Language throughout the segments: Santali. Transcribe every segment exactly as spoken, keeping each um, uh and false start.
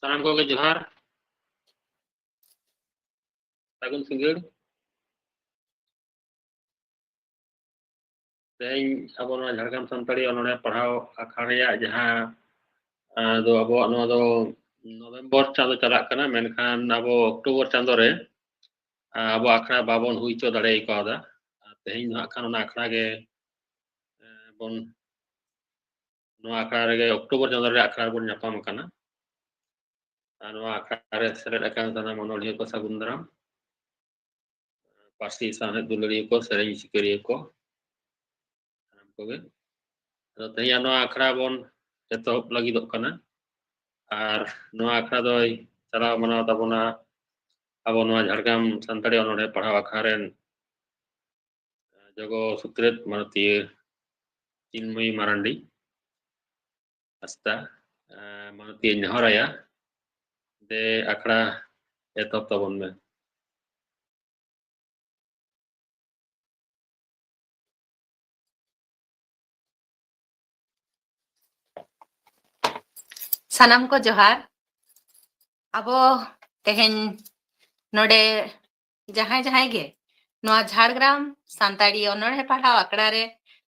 ᱥᱟᱱᱟᱢ ᱠᱚᱜᱮ ᱡᱚᱦᱟᱨ᱾ ᱥᱟᱹᱜᱩᱱ ᱥᱤᱸᱜᱟᱹᱲ᱾ ᱛᱮᱦᱮᱧ ᱟᱵᱚ ᱱᱚᱣᱟ ᱡᱷᱟᱲᱜᱨᱟᱢ ᱥᱟᱱᱛᱟᱲᱤ ᱚᱱᱚᱬᱦᱮ ᱯᱟᱲᱦᱟᱣ ᱟᱠᱷᱲᱟ ᱨᱮᱭᱟᱜ ᱡᱟᱦᱟᱸ, ᱟᱸ, ᱫᱚ ᱟᱵᱚᱣᱟᱜ ᱱᱚᱣᱟ ᱫᱚ ᱱᱚᱵᱷᱮᱢᱵᱚᱨ ᱪᱟᱸᱫᱚ ᱪᱟᱞᱟᱜ ᱠᱟᱱᱟ, ᱢᱮᱱᱠᱷᱟᱱ ᱟᱵᱚ ᱚᱠᱴᱳᱵᱚᱨ ᱪᱟᱸᱫᱚ ᱨᱮ, ᱟᱸ, ᱟᱵᱚ ᱟᱠᱷᱲᱟ ᱵᱟᱵᱚᱱ ᱦᱩᱭ ᱦᱚᱪᱚ ᱫᱟᱲᱮ ᱠᱟᱣᱫᱟ᱾ ᱟᱨ ᱛᱮᱦᱮᱧ ᱫᱚ ᱦᱟᱸᱜ ᱠᱷᱟᱱ ᱚᱱᱟ ᱟᱠᱷᱲᱟ ᱜᱮ, ᱟᱸ, ᱵᱚᱱ, ᱱᱚᱣᱟ ᱟᱠᱷᱲᱟ ᱨᱮᱜᱮ ᱚᱠᱴᱳᱵᱚᱨ ᱪᱟᱸᱫᱚ ᱨᱮ ᱟᱠᱷᱲᱟ ᱨᱮᱵᱚᱱ ᱧᱟᱯᱟᱢ ᱟᱠᱟᱱᱟ᱾ ᱟᱨ ᱱᱚᱣᱟ ᱟᱠᱷᱲᱟ ᱨᱮ ᱥᱮᱞᱮᱫ ᱟᱠᱟᱱ ᱥᱟᱱᱟᱢ ᱚᱱᱚᱞᱤᱭᱟᱹ ᱠᱚ ᱥᱟᱹᱜᱩᱱ ᱫᱟᱨᱟᱢ᱾ ᱯᱟᱹᱨᱥᱤ ᱥᱟᱶᱦᱮᱫ ᱫᱩᱞᱟᱹᱲᱤᱭᱟᱹ ᱠᱚ, ᱥᱮᱨᱮᱧ ᱥᱤᱠᱟᱹᱨᱤᱭᱟᱹ ᱠᱚ, ᱥᱟᱱᱟᱢ ᱠᱚᱜᱮ᱾ ᱟᱫᱚ ᱛᱮᱦᱮᱧᱟᱜ ᱱᱚᱣᱟ ᱟᱠᱷᱲᱟ ᱵᱚᱱ ᱮᱛᱚᱦᱚᱵ ᱞᱟᱹᱜᱤᱫᱚᱜ ᱠᱟᱱᱟ᱾ ᱟᱨ ᱱᱚᱣᱟ ᱟᱠᱷᱲᱟ ᱫᱚᱭ ᱪᱟᱞᱟᱣ ᱢᱟᱱᱟᱣ ᱛᱟᱵᱚᱱᱟ ᱟᱵᱚ ᱱᱚᱣᱟ ᱡᱷᱟᱲᱜᱨᱟᱢ ᱥᱟᱱᱛᱟᱲᱤ ᱚᱱᱚᱬᱦᱮ ᱯᱟᱲᱦᱟᱣ ᱟᱠᱷᱲᱟ ᱨᱮᱱ ᱡᱚᱜᱚ ᱥᱩᱛᱨᱮᱛ ᱢᱟᱱᱚᱛᱤᱭᱟᱹ ᱪᱤᱱᱢᱚᱭᱤ ᱢᱟᱨᱟᱱᱰᱤ ᱦᱟᱸᱥᱫᱟ, ᱮᱸ, ᱢᱟᱱᱚᱛᱤᱭᱟᱹᱧ ᱱᱮᱦᱚᱨᱟᱭᱟ, ᱫᱮ ᱟᱠᱷᱲᱟ ᱮᱛᱚᱦᱚᱵ ᱛᱟᱵᱚᱱ ᱢᱮ᱾ ᱥᱟᱱᱟᱢ ᱠᱚ ᱡᱚᱦᱟᱨ᱾ ᱟᱵᱚ ᱛᱮᱦᱮᱧ ᱱᱚᱰᱮ ᱡᱟᱦᱟᱸᱭ ᱡᱟᱦᱟᱸᱭ ᱜᱮ ᱱᱚᱣᱟ ᱡᱷᱟᱲᱜᱨᱟᱢ ᱥᱟᱱᱛᱟᱲᱤ ᱚᱱᱚᱬᱦᱮ ᱯᱟᱲᱦᱟᱣ ᱟᱠᱷᱲᱟ ᱨᱮ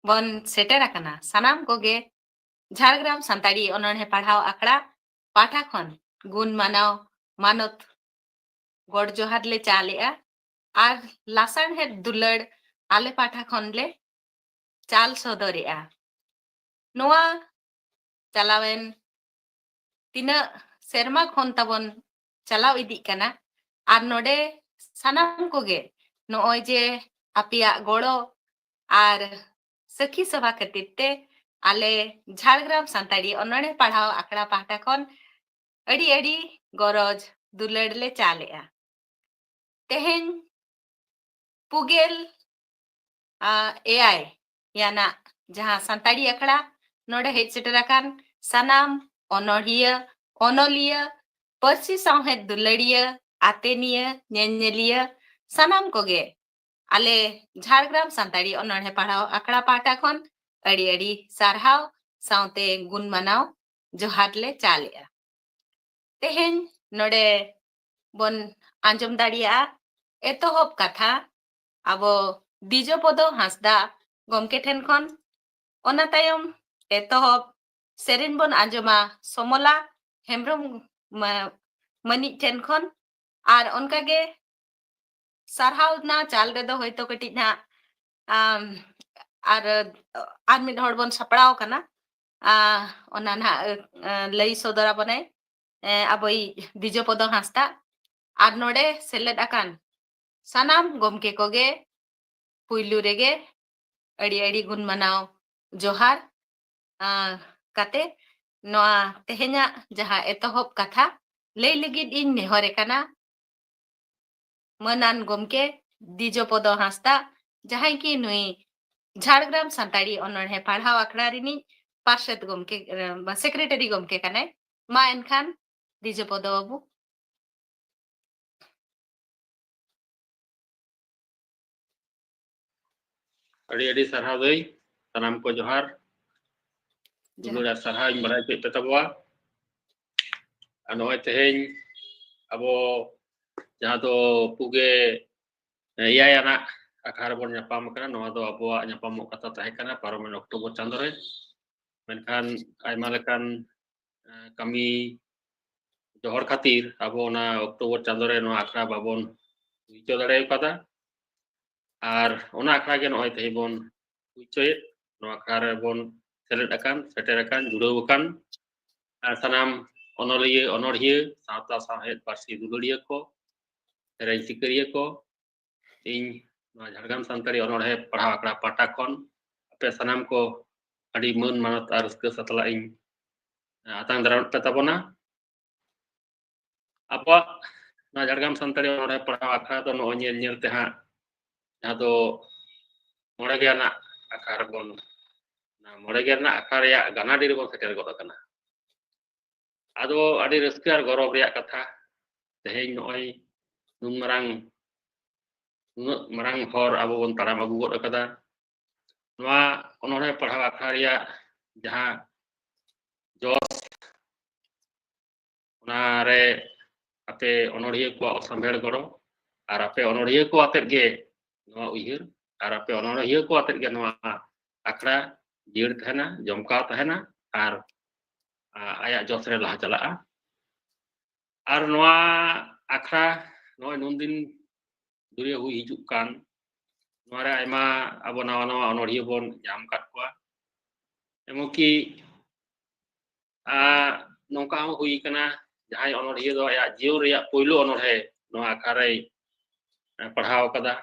ᱵᱚᱱ ᱥᱮᱴᱮᱨ ᱟᱠᱟᱱᱟ, ᱥᱟᱱᱟᱢ ᱠᱚᱜᱮ ᱡᱷᱟᱲᱜᱨᱟᱢ ᱥᱟᱱᱛᱟᱲᱤ ᱚᱱᱚᱬᱦᱮ ᱯᱟᱲᱦᱟᱣ ᱟᱠᱷᱲᱟ ᱯᱟᱦᱴᱟ ᱠᱷᱚᱱ ᱜᱩᱱ ᱢᱟᱱᱟᱣ ᱢᱟᱱᱚᱛ ᱜᱚᱰ ᱡᱚᱦᱟᱨ ᱞᱮ ᱪᱟᱞᱮᱜᱼᱟ ᱟᱨ ᱞᱟᱥᱟᱬᱦᱮᱫ ᱫᱩᱞᱟᱹᱲ ᱟᱞᱮ ᱯᱟᱦᱴᱟ ᱠᱷᱚᱱ ᱞᱮ ᱪᱟᱞ ᱥᱚᱫᱚᱨᱮᱜᱼᱟ᱾ ᱱᱚᱣᱟ ᱪᱟᱞᱟᱣᱮᱱ ᱛᱤᱱᱟᱹᱜ ᱥᱮᱨᱢᱟ ᱠᱷᱚᱱ ᱛᱟᱵᱚᱱ ᱪᱟᱞᱟᱣ ᱤᱫᱤᱜ ᱠᱟᱱᱟ, ᱟᱨ ᱱᱚᱰᱮ ᱥᱟᱱᱟᱢ ᱠᱚᱜᱮ ᱱᱚᱜᱼᱚᱭ ᱡᱮ ᱟᱯᱮᱭᱟᱜ ᱜᱚᱲᱚ ᱟᱨ ᱥᱟᱹᱠᱷᱤ ᱥᱚᱵᱷᱟ ᱠᱷᱟᱹᱛᱤᱨ ᱛᱮ ᱟᱞᱮ ᱡᱷᱟᱲᱜᱨᱟᱢ ᱥᱟᱱᱛᱟᱲᱤ ᱚᱱᱚᱬᱦᱮ ᱯᱟᱲᱦᱟᱣ ᱟᱠᱷᱲᱟ ᱯᱟᱦᱴᱟ ᱠᱷᱚᱱ ᱟᱹᱰᱤ ᱟᱹᱰᱤ ᱜᱚᱨᱚᱡᱽ ᱫᱩᱞᱟᱹᱲ ᱞᱮ ᱪᱟᱞᱮᱜᱼᱟ᱾ ᱛᱮᱦᱮᱧ ᱯᱩᱜᱮᱞ, ᱟ, ᱮᱭᱟᱭ ᱭᱟᱱᱟᱜ ᱡᱟᱦᱟᱸ ᱥᱟᱱᱛᱟᱲᱤ ᱟᱠᱷᱲᱟ, ᱱᱚᱰᱮ ᱦᱮᱡ ᱥᱮᱴᱮᱨ ᱟᱠᱟᱱ ᱥᱟᱱᱟᱢ ᱚᱱᱚᱲᱦᱤᱭᱟᱹ, ᱚᱱᱚᱞᱤᱭᱟᱹ, ᱯᱟᱹᱨᱥᱤ ᱥᱟᱶᱦᱮᱫ ᱫᱩᱞᱟᱹᱲᱤᱭᱟᱹ, ᱟᱛᱮᱱᱤᱭᱟᱹ, ᱧᱮᱧᱮᱞᱤᱭᱟᱹ, ᱥᱟᱱᱟᱢ ᱠᱚᱜᱮ ᱟᱞᱮ ᱡᱷᱟᱲᱜᱨᱟᱢ ᱥᱟᱱᱛᱟᱲᱤ ᱚᱱᱚᱬᱦᱮ ᱯᱟᱲᱦᱟᱣ ᱟᱠᱷᱲᱟ ᱯᱟᱦᱴᱟ ᱠᱷᱚᱱ ᱟᱹᱰᱤ ᱟᱹᱰᱤ ᱥᱟᱨᱦᱟᱣ ᱥᱟᱶᱛᱮ ᱜᱩᱱ ᱢᱟᱱᱟᱣ ᱡᱚᱦᱟᱨ ᱞᱮ ᱪᱟᱞᱮᱜᱼᱟ᱾ ᱛᱮᱦᱮᱧ ᱱᱚᱰᱮ ᱵᱚᱱ ᱟᱸᱡᱚᱢ ᱫᱟᱲᱮᱭᱟᱜᱼᱟ ᱮᱛᱚᱦᱚᱵ ᱠᱟᱛᱷᱟ ᱟᱵᱚ ᱫᱤᱡᱚᱯᱚᱫᱚ ᱦᱟᱸᱥᱫᱟ ᱜᱚᱢᱠᱮ ᱴᱷᱮᱱ ᱠᱷᱚᱱ᱾ ᱚᱱᱟ ᱛᱟᱭᱚᱢ ᱮᱛᱚᱦᱚᱵ ᱥᱮᱨᱮᱧ ᱵᱚᱱ ᱟᱸᱡᱚᱢᱟ ᱥᱚᱢᱚᱞᱟ ᱦᱮᱢᱵᱨᱚᱢ ᱢᱟ-, ᱢᱟᱹᱱᱤᱡ ᱴᱷᱮᱱ ᱠᱷᱚᱱ᱾ ᱟᱨ ᱚᱱᱠᱟᱜᱮ ᱥᱟᱨᱦᱟᱣ ᱱᱟ ᱪᱟᱞ ᱨᱮᱫᱚ ᱦᱚᱭᱛᱳ ᱠᱟᱹᱴᱤᱡ ᱱᱟᱦᱟᱜ, ᱟᱢ, ᱟᱨ, ᱟᱨ ᱢᱤᱫ ᱦᱚᱲ ᱵᱚᱱ ᱥᱟᱯᱲᱟᱣ ᱟᱠᱟᱱᱟ᱾ ᱟ, ᱚᱱᱟ ᱱᱟᱦᱟᱜ, ᱟ, ᱞᱟᱹᱭ ᱥᱚᱫᱚᱨ ᱟᱵᱚᱱᱟᱭ, ᱮ, ᱟᱵᱚᱭᱤᱡ ᱫᱤᱡᱚᱯᱚᱫᱚ ᱦᱟᱸᱥᱫᱟ᱾ ᱟᱨ ᱱᱚᱰᱮ ᱥᱮᱞᱮᱫ ᱟᱠᱟᱱ ᱥᱟᱱᱟᱢ ᱜᱚᱢᱠᱮ ᱠᱚᱜᱮ ᱯᱩᱭᱞᱩ ᱨᱮᱜᱮ ᱟᱹᱰᱤ ᱟᱹᱰᱤ ᱜᱩᱱ ᱢᱟᱱᱟᱣ ᱡᱚᱦᱟᱨ, ᱟ, ᱠᱟᱛᱮ ᱱᱚᱣᱟ ᱛᱮᱦᱮᱧᱟᱜ ᱡᱟᱦᱟᱸ ᱮᱛᱚᱦᱚᱵ ᱠᱟᱛᱷᱟ ᱞᱟᱹᱭ ᱞᱟᱹᱜᱤᱫ ᱤᱧ ᱱᱮᱦᱚᱨᱮ ᱠᱟᱱᱟ ᱢᱟᱹᱱᱟᱱ ᱜᱚᱢᱠᱮ ᱫᱤᱡᱚᱯᱚᱫᱚ ᱦᱟᱸᱥᱫᱟ, ᱡᱟᱦᱟᱸᱭ ᱠᱤ ᱱᱩᱭ ᱡᱷᱟᱲᱜᱨᱟᱢ ᱥᱟᱱᱛᱟᱲᱤ ᱚᱱᱚᱬᱦᱮ ᱯᱟᱲᱦᱟᱣ ᱟᱠᱷᱲᱟ ᱨᱤᱱᱤᱡ ᱯᱟᱨᱥᱮᱛ ᱜᱚᱢᱠᱮ, ᱮ, ᱥᱮᱠᱨᱮᱴᱟᱨᱤ ᱜᱚᱢᱠᱮ ᱠᱟᱱᱟᱭ᱾ ᱢᱟ ᱮᱱᱠᱷᱟᱱ ᱫᱤᱡᱚᱯᱚᱫᱚ ᱵᱟᱹᱵᱩ᱾ ᱟᱹᱰᱤ ᱟᱹᱰᱤ ᱥᱟᱨᱦᱟᱣ ᱫᱟᱹᱭ, ᱥᱟᱱᱟᱢ ᱠᱚ ᱡᱚᱦᱟᱨ᱾ ᱡᱚᱦᱟᱨ᱾ ᱫᱩᱞᱟᱹᱲ ᱟᱨ ᱥᱟᱨᱦᱟᱣ ᱤᱧ ᱵᱟᱲᱟᱭ ᱦᱚᱪᱚᱭᱮᱫ ᱯᱮ ᱛᱟᱵᱚᱣᱟ᱾ ᱟᱨ ᱱᱚᱜᱼᱚᱭ ᱛᱮᱦᱮᱧ ᱟᱵᱚ ᱡᱟᱦᱟᱸ ᱫᱚ ᱯᱩᱜᱮ ᱮᱭᱟᱭ ᱟᱱᱟᱜ ᱟᱠᱷᱲᱟ ᱨᱮᱵᱚᱱ ᱧᱟᱯᱟᱢ ᱟᱠᱟᱱᱟ᱾ ᱱᱚᱣᱟ ᱫᱚ ᱟᱵᱚᱣᱟᱜ ᱧᱟᱯᱟᱢᱚᱜ ᱠᱟᱛᱷᱟ ᱛᱟᱦᱮᱸ ᱠᱟᱱᱟ ᱯᱟᱨᱚᱢᱮᱱ ᱚᱠᱴᱳᱵᱚᱨ ᱪᱟᱸᱫᱳ ᱨᱮ, ᱢᱮᱱᱠᱷᱟᱱ ᱟᱭᱢᱟ ᱞᱮᱠᱟᱱ, ᱮ, ᱠᱟᱹᱢᱤ ᱡᱚᱦᱚᱲ ᱠᱷᱟᱹᱛᱤᱨ ᱟᱵᱚ ᱚᱱᱟ ᱚᱠᱴᱳᱵᱚᱨ ᱪᱟᱸᱫᱳ ᱨᱮ ᱱᱚᱣᱟ ᱟᱠᱷᱲᱟ ᱵᱟᱵᱚᱱ ᱦᱩᱭ ᱦᱚᱪᱚ ᱫᱟᱲᱮ ᱠᱟᱫᱟ᱾ ᱟᱨ ᱚᱱᱟ ᱟᱠᱷᱲᱟ ᱜᱮ ᱱᱚᱜᱼᱚᱭ ᱛᱮᱦᱮᱧ ᱵᱚᱱ ᱦᱩᱭ ᱦᱚᱪᱚᱭᱮᱫ᱾ ᱱᱚᱣᱟ ᱟᱠᱷᱲᱟ ᱨᱮᱵᱚᱱ ᱥᱮᱞᱮᱫ ᱟᱠᱟᱱ, ᱥᱮᱴᱮᱨ ᱟᱠᱟᱱ, ᱡᱩᱲᱟᱹᱣ ᱟᱠᱟᱱ, ᱟᱨ ᱥᱟᱱᱟᱢ ᱚᱱᱚᱞᱤᱭᱟᱹ, ᱚᱱᱚᱲᱦᱤᱭᱟᱹ, ᱥᱟᱶᱛᱟ ᱥᱟᱶᱦᱮᱫ ᱯᱟᱹᱨᱥᱤ ᱫᱩᱞᱟᱹᱲᱤᱭᱟᱹ ᱠᱚ, ᱥᱮᱨᱮᱧ ᱥᱤᱠᱟᱹᱨᱤᱭᱟᱹ ᱠᱚ, ᱤᱧ ᱱᱚᱣᱟ ᱡᱷᱟᱲᱜᱨᱟᱢ ᱥᱟᱱᱛᱟᱲᱤ ᱚᱱᱚᱬᱦᱮ ᱯᱟᱲᱦᱟᱣ ᱟᱠᱷᱲᱟ ᱯᱟᱦᱴᱟ ᱠᱷᱚᱱ ᱟᱯᱮ ᱥᱟᱱᱟᱢ ᱠᱚ ᱟᱹᱰᱤ ᱢᱟᱹᱱ ᱢᱟᱱᱚᱛ ᱟᱨ ᱨᱟᱹᱥᱠᱟᱹ ᱥᱟᱛᱞᱟᱜ ᱤᱧ ᱟᱛᱟᱝ ᱫᱟᱨᱟᱢᱮᱫ ᱯᱮ ᱛᱟᱵᱚᱱᱟ᱾ ᱟᱵᱚᱣᱟᱜ ᱱᱚᱣᱟ ᱡᱷᱟᱲᱜᱨᱟᱢ ᱥᱟᱱᱛᱟᱲᱤ ᱚᱱᱚᱬᱦᱮ ᱯᱟᱲᱦᱟᱣ ᱟᱠᱷᱲᱟ ᱫᱚ ᱱᱚᱜᱼᱚᱭ ᱧᱮᱞ ᱧᱮᱞ ᱛᱮ ᱦᱟᱸᱜ ᱡᱟᱦᱟᱸ ᱫᱚ ᱢᱚᱬᱮ ᱜᱮᱞ ᱟᱱᱟᱜ ᱟᱠᱷᱲᱟ ᱨᱮᱵᱚᱱ, ᱢᱚᱬᱮ ᱜᱮᱞ ᱟᱱᱟᱜ ᱟᱠᱷᱲᱟ ᱨᱮᱭᱟᱜ ᱜᱟᱱᱟᱰᱤ ᱨᱮᱵᱚᱱ ᱥᱮᱴᱮᱨ ᱜᱚᱫ ᱟᱠᱟᱱᱟ᱾ ᱟᱫᱚ ᱟᱹᱰᱤ ᱨᱟᱹᱥᱠᱟᱹ ᱟᱨ ᱜᱚᱨᱚᱵᱽ ᱨᱮᱭᱟᱜ ᱠᱟᱛᱷᱟ, ᱛᱮᱦᱮᱧ ᱱᱚᱜᱼᱚᱭ ᱱᱩᱱ ᱢᱟᱨᱟᱝ, ᱱᱩᱱᱟᱹᱜ ᱢᱟᱨᱟᱝ ᱦᱚᱨ ᱟᱵᱚ ᱵᱚᱱ ᱛᱟᱲᱟᱢ ᱟᱹᱜᱩ ᱜᱚᱫ ᱟᱠᱟᱫᱟ᱾ ᱱᱚᱣᱟ ᱚᱱᱚᱬᱦᱮ ᱯᱟᱲᱦᱟᱣ ᱟᱠᱷᱲᱟ ᱨᱮᱭᱟᱜ ᱡᱟᱦᱟᱸ ᱡᱚᱥ, ᱚᱱᱟ ᱟᱯᱮ ᱚᱱᱚᱲᱦᱤᱭᱟᱹ ᱠᱚᱣᱟᱜ ᱚᱥᱟᱢᱵᱷᱮᱲ ᱜᱚᱲᱚ ᱟᱨ ᱟᱯᱮ ᱚᱱᱚᱲᱦᱤᱭᱟᱹ ᱠᱚ ᱟᱛᱮᱫ ᱜᱮ ᱱᱚᱣᱟ ᱩᱭᱦᱟᱹᱨ ᱟᱨ ᱟᱯᱮ ᱚᱱᱚᱲᱦᱤᱭᱟᱹ ᱠᱚ ᱟᱛᱮᱫ ᱜᱮ ᱱᱚᱣᱟ ᱟᱠᱷᱲᱟ ᱡᱤᱭᱟᱹᱲ ᱛᱟᱦᱮᱱᱟ, ᱡᱚᱢᱠᱟᱣ ᱛᱟᱦᱮᱱᱟ ᱟᱨ, ᱟ, ᱟᱭᱟᱜ ᱡᱚᱥ ᱨᱮ ᱞᱟᱦᱟ ᱪᱟᱞᱟᱜᱼᱟ᱾ ᱟᱨ ᱱᱚᱣᱟ ᱟᱠᱷᱲᱟ ᱱᱚᱜᱼᱚᱭ ᱱᱩᱱᱫᱤᱱ ᱫᱷᱩᱨᱤᱭᱟᱹ ᱦᱩᱭ ᱦᱤᱡᱩᱜ ᱠᱟᱱ, ᱱᱚᱣᱟ ᱨᱮ ᱟᱭᱢᱟ ᱟᱵᱚ ᱱᱟᱣᱟ ᱱᱟᱣᱟ ᱚᱱᱚᱲᱦᱤᱭᱟᱹ ᱵᱚᱱ ᱧᱟᱢ ᱟᱠᱟᱫ ᱠᱚᱣᱟ᱾ ᱮᱢᱚᱱᱠᱤ, ᱟ, ᱱᱚᱝᱠᱟ ᱦᱚᱸ ᱦᱩᱭ ᱠᱟᱱᱟ, ᱡᱟᱦᱟᱸᱭ ᱚᱱᱚᱲᱦᱤᱭᱟᱹ ᱫᱚ ᱟᱭᱟᱜ ᱡᱤᱭᱚᱱ ᱨᱮᱭᱟᱜ ᱯᱳᱭᱞᱳ ᱚᱱᱚᱲᱦᱮ ᱱᱚᱣᱟ ᱟᱠᱷᱲᱟ ᱨᱮᱭ, ᱮ, ᱯᱟᱲᱦᱟᱣ ᱟᱠᱟᱫᱟ᱾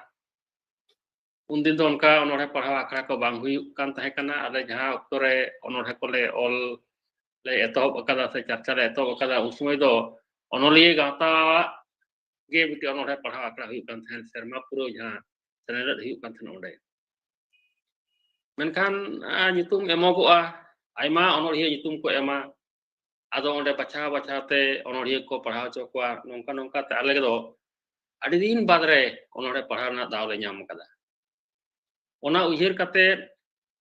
ᱩᱱᱫᱤᱱ ᱫᱚ ᱚᱱᱠᱟ ᱚᱱᱚᱲᱦᱮ ᱯᱟᱲᱦᱟᱣ ᱟᱠᱷᱲᱟ ᱠᱚ ᱵᱟᱝ ᱦᱩᱭᱩᱜ ᱠᱟᱱ ᱛᱟᱦᱮᱸ ᱠᱟᱱᱟ᱾ ᱟᱞᱮ ᱡᱟᱦᱟᱸ ᱚᱠᱛᱚ ᱨᱮ ᱚᱱᱚᱲᱦᱮ ᱠᱚᱞᱮ ᱚᱞ ᱞᱮ ᱮᱛᱚᱦᱚᱵ ᱟᱠᱟᱫᱟ ᱥᱮ ᱪᱟᱨᱪᱟ ᱞᱮ ᱮᱛᱚᱦᱚᱵ ᱟᱠᱟᱫᱟ, ᱩᱱ ᱥᱚᱢᱚᱭ ᱫᱚ ᱚᱱᱚᱞᱤᱭᱟᱹ ᱜᱟᱶᱛᱟᱣᱟᱜ ᱜᱮ ᱢᱤᱫᱴᱮᱱ ᱚᱱᱚᱲᱦᱮ ᱯᱟᱲᱦᱟᱣ ᱟᱠᱷᱲᱟ ᱦᱩᱭᱩᱜ ᱠᱟᱱ ᱛᱟᱦᱮᱸᱫ, ᱥᱮᱨᱢᱟ ᱯᱩᱨᱟᱹᱣ ᱡᱟᱦᱟᱸ ᱥᱮᱱᱮᱞᱮᱫ ᱦᱩᱭᱩᱜ ᱠᱟᱱ ᱛᱟᱦᱮᱸᱫ ᱚᱸᱰᱮ᱾ ᱢᱮᱱᱠᱷᱟᱱ, ᱟ, ᱧᱩᱛᱩᱢ ᱮᱢᱚᱜᱚᱜᱼᱟ, ᱟᱭᱢᱟ ᱚᱱᱚᱲᱦᱤᱭᱟᱹ ᱧᱩᱛᱩᱢ ᱠᱚ ᱮᱢᱟ, ᱟᱫᱚ ᱚᱸᱰᱮ ᱵᱟᱪᱷᱟᱣ ᱵᱟᱪᱷᱟᱣ ᱛᱮ ᱚᱱᱚᱲᱦᱤᱭᱟᱹ ᱠᱚ ᱯᱟᱲᱦᱟᱣ ᱦᱚᱪᱚ ᱠᱚᱣᱟ᱾ ᱱᱚᱝᱠᱟ ᱱᱚᱝᱠᱟ ᱛᱮ ᱟᱞᱮ ᱫᱚ ᱟᱹᱰᱤ ᱫᱤᱱ ᱵᱟᱫᱽ ᱨᱮ ᱚᱱᱚᱲᱦᱮ ᱯᱟᱲᱦᱟᱣ ᱨᱮᱱᱟᱜ ᱫᱟᱣ ᱞᱮ ᱧᱟᱢ ᱟᱠᱟᱫᱟ᱾ ᱚᱱᱟ ᱩᱭᱦᱟᱹᱨ ᱠᱟᱛᱮ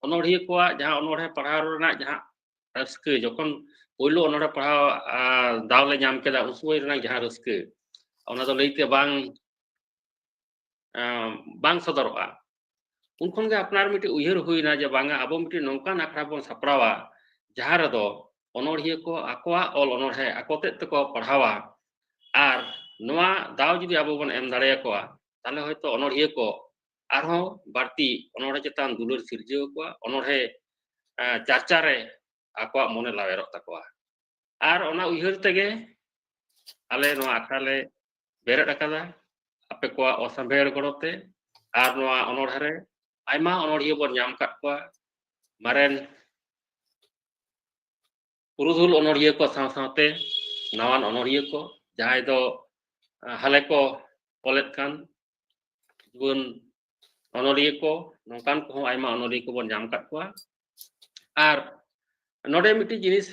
ᱚᱱᱚᱲᱦᱤᱭᱟᱹ ᱠᱚᱣᱟᱜ ᱡᱟᱦᱟᱸ ᱚᱱᱚᱲᱦᱮ ᱯᱟᱲᱦᱟᱣ ᱨᱮᱱᱟᱜ ᱡᱟᱦᱟᱸ ᱨᱟᱹᱥᱠᱟᱹ, ᱡᱚᱠᱷᱚᱱ ᱯᱳᱭᱞᱳ ᱚᱱᱚᱲᱦᱮ ᱯᱟᱲᱦᱟᱣ, ᱟ, ᱫᱟᱣ ᱞᱮ ᱧᱟᱢ ᱠᱮᱫᱟ, ᱩᱱ ᱥᱚᱢᱚᱭ ᱨᱮᱱᱟᱜ ᱡᱟᱦᱟᱸ ᱨᱟᱹᱥᱠᱟᱹ, ᱚᱱᱟ ᱫᱚ ᱞᱟᱹᱭᱛᱮ ᱵᱟᱝ, ᱟ, ᱵᱟᱝ ᱥᱚᱫᱚᱨᱚᱜᱼᱟ᱾ ᱩᱱ ᱠᱷᱚᱱ ᱜᱮ ᱟᱯᱱᱟᱨ ᱢᱤᱫᱴᱤᱡ ᱩᱭᱦᱟᱹᱨ ᱦᱩᱭᱱᱟ ᱡᱮ ᱵᱟᱝᱟ, ᱟᱵᱚ ᱢᱤᱫᱴᱤᱡ ᱱᱚᱝᱠᱟᱱ ᱟᱠᱷᱲᱟ ᱵᱚᱱ ᱥᱟᱯᱲᱟᱣᱟ, ᱡᱟᱦᱟᱸ ᱨᱮᱫᱚ ᱚᱱᱚᱲᱦᱤᱭᱟᱹ ᱠᱚ ᱟᱠᱚᱣᱟᱜ ᱚᱞ ᱚᱱᱚᱲᱦᱮ ᱟᱠᱚ ᱛᱮᱫ ᱛᱮᱠᱚ ᱯᱟᱲᱦᱟᱣᱟ᱾ ᱟᱨ ᱱᱚᱣᱟ ᱫᱟᱣ ᱡᱩᱫᱤ ᱟᱵᱚ ᱵᱚᱱ ᱮᱢ ᱫᱟᱲᱮᱭᱟᱠᱚᱣᱟ, ᱛᱟᱦᱚᱞᱮ ᱦᱚᱭᱛᱳ ᱚᱱᱚᱲᱦᱤᱭᱟᱹ ᱠᱚ ᱟᱨᱦᱚᱸ ᱵᱟᱹᱲᱛᱤ ᱚᱱᱚᱲᱦᱮ ᱪᱮᱛᱟᱱ ᱫᱩᱞᱟᱹᱲ ᱥᱤᱨᱡᱟᱹᱣ ᱟᱠᱚᱣᱟ, ᱚᱱᱚᱲᱦᱮ, ᱮ, ᱪᱟᱨᱪᱟ ᱨᱮ ᱟᱠᱚᱣᱟᱜ ᱢᱚᱱᱮ ᱞᱟᱣᱮᱨᱚᱜ ᱛᱟᱠᱚᱣᱟ᱾ ᱟᱨ ᱚᱱᱟ ᱩᱭᱦᱟᱹᱨ ᱛᱮᱜᱮ ᱟᱞᱮ ᱱᱚᱣᱟ ᱟᱠᱷᱲᱟ ᱞᱮ ᱵᱮᱨᱮᱫ ᱟᱠᱟᱫᱟ, ᱟᱯᱮ ᱠᱚᱣᱟᱜ ᱚᱥᱟᱢᱵᱷᱮᱲ ᱜᱚᱲᱚ ᱛᱮ᱾ ᱟᱨ ᱱᱚᱣᱟ ᱚᱱᱚᱲᱦᱮ ᱨᱮ ᱟᱭᱢᱟ ᱚᱱᱚᱲᱦᱤᱭᱟᱹ ᱵᱚᱱ ᱧᱟᱢ ᱟᱠᱟᱫ ᱠᱚᱣᱟ, ᱢᱟᱨᱮᱱ ᱯᱩᱨᱩᱫᱷᱩᱞ ᱚᱱᱚᱲᱦᱤᱭᱟᱹ ᱠᱚ ᱥᱟᱶ ᱥᱟᱶᱛᱮ ᱱᱟᱣᱟᱱ ᱚᱱᱚᱲᱦᱤᱭᱟᱹ ᱠᱚ, ᱡᱟᱦᱟᱸᱭ ᱫᱚ, ᱟ, ᱦᱟᱞᱮ ᱠᱚ ᱚᱞᱮᱫ ᱠᱟᱱ ᱡᱩᱣᱟᱹᱱ ᱚᱱᱚᱞᱤᱭᱟᱹ ᱠᱚ, ᱱᱚᱝᱠᱟᱱ ᱠᱚᱦᱚᱸ ᱟᱭᱢᱟ ᱚᱱᱚᱞᱤᱭᱟᱹ ᱠᱚᱵᱚᱱ ᱧᱟᱢ ᱟᱠᱟᱫ ᱠᱚᱣᱟ᱾ ᱟᱨ ᱱᱚᱰᱮ ᱢᱤᱫᱴᱤᱡ ᱡᱤᱱᱤᱥ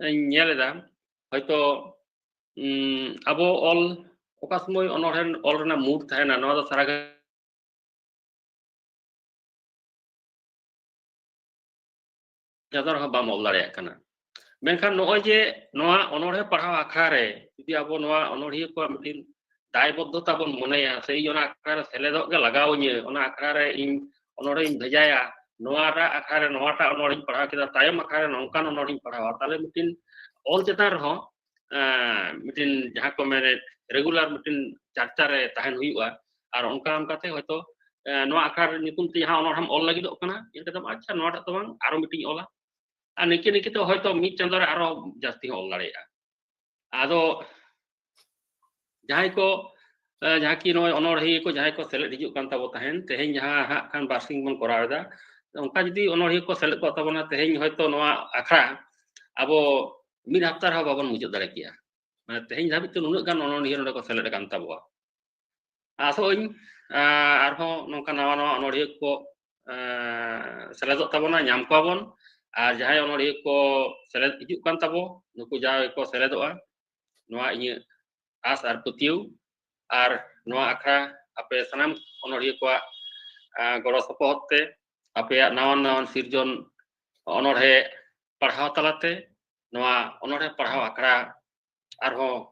ᱤᱧ ᱧᱮᱞ ᱮᱫᱟ, ᱦᱚᱭᱛᱳ, ᱩᱢ, ᱟᱵᱚ ᱚᱞ, ᱚᱠᱟ ᱥᱚᱢᱚᱭ ᱚᱱᱚᱲᱦᱮ ᱚᱞ ᱨᱮᱱᱟᱜ ᱢᱩᱰ ᱛᱟᱦᱮᱱᱟ, ᱱᱚᱣᱟ ᱫᱚ ᱥᱟᱨᱟ ᱜᱷᱟᱸᱡᱟ ᱨᱮᱦᱚᱸ ᱵᱟᱢ ᱚᱞ ᱫᱟᱲᱮᱭᱟᱜ ᱠᱟᱱᱟ᱾ ᱢᱮᱱᱠᱷᱟᱱ ᱱᱚᱜᱼᱚᱭ ᱡᱮ ᱱᱚᱣᱟ ᱚᱱᱚᱬᱦᱮ ᱯᱟᱲᱦᱟᱣ ᱟᱠᱷᱲᱟ ᱨᱮ ᱡᱩᱫᱤ ᱟᱵᱚ ᱱᱚᱣᱟ ᱚᱱᱚᱬᱦᱤᱭᱟᱹ ᱠᱚᱣᱟᱜ ᱢᱤᱫᱴᱤᱱ ᱫᱟᱭᱵᱚᱫᱽᱫᱷᱚᱛᱟ ᱵᱚᱱ ᱢᱚᱱᱮᱭᱟ, ᱥᱮ ᱤᱧ ᱚᱱᱟ ᱟᱠᱷᱲᱟ ᱨᱮ ᱥᱮᱞᱮᱫᱚᱜ ᱜᱮ ᱞᱟᱜᱟᱣ ᱤᱧᱟᱹ, ᱚᱱᱟ ᱟᱠᱷᱲᱟ ᱨᱮ ᱤᱧ ᱚᱱᱚᱬᱦᱮᱧ ᱵᱷᱮᱡᱟᱭᱟ, ᱱᱚᱣᱟᱴᱟᱜ ᱟᱠᱷᱲᱟ ᱨᱮ ᱱᱚᱣᱟᱴᱟᱜ ᱚᱱᱚᱬᱦᱮᱧ ᱯᱟᱲᱦᱟᱣ ᱠᱮᱫᱟ, ᱛᱟᱭᱚᱢ ᱟᱠᱷᱲᱟ ᱨᱮ ᱱᱚᱝᱠᱟᱱ ᱚᱱᱚᱬᱦᱮᱧ ᱯᱟᱲᱦᱟᱣᱟ, ᱛᱟᱦᱚᱞᱮ ᱢᱤᱫᱴᱤᱱ ᱚᱞ ᱪᱮᱛᱟᱱ ᱨᱮᱦᱚᱸ ᱮᱸ, ᱢᱤᱫᱴᱤᱱ ᱡᱟᱦᱟᱸ ᱠᱚ ᱢᱮᱱᱮᱫ ᱨᱮᱜᱩᱞᱟᱨ ᱢᱤᱫᱴᱤᱱ ᱪᱟᱨᱪᱟ ᱨᱮ ᱛᱟᱦᱮᱱ ᱦᱩᱭᱩᱜᱼᱟ᱾ ᱟᱨ ᱚᱱᱠᱟ ᱚᱱᱠᱟᱛᱮ ᱦᱚᱭᱛᱳ ᱮᱸ, ᱱᱚᱣᱟ ᱟᱠᱷᱲᱟ ᱨᱮ ᱧᱩᱛᱩᱢ ᱛᱮ ᱡᱟᱦᱟᱸ ᱚᱱᱚᱬᱦᱮᱢ ᱚᱞ ᱞᱟᱹᱜᱤᱫᱚᱜ ᱠᱟᱱᱟ, ᱧᱮᱞ ᱠᱟᱛᱮᱢ, ᱟᱪᱪᱷᱟ, ᱱᱚᱣᱟᱴᱟᱜ ᱫᱚ ᱵᱟᱝ, ᱟᱨᱚ ᱢᱤᱫᱴᱤᱧ ᱚᱞᱟ᱾ ᱟᱨ ᱱᱤᱝᱠᱟᱹ ᱱᱤᱝᱠᱟᱹᱛᱮ ᱦᱚᱭᱛᱳ ᱢᱤᱫ ᱪᱟᱸᱫᱳ ᱨᱮ ᱟᱨᱚ ᱡᱟᱹᱥᱛᱤ ᱦᱚᱸ ᱚᱞ ᱫᱟᱲᱮᱭᱟᱜᱼᱟ᱾ ᱟᱫᱚ ᱡᱟᱦᱟᱸᱭ ᱠᱚ ᱮᱸ, ᱡᱟᱦᱟᱸ ᱠᱤ ᱱᱚᱜᱼᱚᱭ ᱚᱱᱚᱬᱦᱤᱭᱟᱹ ᱠᱚ ᱡᱟᱦᱟᱸᱭ ᱠᱚ ᱥᱮᱞᱮᱫ ᱦᱤᱡᱩᱜ ᱠᱟᱱ ᱛᱟᱵᱚ ᱛᱟᱦᱮᱱ, ᱛᱮᱦᱮᱧ ᱡᱟᱦᱟᱸ ᱦᱟᱸᱜ ᱠᱷᱟᱱ ᱵᱟᱨᱥᱤᱧ ᱵᱚᱱ ᱠᱚᱨᱟᱣ ᱮᱫᱟ, ᱚᱱᱠᱟ ᱡᱩᱫᱤ ᱚᱱᱚᱬᱦᱤᱭᱟᱹ ᱠᱚ ᱥᱮᱞᱮᱫ ᱠᱚᱜ ᱛᱟᱵᱚᱱᱟ, ᱛᱮᱦᱮᱧ ᱦᱚᱭᱛᱳ ᱱᱚᱣᱟ ᱟᱠᱷᱲᱟ ᱟᱵᱚ ᱢᱤᱫ ᱦᱟᱯᱛᱟ ᱨᱮᱦᱚᱸ ᱵᱟᱵᱚᱱ ᱢᱩᱪᱟᱹᱫ ᱫᱟᱲᱮ ᱠᱮᱭᱟ᱾ ᱢᱟᱱᱮ ᱛᱮᱦᱮᱧ ᱫᱷᱟᱹᱵᱤᱡ ᱛᱮ ᱱᱩᱱᱟᱹᱜ ᱜᱟᱱ ᱚᱱᱚᱬᱦᱤᱭᱟᱹ ᱱᱚᱰᱮ ᱠᱚ ᱥᱮᱞᱮᱫ ᱟᱠᱟᱱ ᱛᱟᱵᱚᱣᱟ᱾ ᱟᱥᱚᱜ ᱟᱹᱧ, ᱟᱸ, ᱟᱨᱦᱚᱸ ᱱᱚᱝᱠᱟ ᱱᱟᱣᱟ ᱱᱟᱣᱟ ᱚᱱᱚᱬᱦᱤᱭᱟᱹ ᱠᱚ, ᱟᱸ, ᱥᱮᱞᱮᱫᱚᱜ ᱛᱟᱵᱚᱱᱟ, ᱧᱟᱢ ᱠᱚᱣᱟ ᱵᱚᱱ᱾ ᱟᱨ ᱡᱟᱦᱟᱸᱭ ᱚᱱᱚᱬᱦᱤᱭᱟᱹ ᱠᱚ ᱥᱮᱞᱮᱫ ᱦᱤᱡᱩᱜ ᱠᱟᱱ ᱛᱟᱵᱚ, ᱱᱩᱠᱩ ᱡᱟᱦᱟᱸᱭ ᱠᱚ ᱥᱮᱞᱮᱫᱚᱜᱼᱟ, ᱱᱚᱣᱟ ᱤᱧᱟᱹᱜ ᱟᱥ ᱟᱨ ᱯᱟᱹᱛᱭᱟᱹᱣ᱾ ᱟᱨ ᱱᱚᱣᱟ ᱟᱠᱷᱲᱟ ᱟᱯᱮ ᱥᱟᱱᱟᱢ ᱚᱱᱚᱬᱦᱤᱭᱟᱹ ᱠᱚᱣᱟᱜ, ᱟᱸ, ᱜᱚᱲᱚ ᱥᱚᱯᱚᱦᱚᱫ ᱛᱮ, ᱟᱯᱮᱭᱟᱜ ᱱᱟᱣᱟᱱ ᱱᱟᱣᱟᱱ ᱥᱤᱨᱡᱚᱱ ᱚᱱᱚᱬᱦᱮ ᱯᱟᱲᱦᱟᱣ ᱛᱟᱞᱟᱛᱮ ᱱᱚᱣᱟ ᱚᱱᱚᱬᱦᱮ ᱯᱟᱲᱦᱟᱣ ᱟᱠᱷᱲᱟ ᱟᱨᱦᱚᱸ,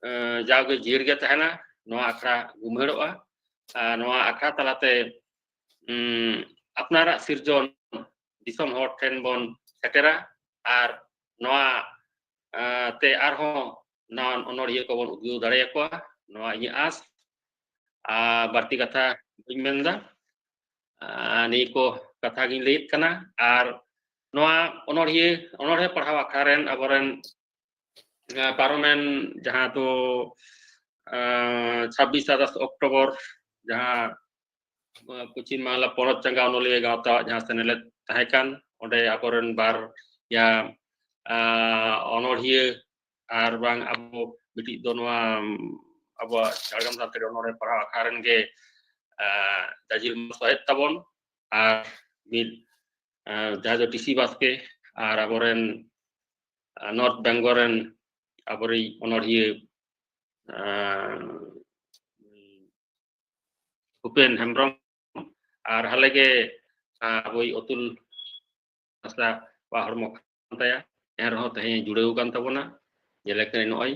ᱮᱸ, ᱡᱟᱣᱜᱮ ᱡᱤᱭᱟᱹᱲ ᱜᱮ ᱛᱟᱦᱮᱱᱟ᱾ ᱱᱚᱣᱟ ᱟᱠᱷᱲᱟ ᱜᱩᱢᱟᱹᱲᱚᱜᱼᱟ᱾ ᱟᱨ ᱱᱚᱣᱟ ᱟᱠᱷᱲᱟ ᱛᱟᱞᱟᱛᱮ, ᱩᱸ, ᱟᱯᱱᱟᱨᱟᱜ ᱥᱤᱨᱡᱚᱱ ᱫᱤᱥᱚᱢ ᱦᱚᱲ ᱴᱷᱮᱱ ᱵᱚᱱ ᱥᱮᱴᱮᱨᱟ᱾ ᱟᱨ ᱱᱚᱣᱟ, ᱮᱸ, ᱛᱮ ᱟᱨᱦᱚᱸ ᱱᱟᱣᱟᱱ ᱚᱱᱚᱬᱦᱤᱭᱟᱹ ᱠᱚᱵᱚᱱ ᱩᱫᱽᱜᱟᱹᱣ ᱫᱟᱲᱮᱭᱟᱠᱚᱣᱟ, ᱱᱚᱣᱟ ᱤᱧᱟᱹᱜ ᱟᱸᱥ᱾ ᱟᱨ ᱵᱟᱹᱲᱛᱤ ᱠᱟᱛᱷᱟ ᱵᱟᱹᱧ ᱢᱮᱱᱫᱟ᱾ ᱟᱨ ᱱᱤᱭᱟᱹ ᱠᱚ ᱠᱟᱛᱷᱟ ᱜᱤᱧ ᱞᱟᱹᱭᱮᱫ ᱠᱟᱱᱟ᱾ ᱟᱨ ᱱᱚᱣᱟ ᱚᱱᱚᱬᱦᱤᱭᱟᱹ, ᱚᱱᱚᱬᱦᱮ ᱯᱟᱲᱦᱟᱣ ᱟᱠᱷᱲᱟ ᱨᱮᱱ ᱟᱵᱚᱨᱮᱱ, ᱮᱸ, ᱯᱟᱨᱚᱢᱮᱱ ᱡᱟᱦᱟᱸ ᱫᱚ, ᱮᱸ, ᱪᱷᱟᱵᱵᱤᱥ ᱥᱟᱛᱟᱥ ᱚᱠᱴᱳᱵᱚᱨ ᱡᱟᱦᱟᱸ, ᱮᱸ, ᱯᱚᱪᱷᱤᱢ ᱵᱟᱝᱞᱟ ᱯᱚᱱᱚᱛ ᱪᱟᱸᱜᱟ ᱚᱱᱚᱞᱤᱭᱟᱹ ᱜᱟᱶᱛᱟ ᱡᱟᱦᱟᱸ ᱥᱮᱱᱮᱞᱮᱫ ᱛᱟᱦᱮᱸ ᱠᱟᱱ, ᱚᱸᱰᱮ ᱟᱵᱚᱨᱮᱱ ᱵᱟᱨᱭᱟ, ᱮᱸ, ᱚᱱᱚᱬᱦᱤᱭᱟᱹ ᱟᱨ ᱵᱟᱝ ᱟᱵᱚ ᱢᱤᱫᱴᱤᱡ ᱫᱚ ᱱᱚᱣᱟ, ᱩᱢ, ᱟᱵᱚᱣᱟᱜ ᱡᱷᱟᱲᱜᱨᱟᱢ ᱥᱟᱱᱛᱟᱲᱤ ᱚᱱᱚᱬᱦᱮ ᱯᱟᱲᱦᱟᱣ ᱟᱠᱷᱲᱟ ᱨᱮᱱ ᱜᱮ, ᱮᱸ, ᱡᱟᱡᱤᱞ ᱥᱚᱦᱮᱫ ᱛᱟᱵᱚᱱ, ᱟᱨ ᱢᱤᱫ, ᱮᱸ, ᱡᱟᱦᱟᱸᱭ ᱫᱚ ᱴᱤ ᱥᱤ ᱵᱟᱥᱠᱮ, ᱟᱨ ᱟᱵᱚᱨᱮᱱ, ᱮᱸ, ᱱᱚᱨᱛᱷ ᱵᱮᱝᱜᱚᱞ ᱨᱮᱱ ᱟᱵᱚᱨᱤᱡ ᱚᱱᱚᱬᱦᱤᱭᱟᱹ, ᱮᱸ, ᱵᱷᱩᱯᱮᱱ ᱦᱮᱢᱵᱨᱚᱢ, ᱟᱨ ᱦᱟᱞᱮᱜᱮ, ᱮᱸ, ᱟᱵᱚᱭᱤᱡ ᱚᱛᱩᱞ ᱦᱟᱸᱥᱫᱟ ᱣᱟᱜ ᱦᱚᱲᱢᱚ ᱠᱟᱱ ᱛᱟᱭᱟ᱾ ᱮᱱ ᱨᱮᱦᱚᱸ ᱛᱮᱦᱮᱧ ᱡᱩᱲᱟᱹᱣ ᱟᱠᱟᱱ ᱛᱟᱵᱚᱱᱟ᱾ ᱧᱮᱞᱮ ᱠᱟᱹᱱᱟᱹᱧ ᱱᱚᱜᱼᱚᱭ,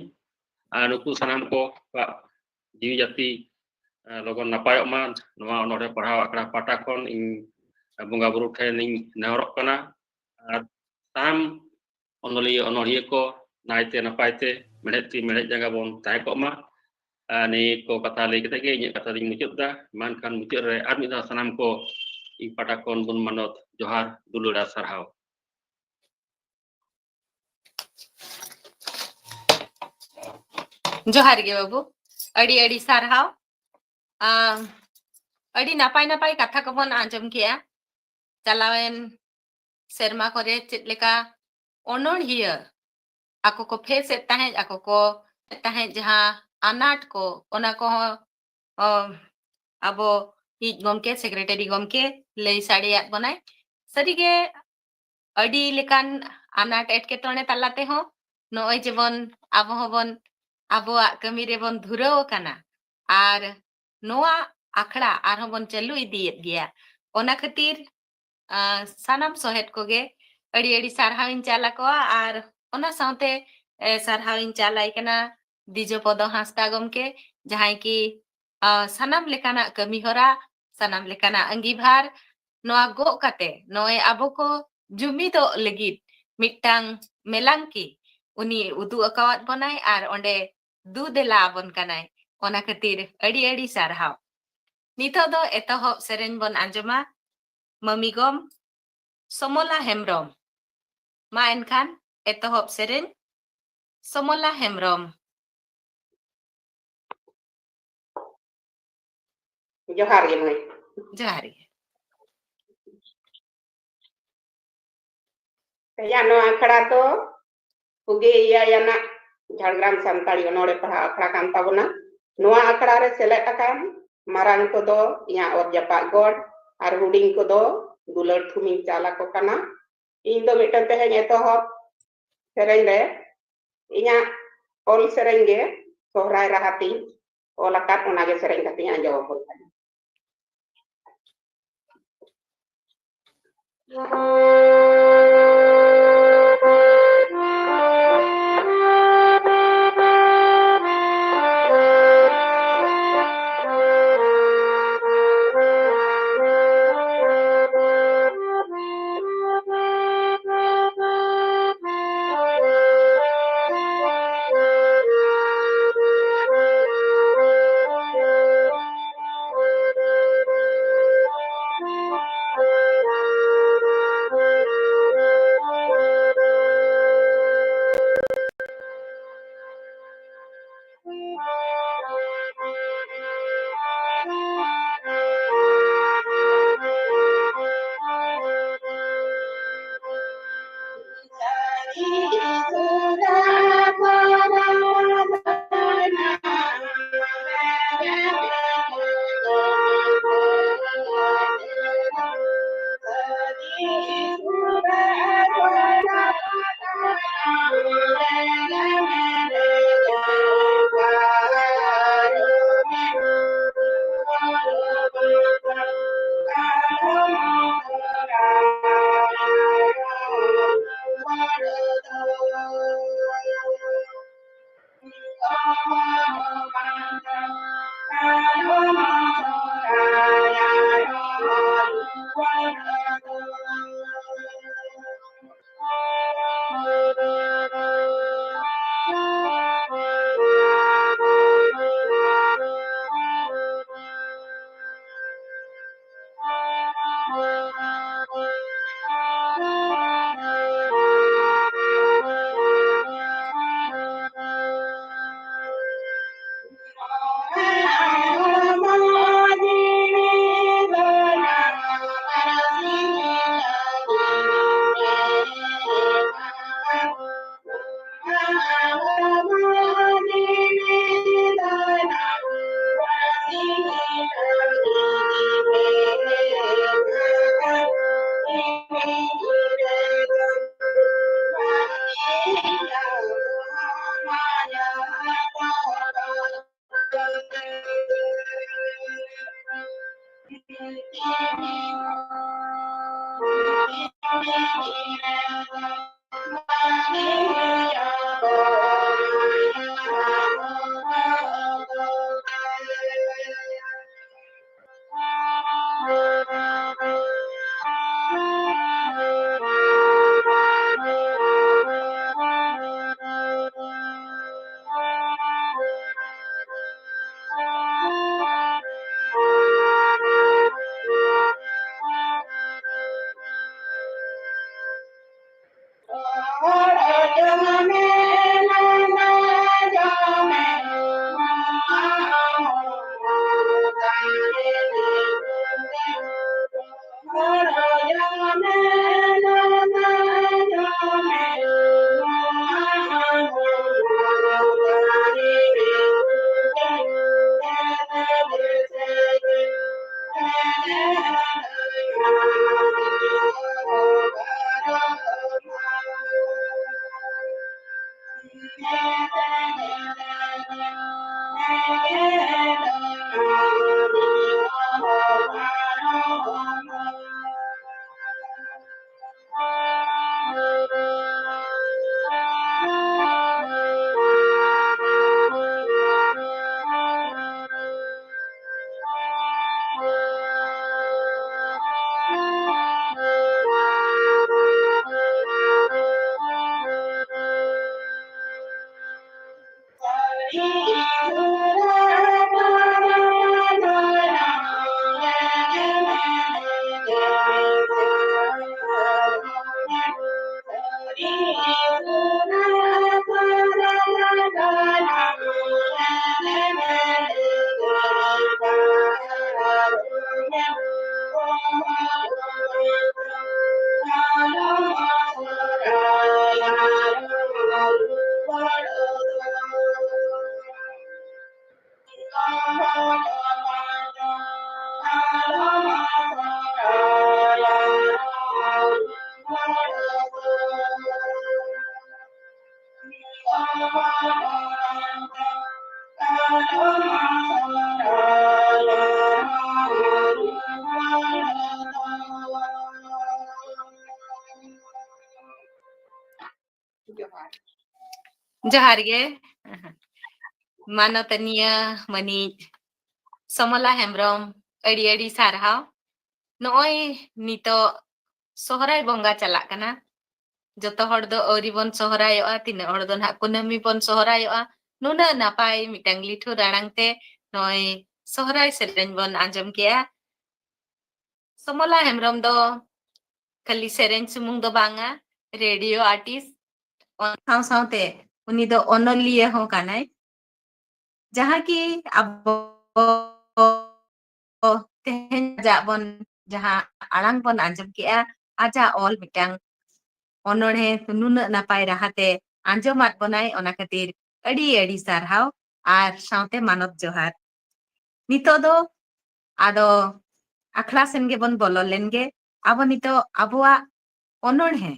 ᱟᱨ ᱱᱩᱠᱩ ᱥᱟᱱᱟᱢ ᱠᱚᱣᱟᱜ ᱡᱤᱣᱤ ᱡᱟᱹᱛᱤ, ᱮ, ᱞᱚᱜᱚᱱ ᱱᱟᱯᱟᱭᱚᱜ ᱢᱟ᱾ ᱱᱚᱣᱟ ᱚᱱᱚᱬᱦᱮ ᱯᱟᱲᱦᱟᱣ ᱟᱠᱷᱲᱟ ᱯᱟᱦᱴᱟ ᱠᱷᱚᱱ ᱤᱧ ᱵᱚᱸᱜᱟ ᱵᱩᱨᱩ ᱴᱷᱮᱱ ᱤᱧ ᱱᱮᱦᱚᱨᱚᱜ ᱠᱟᱱᱟ᱾ ᱟᱨ ᱥᱟᱱᱟᱢ ᱚᱱᱚᱞᱤᱭᱟᱹ ᱚᱱᱚᱲᱦᱤᱭᱟᱹ ᱠᱚ ᱱᱟᱭᱛᱮ ᱱᱟᱯᱟᱭ ᱛᱮ ᱢᱮᱲᱦᱮᱫ ᱛᱤ ᱢᱮᱲᱦᱮᱫ ᱡᱟᱸᱜᱟ ᱵᱚᱱ ᱛᱟᱦᱮᱸ ᱠᱚᱜ ᱢᱟ᱾ ᱟᱨ ᱱᱤᱭᱟᱹ ᱠᱚ ᱠᱟᱛᱷᱟ ᱞᱟᱹᱭ ᱠᱟᱛᱮ ᱜᱮ ᱤᱧᱟᱹᱜ ᱠᱟᱛᱷᱟ ᱫᱚᱧ ᱢᱩᱪᱟᱹᱫ ᱮᱫᱟ᱾ ᱢᱟ ᱮᱱᱠᱷᱟᱱ ᱢᱩᱪᱟᱹᱫ ᱨᱮ ᱟᱨ ᱢᱤᱫ ᱫᱷᱟᱣ ᱥᱟᱱᱟᱢ ᱠᱚ ᱤᱧ ᱯᱟᱦᱴᱟ ᱠᱷᱚᱱ ᱜᱩᱱ ᱢᱟᱱᱚᱛ ᱡᱚᱦᱟᱨ, ᱫᱩᱞᱟᱹᱲ ᱟᱨ ᱥᱟᱨᱦᱟᱣ᱾ ᱡᱚᱦᱟᱨ ᱜᱮ ᱵᱟᱹᱵᱩ, ᱟᱹᱰᱤ ᱟᱹᱰᱤ ᱥᱟᱨᱦᱟᱣ᱾ ᱟᱢ, ᱟᱹᱰᱤ ᱱᱟᱯᱟᱭ ᱱᱟᱯᱟᱭ ᱠᱟᱛᱷᱟ ᱠᱚᱵᱚᱱ ᱟᱸᱡᱚᱢ ᱠᱮᱜᱼᱟ᱾ ᱪᱟᱞᱟᱣᱮᱱ ᱥᱮᱨᱢᱟ ᱠᱚᱨᱮ ᱪᱮᱫ ᱞᱮᱠᱟ ᱚᱱᱚᱬᱦᱤᱭᱟᱹ ᱟᱠᱚ ᱠᱚ ᱯᱷᱮᱥ ᱮᱫ ᱛᱟᱦᱮᱸᱫ, ᱟᱠᱚ ᱠᱚ ᱮᱫ ᱛᱟᱦᱮᱸᱫ ᱡᱟᱦᱟᱸ ᱟᱱᱟᱴ ᱠᱚ, ᱚᱱᱟ ᱠᱚᱦᱚᱸ, ᱚ, ᱟᱵᱚ ᱤᱡ ᱜᱚᱢᱠᱮ, ᱥᱮᱠᱨᱮᱴᱟᱨᱤ ᱜᱚᱢᱠᱮ ᱞᱟᱹᱭ ᱥᱟᱰᱮᱭᱟᱫ ᱵᱚᱱᱟᱭ᱾ ᱥᱟᱹᱨᱤᱜᱮ ᱟᱹᱰᱤ ᱞᱮᱠᱟᱱ ᱟᱱᱟᱴ ᱮᱴᱠᱮᱴᱚᱬᱮ ᱛᱟᱞᱟ ᱛᱮᱦᱚᱸ ᱱᱚᱜᱼᱚᱭ ᱡᱮᱢᱚᱱ ᱟᱵᱚ ᱦᱚᱸᱵᱚᱱ ᱟᱵᱚᱣᱟᱜ ᱠᱟᱹᱢᱤ ᱨᱮᱵᱚᱱ ᱫᱷᱩᱨᱟᱹᱣ ᱟᱠᱟᱱᱟ, ᱟᱨ ᱱᱚᱣᱟ ᱟᱠᱷᱲᱟ ᱟᱨᱦᱚᱸ ᱵᱚᱱ ᱪᱟᱹᱞᱩ ᱤᱫᱤᱭᱮᱫ ᱜᱮᱭᱟ᱾ ᱚᱱᱟ ᱠᱷᱟᱹᱛᱤᱨ, ᱟᱸ, ᱥᱟᱱᱟᱢ ᱥᱚᱦᱮᱫ ᱠᱚᱜᱮ ᱟᱹᱰᱤ ᱟᱹᱰᱤ ᱥᱟᱨᱦᱟᱣ ᱤᱧ ᱪᱟᱞ ᱟᱠᱚᱣᱟ, ᱟᱨ ᱚᱱᱟ ᱥᱟᱶᱛᱮ, ᱮ, ᱥᱟᱨᱦᱟᱣ ᱤᱧ ᱪᱟᱞ ᱟᱭ ᱠᱟᱱᱟ ᱫᱤᱡᱚᱯᱚᱫᱚ ᱦᱟᱸᱥᱫᱟ ᱜᱚᱢᱠᱮ, ᱡᱟᱦᱟᱸᱭ ᱠᱤ, ᱟᱸ, ᱥᱟᱱᱟᱢ ᱞᱮᱠᱟᱱᱟᱜ ᱠᱟᱹᱢᱤ ᱦᱚᱨᱟ, ᱥᱟᱱᱟᱢ ᱞᱮᱠᱟᱱᱟᱜ ᱟᱸᱜᱤᱵᱷᱟᱨ ᱱᱚᱣᱟ ᱜᱚᱜ ᱠᱟᱛᱮ ᱱᱚᱜᱼᱚᱭ ᱟᱵᱚ ᱠᱚ ᱡᱩᱢᱤᱫᱚᱜ ᱞᱟᱹᱜᱤᱫ ᱢᱤᱫᱴᱟᱝ ᱢᱮᱞᱟᱝᱠᱤ ᱩᱱᱤ ᱩᱫᱩᱜ ᱟᱠᱟᱣᱟᱫ ᱵᱚᱱᱟᱭ ᱟᱨ ᱚᱸᱰᱮ ᱫᱩ ᱫᱮᱞᱟ ᱟᱵᱚᱱ ᱠᱟᱱᱟᱭ᱾ ᱚᱱᱟ ᱠᱷᱟᱹᱛᱤᱨ ᱟᱹᱰᱤ ᱟᱹᱰᱤ ᱥᱟᱨᱦᱟᱣ᱾ ᱱᱤᱛᱚᱜ ᱫᱚ ᱮᱛᱚᱦᱚᱵ ᱥᱮᱨᱮᱧ ᱵᱚᱱ ᱟᱸᱡᱚᱢᱟ᱾ ᱢᱟᱹᱢᱤ ᱜᱚᱢ, ᱥᱚᱢᱚᱞᱟ ᱦᱮᱢᱵᱨᱚᱢ᱾ ᱢᱟ ᱮᱱᱠᱷᱟᱱ ᱮᱛᱚᱦᱚᱵ ᱥᱮᱨᱮᱧ, ᱥᱚᱢᱚᱞᱟ ᱦᱮᱢᱵᱨᱚᱢ᱾ ᱡᱚᱦᱟᱨ ᱜᱮ ᱢᱟᱹᱭ᱾ ᱡᱚᱦᱟᱨ ᱜᱮ᱾ ᱛᱮᱦᱮᱧᱟᱜ ᱱᱚᱣᱟ ᱟᱠᱷᱲᱟ ᱫᱚ ᱯᱩᱜᱮ ᱮᱭᱟᱭ ᱟᱱᱟᱜ ᱡᱷᱟᱲᱜᱨᱟᱢ ᱥᱟᱱᱛᱟᱲᱤ ᱚᱱᱚᱬᱦᱮ ᱯᱟᱲᱦᱟᱣ ᱟᱠᱷᱲᱟ ᱠᱟᱱ ᱛᱟᱵᱚᱱᱟ᱾ ᱱᱚᱣᱟ ᱟᱠᱷᱲᱟ ᱨᱮ ᱥᱮᱞᱮᱫ ᱟᱠᱟᱱ ᱢᱟᱨᱟᱝ ᱠᱚᱫᱚ ᱤᱧᱟᱹᱜ ᱚᱛ ᱡᱟᱯᱟᱜ ᱜᱚᱰ ᱟᱨ ᱦᱩᱰᱤᱧ ᱠᱚᱫᱚ ᱫᱩᱞᱟᱹᱲ ᱛᱷᱩᱢᱤᱧ ᱪᱟᱞ ᱟᱠᱚ ᱠᱟᱱᱟ᱾ ᱤᱧ ᱫᱚ ᱢᱤᱫᱴᱟᱝ ᱛᱮᱦᱮᱧ ᱮᱛᱚᱦᱚᱵ ᱥᱮᱨᱮᱧ ᱨᱮ ᱤᱧᱟᱹᱜ ᱚᱞ ᱥᱮᱨᱮᱧ ᱜᱮ ᱥᱚᱦᱨᱟᱭ ᱨᱟᱦᱟ ᱛᱤᱧ ᱚᱞ ᱟᱠᱟᱫ, ᱚᱱᱟᱜᱮ ᱥᱮᱨᱮᱧ ᱠᱟᱛᱮᱧ ᱟᱸᱡᱚᱢ ᱟᱵᱚᱱ ᱠᱟᱱᱟ᱾ ᱡᱚᱦᱟᱨ ᱜᱮ᱾ ᱢᱟᱱᱚᱛᱟᱱᱤᱭᱟᱹ ᱢᱟᱹᱱᱤᱡ ᱥᱚᱢᱚᱞᱟ ᱦᱮᱢᱵᱨᱚᱢ, ᱟᱹᱰᱤ ᱟᱹᱰᱤ ᱥᱟᱨᱦᱟᱣ᱾ ᱱᱚᱜᱼᱚᱭ ᱱᱤᱛᱚᱜ ᱥᱚᱦᱨᱟᱭ ᱵᱚᱸᱜᱟ ᱪᱟᱞᱟᱜ ᱠᱟᱱᱟ᱾ ᱡᱚᱛᱚ ᱦᱚᱲ ᱫᱚ ᱟᱹᱣᱨᱤ ᱵᱚᱱ ᱥᱚᱦᱨᱟᱭᱚᱜᱼᱟ, ᱛᱤᱱᱟᱹᱜ ᱦᱚᱲ ᱫᱚ ᱱᱟᱦᱟᱜ ᱠᱩᱱᱟᱹᱢᱤ ᱵᱚᱱ ᱥᱚᱦᱨᱟᱭᱚᱜᱼᱟ᱾ ᱱᱩᱱᱟᱹᱜ ᱱᱟᱯᱟᱭ ᱢᱤᱫᱴᱟᱝ ᱞᱤᱴᱷᱩᱨ ᱟᱲᱟᱝ ᱛᱮ ᱱᱚᱜᱼᱚᱭ ᱥᱚᱦᱨᱟᱭ ᱥᱮᱨᱮᱧ ᱵᱚᱱ ᱟᱸᱡᱚᱢ ᱠᱮᱜᱼᱟ᱾ ᱥᱚᱢᱚᱞᱟ ᱦᱮᱢᱵᱨᱚᱢ ᱫᱚ ᱠᱷᱟᱹᱞᱤ ᱥᱮᱨᱮᱧ ᱥᱩᱢᱩᱝ ᱫᱚ ᱵᱟᱝᱟ, ᱨᱮᱰᱤᱭᱳ ᱟᱨᱴᱤᱥᱴ, ᱚᱱᱟ ᱥᱟᱶ ᱥᱟᱶᱛᱮ ᱩᱱᱤ ᱫᱚ ᱚᱱᱚᱞᱤᱭᱟᱹ ᱦᱚᱸ ᱠᱟᱱᱟᱭ᱾ ᱡᱟᱦᱟᱸ ᱠᱤ ᱟᱵᱚ ᱛᱮᱦᱮᱧ ᱟᱡᱟᱜ ᱵᱚᱱ, ᱡᱟᱦᱟᱸ ᱟᱲᱟᱝ ᱵᱚᱱ ᱟᱸᱡᱚᱢ ᱠᱮᱜᱼᱟ, ᱟᱡᱟᱜ ᱚᱞ ᱢᱤᱫᱴᱟᱝ ᱚᱱᱚᱬᱦᱮ ᱱᱩᱱᱟᱹᱜ ᱱᱟᱯᱟᱭ ᱨᱟᱦᱟᱛᱮ ᱟᱸᱡᱚᱢᱟᱫ ᱵᱚᱱᱟᱭ, ᱚᱱᱟ ᱠᱷᱟᱹᱛᱤᱨ ᱟᱹᱰᱤ ᱟᱹᱰᱤ ᱥᱟᱨᱦᱟᱣ ᱟᱨ ᱥᱟᱶᱛᱮ ᱢᱟᱱᱚᱛ ᱡᱚᱦᱟᱨ᱾ ᱱᱤᱛᱚᱜ ᱫᱚ ᱟᱫᱚ ᱟᱠᱷᱲᱟ ᱥᱮᱱ ᱜᱮᱵᱚᱱ ᱵᱚᱞᱚ ᱞᱮᱱ ᱜᱮ᱾ ᱟᱵᱚ ᱱᱤᱛᱚᱜ ᱟᱵᱚᱣᱟᱜ ᱚᱱᱚᱬᱦᱮ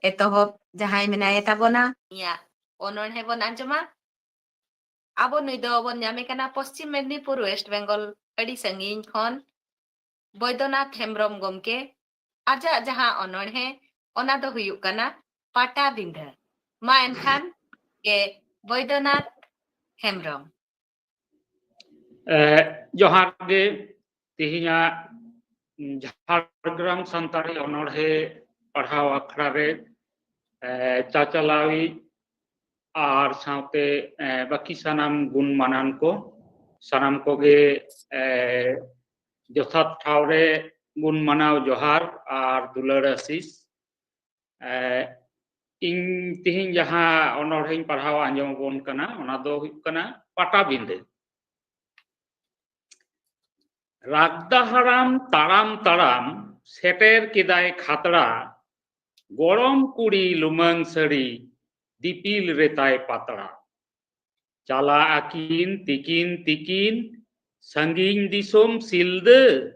ᱮᱛᱚᱦᱚᱵ ᱡᱟᱦᱟᱸᱭ ᱢᱮᱱᱟᱭ ᱛᱟᱵᱚᱱᱟ, ᱩᱱᱤᱭᱟᱜ ᱚᱱᱚᱬᱦᱮ ᱵᱚᱱ ᱟᱸᱡᱚᱢᱟ᱾ ᱟᱵᱚ ᱱᱩᱭ ᱫᱚ ᱵᱚᱱ ᱧᱟᱢᱮ ᱠᱟᱱᱟ ᱯᱚᱥᱪᱤᱢ ᱢᱮᱫᱽᱱᱤᱯᱩᱨ, ᱳᱭᱮᱥᱴ ᱵᱮᱝᱜᱚᱞ, ᱟᱹᱰᱤ ᱥᱟᱺᱜᱤᱧ ᱠᱷᱚᱱ᱾ ᱵᱚᱭᱫᱚᱱᱟᱛᱷ ᱦᱮᱢᱵᱨᱚᱢ ᱜᱚᱢᱠᱮ, ᱟᱡᱟᱜ ᱡᱟᱦᱟᱸ ᱚᱱᱚᱬᱦᱮ, ᱚᱱᱟ ᱫᱚ ᱦᱩᱭᱩᱜ ᱠᱟᱱᱟ ᱯᱟᱴᱟᱵᱤᱸᱫᱷᱟᱹ᱾ ᱢᱟ ᱮᱱᱠᱷᱟᱱ ᱜᱮ ᱵᱚᱭᱫᱚᱱᱟᱛᱷ ᱦᱮᱢᱵᱨᱚᱢ᱾ ᱮ, ᱡᱚᱦᱟᱨ ᱜᱮ᱾ ᱛᱮᱦᱮᱧᱟᱜ ᱡᱷᱟᱲᱜᱨᱟᱢ ᱥᱟᱱᱛᱟᱲᱤ ᱚᱱᱚᱬᱦᱮ ᱯᱟᱲᱦᱟᱣ ᱟᱠᱷᱲᱟ ᱨᱮ, ᱮ, ᱪᱟᱪᱟᱞᱟᱣᱤᱡ ᱟᱨ ᱥᱟᱶᱛᱮ, ᱮ, ᱵᱟᱹᱠᱤ ᱥᱟᱱᱟᱢ ᱜᱩᱱ ᱢᱟᱱᱟᱱ ᱠᱚ, ᱥᱟᱱᱟᱢ ᱠᱚᱜᱮ, ᱮ, ᱡᱚᱛᱷᱟᱛ ᱴᱷᱟᱶ ᱨᱮ ᱜᱩᱱ ᱢᱟᱱᱟᱣ ᱡᱚᱦᱟᱨ ᱟᱨ ᱫᱩᱞᱟᱹᱲ ᱟᱥᱤᱥ᱾ ᱮ, ᱤᱧ ᱛᱮᱦᱮᱧ ᱡᱟᱦᱟᱸ ᱚᱱᱚᱬᱦᱮᱧ ᱯᱟᱲᱦᱟᱣ ᱟᱸᱡᱚᱢ ᱟᱵᱚᱱ ᱠᱟᱱᱟ, ᱚᱱᱟ ᱫᱚ ᱦᱩᱭᱩᱜ ᱠᱟᱱᱟ ᱯᱟᱴᱟᱵᱤᱸᱫᱷᱟᱹ᱾ ᱨᱟᱜᱽᱫᱟ ᱦᱟᱲᱟᱢ ᱛᱟᱲᱟᱢ ᱛᱟᱲᱟᱢ ᱥᱮᱴᱮᱨ ᱠᱮᱫᱟᱭ ᱠᱷᱟᱛᱲᱟ, ᱜᱚᱲᱚᱢ ᱠᱩᱲᱤ ᱞᱩᱢᱟᱹᱝ ᱥᱟᱹᱲᱤ ᱫᱤᱯᱤᱞ ᱨᱮᱛᱟᱭ ᱯᱟᱛᱲᱟ᱾ ᱪᱟᱞᱟᱜ ᱟᱹᱠᱤᱱ ᱛᱤᱠᱤᱱ ᱛᱤᱠᱤᱱ ᱥᱟᱺᱜᱤᱧ ᱫᱤᱥᱚᱢ ᱥᱤᱞᱫᱟᱹ,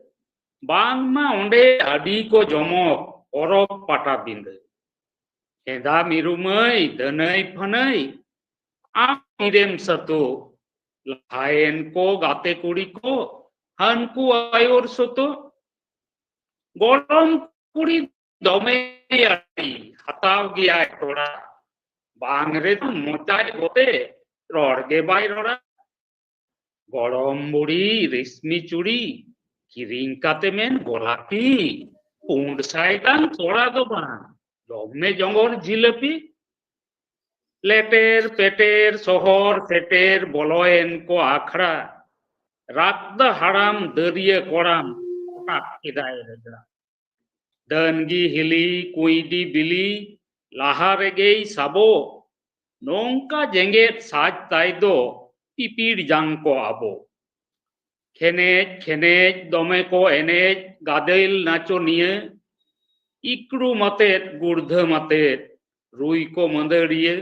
ᱵᱟᱝᱢᱟ ᱚᱸᱰᱮ ᱟᱹᱰᱤ ᱠᱚ ᱡᱚᱢᱚᱠ ᱯᱚᱨᱚᱵᱽ ᱯᱟᱴᱟᱵᱤᱸᱫᱷᱟᱹ᱾ ᱦᱮᱸᱫᱟ ᱢᱤᱨᱩ ᱢᱟᱹᱭ, ᱫᱷᱟᱹᱱᱟᱹᱭ ᱯᱷᱟᱹᱱᱟᱹᱭ, ᱟᱢ ᱛᱤᱨᱮᱢ ᱥᱟᱹᱛᱳᱜ? ᱞᱟᱦᱟᱭᱮᱱ ᱠᱚ ᱜᱟᱛᱮ ᱠᱩᱲᱤ ᱠᱚ, ᱦᱟᱹᱱᱠᱩ ᱟᱭᱳᱨ ᱥᱚᱛᱳᱜ᱾ ᱜᱚᱲᱚᱢ ᱠᱩᱲᱤ ᱫᱚᱢᱮ ᱟᱹᱲᱤ, ᱦᱟᱛᱟᱣ ᱜᱮᱭᱟᱭ ᱛᱚᱲᱟ᱾ ᱵᱟᱝ ᱨᱮᱫᱚ ᱢᱚᱪᱟᱭ ᱵᱚᱛᱮ, ᱨᱚᱲ ᱜᱮ ᱵᱟᱭ ᱨᱚᱲᱟ᱾ ᱜᱚᱲᱚᱢ ᱵᱩᱲᱤ ᱨᱮᱥᱢᱤ ᱪᱩᱲᱤ, ᱠᱤᱨᱤᱧ ᱠᱟᱛᱮ ᱢᱮᱱ ᱜᱚᱞᱟᱯᱤ᱾ ᱯᱩᱸᱰ ᱥᱟᱭ ᱜᱟᱱ ᱛᱚᱲᱟ ᱫᱚ ᱵᱟᱝ, ᱡᱚᱢ ᱢᱮ ᱡᱚᱸᱜᱚᱨ ᱡᱤᱞᱟᱹᱯᱤ᱾ ᱞᱮᱴᱮᱨ ᱯᱮᱴᱮᱨ ᱥᱚᱦᱚᱨ ᱥᱮᱴᱮᱨ ᱵᱚᱞᱚᱭᱮᱱ ᱠᱚ ᱟᱠᱷᱲᱟ᱾ ᱨᱟᱜᱽᱫᱟ ᱦᱟᱲᱟᱢ ᱫᱟᱹᱨᱭᱟᱹ ᱠᱚᱲᱟᱢ ᱦᱚᱴᱟᱛ ᱠᱮᱫᱟᱭ ᱨᱮᱜᱽᱲᱟ᱾ ᱰᱟᱹᱱᱜᱤ ᱦᱤᱞᱤ ᱠᱩᱸᱭᱰᱤ ᱵᱤᱞᱤ ᱞᱟᱦᱟ ᱨᱮᱜᱮᱭ ᱥᱟᱵᱚ᱾ ᱱᱚᱝᱠᱟ ᱡᱮᱜᱮᱛ ᱥᱟᱡᱽ ᱛᱟᱭ ᱫᱚ ᱯᱤᱯᱤᱲ ᱡᱟᱝ ᱠᱚ ᱟᱵᱚ᱾ ᱠᱷᱮᱱᱮᱡ ᱠᱷᱮᱱᱮᱡ ᱫᱚᱢᱮ ᱠᱚ ᱮᱱᱮᱡ ᱜᱟᱫᱮᱞ ᱱᱟᱪᱚᱱᱤᱭᱟᱹ᱾ ᱤᱠᱲᱩᱢ ᱟᱛᱮᱫ ᱜᱩᱲᱫᱷᱟᱹᱢ ᱟᱛᱮᱫ ᱨᱩᱭ ᱠᱚ ᱢᱟᱹᱫᱟᱹᱲᱤᱭᱟᱹ᱾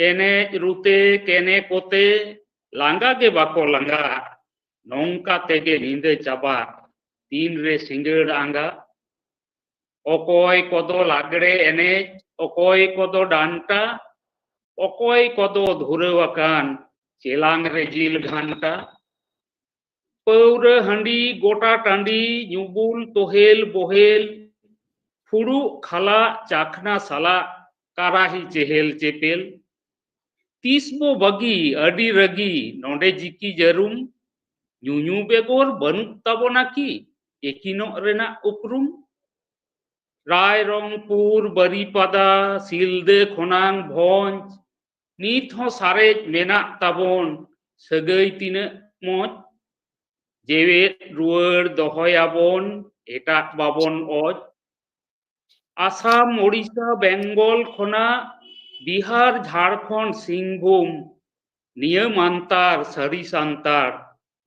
ᱮᱱᱮᱡ ᱨᱩᱛᱮ ᱠᱮᱱᱮ ᱠᱚᱛᱮ ᱞᱟᱸᱜᱟ ᱜᱮ ᱵᱟᱠᱚ ᱞᱟᱸᱜᱟ᱾ ᱱᱚᱝᱠᱟ ᱛᱮᱜᱮ ᱧᱤᱫᱟᱹ ᱪᱟᱵᱟ, ᱛᱤᱱᱨᱮ ᱥᱤᱸᱜᱟᱹᱲ ᱟᱸᱜᱟ᱾ ᱚᱠᱚᱭ ᱠᱚᱫᱚ ᱞᱟᱜᱽᱲᱮ ᱮᱱᱮᱡ, ᱚᱠᱚᱭ ᱠᱚᱫᱚ ᱰᱟᱱᱴᱟ᱾ ᱚᱠᱚᱭ ᱠᱚᱫᱚ ᱫᱷᱩᱨᱟᱹᱣ ᱟᱠᱟᱱ ᱪᱮᱞᱟᱝ ᱨᱮ ᱡᱤᱞ ᱜᱷᱟᱱᱴᱟ᱾ ᱯᱟᱹᱣᱨᱟᱹ ᱦᱟᱺᱰᱤ ᱜᱚᱴᱟ ᱴᱟᱺᱰᱤ, ᱧᱩᱵᱩᱞ ᱛᱚᱦᱮᱞ ᱵᱚᱦᱮᱞ, ᱯᱷᱩᱲᱩᱜ ᱠᱷᱟᱞᱟᱜ ᱪᱟᱠᱷᱱᱟ ᱥᱟᱞᱟᱜ, ᱠᱟᱨᱟᱦᱤ ᱪᱮᱦᱮᱞ ᱪᱮᱯᱮᱞ᱾ ᱛᱤᱥ ᱵᱚ ᱵᱟᱹᱜᱤ ᱟᱹᱰᱤ ᱨᱟᱹᱜᱤ, ᱱᱚᱰᱮ ᱡᱤᱠᱤ ᱡᱟᱹᱨᱩᱢ, ᱧᱩᱧᱩ ᱵᱮᱜᱚᱨ ᱵᱟᱹᱱᱩᱜ ᱛᱟᱵᱚᱱᱟ ᱠᱤ ᱮᱠᱤᱱᱚᱜ ᱨᱮᱱᱟᱜ ᱩᱯᱨᱩᱢ? ᱨᱟᱭᱨᱚᱝᱯᱩᱨ, ᱵᱟᱨᱤᱯᱟᱫᱟ, ᱥᱤᱞᱫᱟᱹ ᱠᱷᱚᱱᱟᱝ ᱵᱷᱚᱸᱡᱽ, ᱱᱤᱛ ᱦᱚᱸ ᱥᱟᱨᱮᱡ ᱢᱮᱱᱟᱜ ᱛᱟᱵᱚᱱ ᱥᱟᱹᱜᱟᱹᱭ ᱛᱤᱱᱟᱹᱜ ᱢᱚᱡᱽ᱾ ᱡᱮᱣᱮᱫ ᱨᱩᱣᱟᱹᱲ ᱫᱚᱦᱚᱭᱟᱵᱚᱱ, ᱮᱴᱟᱜ ᱵᱟᱵᱚᱱ ᱚᱡᱽ᱾ ᱟᱥᱟᱢ, ᱳᱰᱤᱥᱟ, ᱵᱮᱝᱜᱚᱞ ᱠᱷᱚᱱᱟᱜ ᱵᱤᱦᱟᱨ, ᱡᱷᱟᱲᱠᱷᱚᱸᱰ, ᱥᱤᱝᱵᱷᱩᱢ, ᱱᱤᱭᱟᱹ ᱢᱟᱱᱛᱟᱨ ᱥᱟᱹᱨᱤ ᱥᱟᱱᱛᱟᱲ,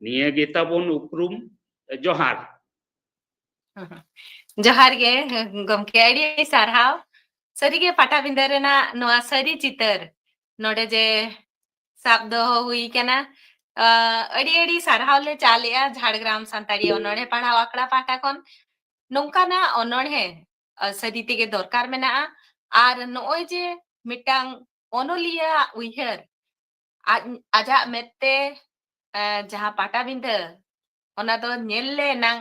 ᱱᱤᱭᱟᱹ ᱜᱮ ᱛᱟᱵᱚᱱ ᱩᱯᱨᱩᱢ᱾ ᱡᱚᱦᱟᱨ᱾ ᱡᱚᱦᱟᱨ ᱜᱮ ᱜᱚᱢᱠᱮ, ᱟᱹᱰᱤ ᱟᱹᱰᱤ ᱥᱟᱨᱦᱟᱣ᱾ ᱥᱟᱹᱨᱤᱜᱮ ᱯᱟᱴᱟᱵᱤᱸᱫᱟᱹ ᱨᱮᱱᱟᱜ ᱱᱚᱣᱟ ᱥᱟᱹᱨᱤ ᱪᱤᱛᱟᱹᱨ ᱱᱚᱰᱮ ᱡᱮ ᱥᱟᱵ ᱫᱚᱦᱚ ᱦᱩᱭ ᱠᱟᱱᱟ᱾ ᱟᱹᱰᱤ ᱟᱹᱰᱤ ᱥᱟᱨᱦᱟᱣ ᱞᱮ ᱪᱟᱞᱮᱜᱼᱟ ᱡᱷᱟᱲᱜᱨᱟᱢ ᱥᱟᱱᱛᱟᱲᱤ ᱚᱱᱚᱬᱦᱮ ᱯᱟᱲᱦᱟᱣ ᱟᱠᱷᱲᱟ ᱯᱟᱦᱴᱟ ᱠᱷᱚᱱ᱾ ᱱᱚᱝᱠᱟᱱᱟᱜ ᱚᱱᱚᱬᱦᱮ ᱥᱟᱹᱨᱤ ᱛᱮᱜᱮ ᱫᱚᱨᱠᱟᱨ ᱢᱮᱱᱟᱜᱼᱟ᱾ ᱟᱨ ᱱᱚᱜᱼᱚᱭ ᱡᱮ ᱢᱤᱫᱴᱟᱝ ᱚᱱᱚᱞᱤᱭᱟᱹᱣᱟᱜ ᱩᱭᱦᱟᱹᱨ, ᱟᱡ ᱟᱡᱟᱜ ᱢᱮᱫᱛᱮ ᱡᱟᱦᱟᱸ ᱯᱟᱴᱟᱵᱤᱸᱫᱷᱟᱹ, ᱚᱱᱟ ᱫᱚ ᱧᱮᱞ ᱞᱮ ᱮᱱᱟᱝ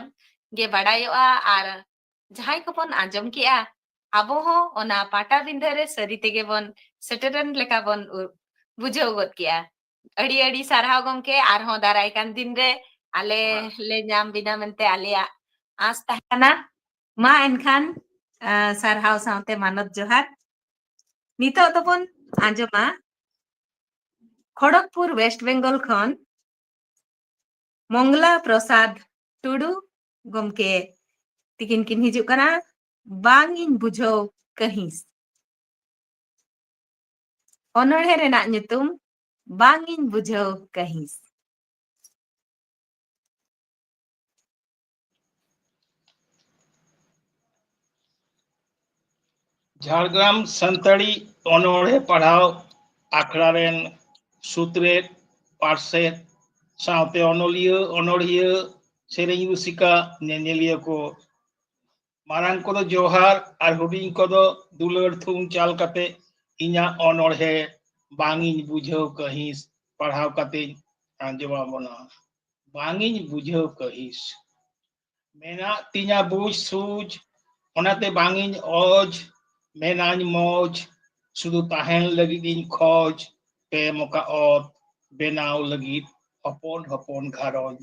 ᱜᱮ ᱵᱟᱲᱟᱭᱚᱜᱼᱟ᱾ ᱟᱨ ᱡᱟᱦᱟᱸᱭ ᱠᱚᱵᱚᱱ ᱟᱸᱡᱚᱢ ᱠᱮᱜᱼᱟ, ᱟᱵᱚ ᱦᱚᱸ ᱚᱱᱟ ᱯᱟᱴᱟᱵᱤᱸᱫᱷᱟᱹ ᱨᱮ ᱥᱟᱹᱨᱤ ᱛᱮᱜᱮ ᱵᱚᱱ ᱥᱮᱴᱮᱨᱮᱱ ᱞᱮᱠᱟ ᱵᱚᱱ ᱵᱩᱡᱷᱟᱹᱣ ᱜᱚᱫ ᱠᱮᱜᱼᱟ᱾ ᱟᱹᱰᱤ ᱟᱹᱰᱤ ᱥᱟᱨᱦᱟᱣ ᱜᱚᱢᱠᱮ, ᱟᱨᱦᱚᱸ ᱫᱟᱨᱟᱭ ᱠᱟᱱ ᱫᱤᱱ ᱨᱮ ᱟᱞᱮ ᱞᱮ ᱧᱟᱢ ᱵᱤᱱᱟ ᱢᱮᱱᱛᱮ ᱟᱞᱮᱭᱟᱜ ᱟᱸᱥ ᱛᱟᱦᱮᱸ ᱠᱟᱱᱟ᱾ ᱢᱟ ᱮᱱᱠᱷᱟᱱ, ᱥᱟᱨᱦᱟᱣ ᱥᱟᱶᱛᱮ ᱢᱟᱱᱚᱛ ᱡᱚᱦᱟᱨ᱾ ᱱᱤᱛᱚᱜ ᱫᱚᱵᱚᱱ ᱟᱸᱡᱚᱢᱟ ᱠᱷᱚᱲᱚᱜᱽᱯᱩᱨ, ᱣᱮᱥᱴ ᱵᱮᱝᱜᱚᱞ ᱠᱷᱚᱱ ᱢᱚᱝᱜᱚᱞᱟ ᱯᱨᱚᱥᱟᱫᱽ ᱴᱩᱰᱩ ᱜᱚᱢᱠᱮ ᱛᱤᱠᱤᱱ ᱠᱤᱱ ᱦᱤᱡᱩᱜ ᱠᱟᱱᱟ᱾ ᱵᱟᱝ ᱤᱧ ᱵᱩᱡᱷᱟᱹᱣ ᱠᱟᱹᱦᱤᱥ᱾ ᱚᱱᱚᱬᱦᱮ ᱨᱮᱱᱟᱜ ᱧᱩᱛᱩᱢ ᱵᱟᱝ ᱤᱧ ᱵᱩᱡᱷᱟᱹᱣ ᱠᱟᱹᱦᱤᱥ᱾ ᱡᱷᱟᱲᱜᱨᱟᱢ ᱥᱟᱱᱛᱟᱲᱤ ᱚᱱᱚᱬᱦᱮ ᱯᱟᱲᱦᱟᱣ ᱟᱠᱷᱲᱟ ᱨᱮᱱ ᱥᱩᱛᱨᱮᱛ, ᱯᱟᱨᱥᱮᱛ, ᱥᱟᱶᱛᱮ ᱚᱱᱚᱞᱤᱭᱟᱹ, ᱚᱱᱚᱬᱦᱤᱭᱟᱹ, ᱥᱮᱨᱮᱧ ᱨᱩᱥᱤᱠᱟ, ᱧᱮᱧᱮᱞᱤᱭᱟᱹ ᱠᱚ, ᱢᱟᱨᱟᱝ ᱠᱚᱫᱚ ᱡᱚᱦᱟᱨ ᱟᱨ ᱦᱩᱰᱤᱧ ᱠᱚᱫᱚ ᱫᱩᱞᱟᱹᱲ ᱛᱷᱩᱢ ᱪᱟᱞ ᱠᱟᱛᱮ ᱤᱧᱟᱹᱜ ᱚᱱᱚᱬᱦᱮ ᱵᱟᱝ ᱤᱧ ᱵᱩᱡᱷᱟᱹᱣ ᱠᱟᱹᱦᱤᱥ, ᱯᱟᱲᱦᱟᱣ ᱠᱟᱛᱮᱧ ᱟᱸᱡᱚᱢ ᱟᱵᱚᱱᱟ᱾ ᱵᱟᱝ ᱤᱧ ᱵᱩᱡᱷᱟᱹᱣ ᱠᱟᱹᱦᱤᱥ᱾ ᱢᱮᱱᱟᱜ ᱛᱤᱧᱟ ᱵᱩᱡᱽ ᱥᱩᱡᱽ, ᱚᱱᱟᱛᱮ ᱵᱟᱝ ᱤᱧ ᱚᱡᱽ, ᱢᱮᱱᱟᱧ ᱢᱚᱡᱽ, ᱥᱩᱫᱷᱩ ᱛᱟᱦᱮᱱ ᱞᱟᱹᱜᱤᱫ ᱤᱧ ᱠᱷᱚᱡᱽ, ᱯᱮ ᱢᱚᱠᱟ ᱚᱛ ᱵᱮᱱᱟᱣ ᱞᱟᱹᱜᱤᱫ ᱦᱚᱯᱚᱱ ᱦᱚᱯᱚᱱ ᱜᱷᱟᱨᱚᱸᱡᱽ᱾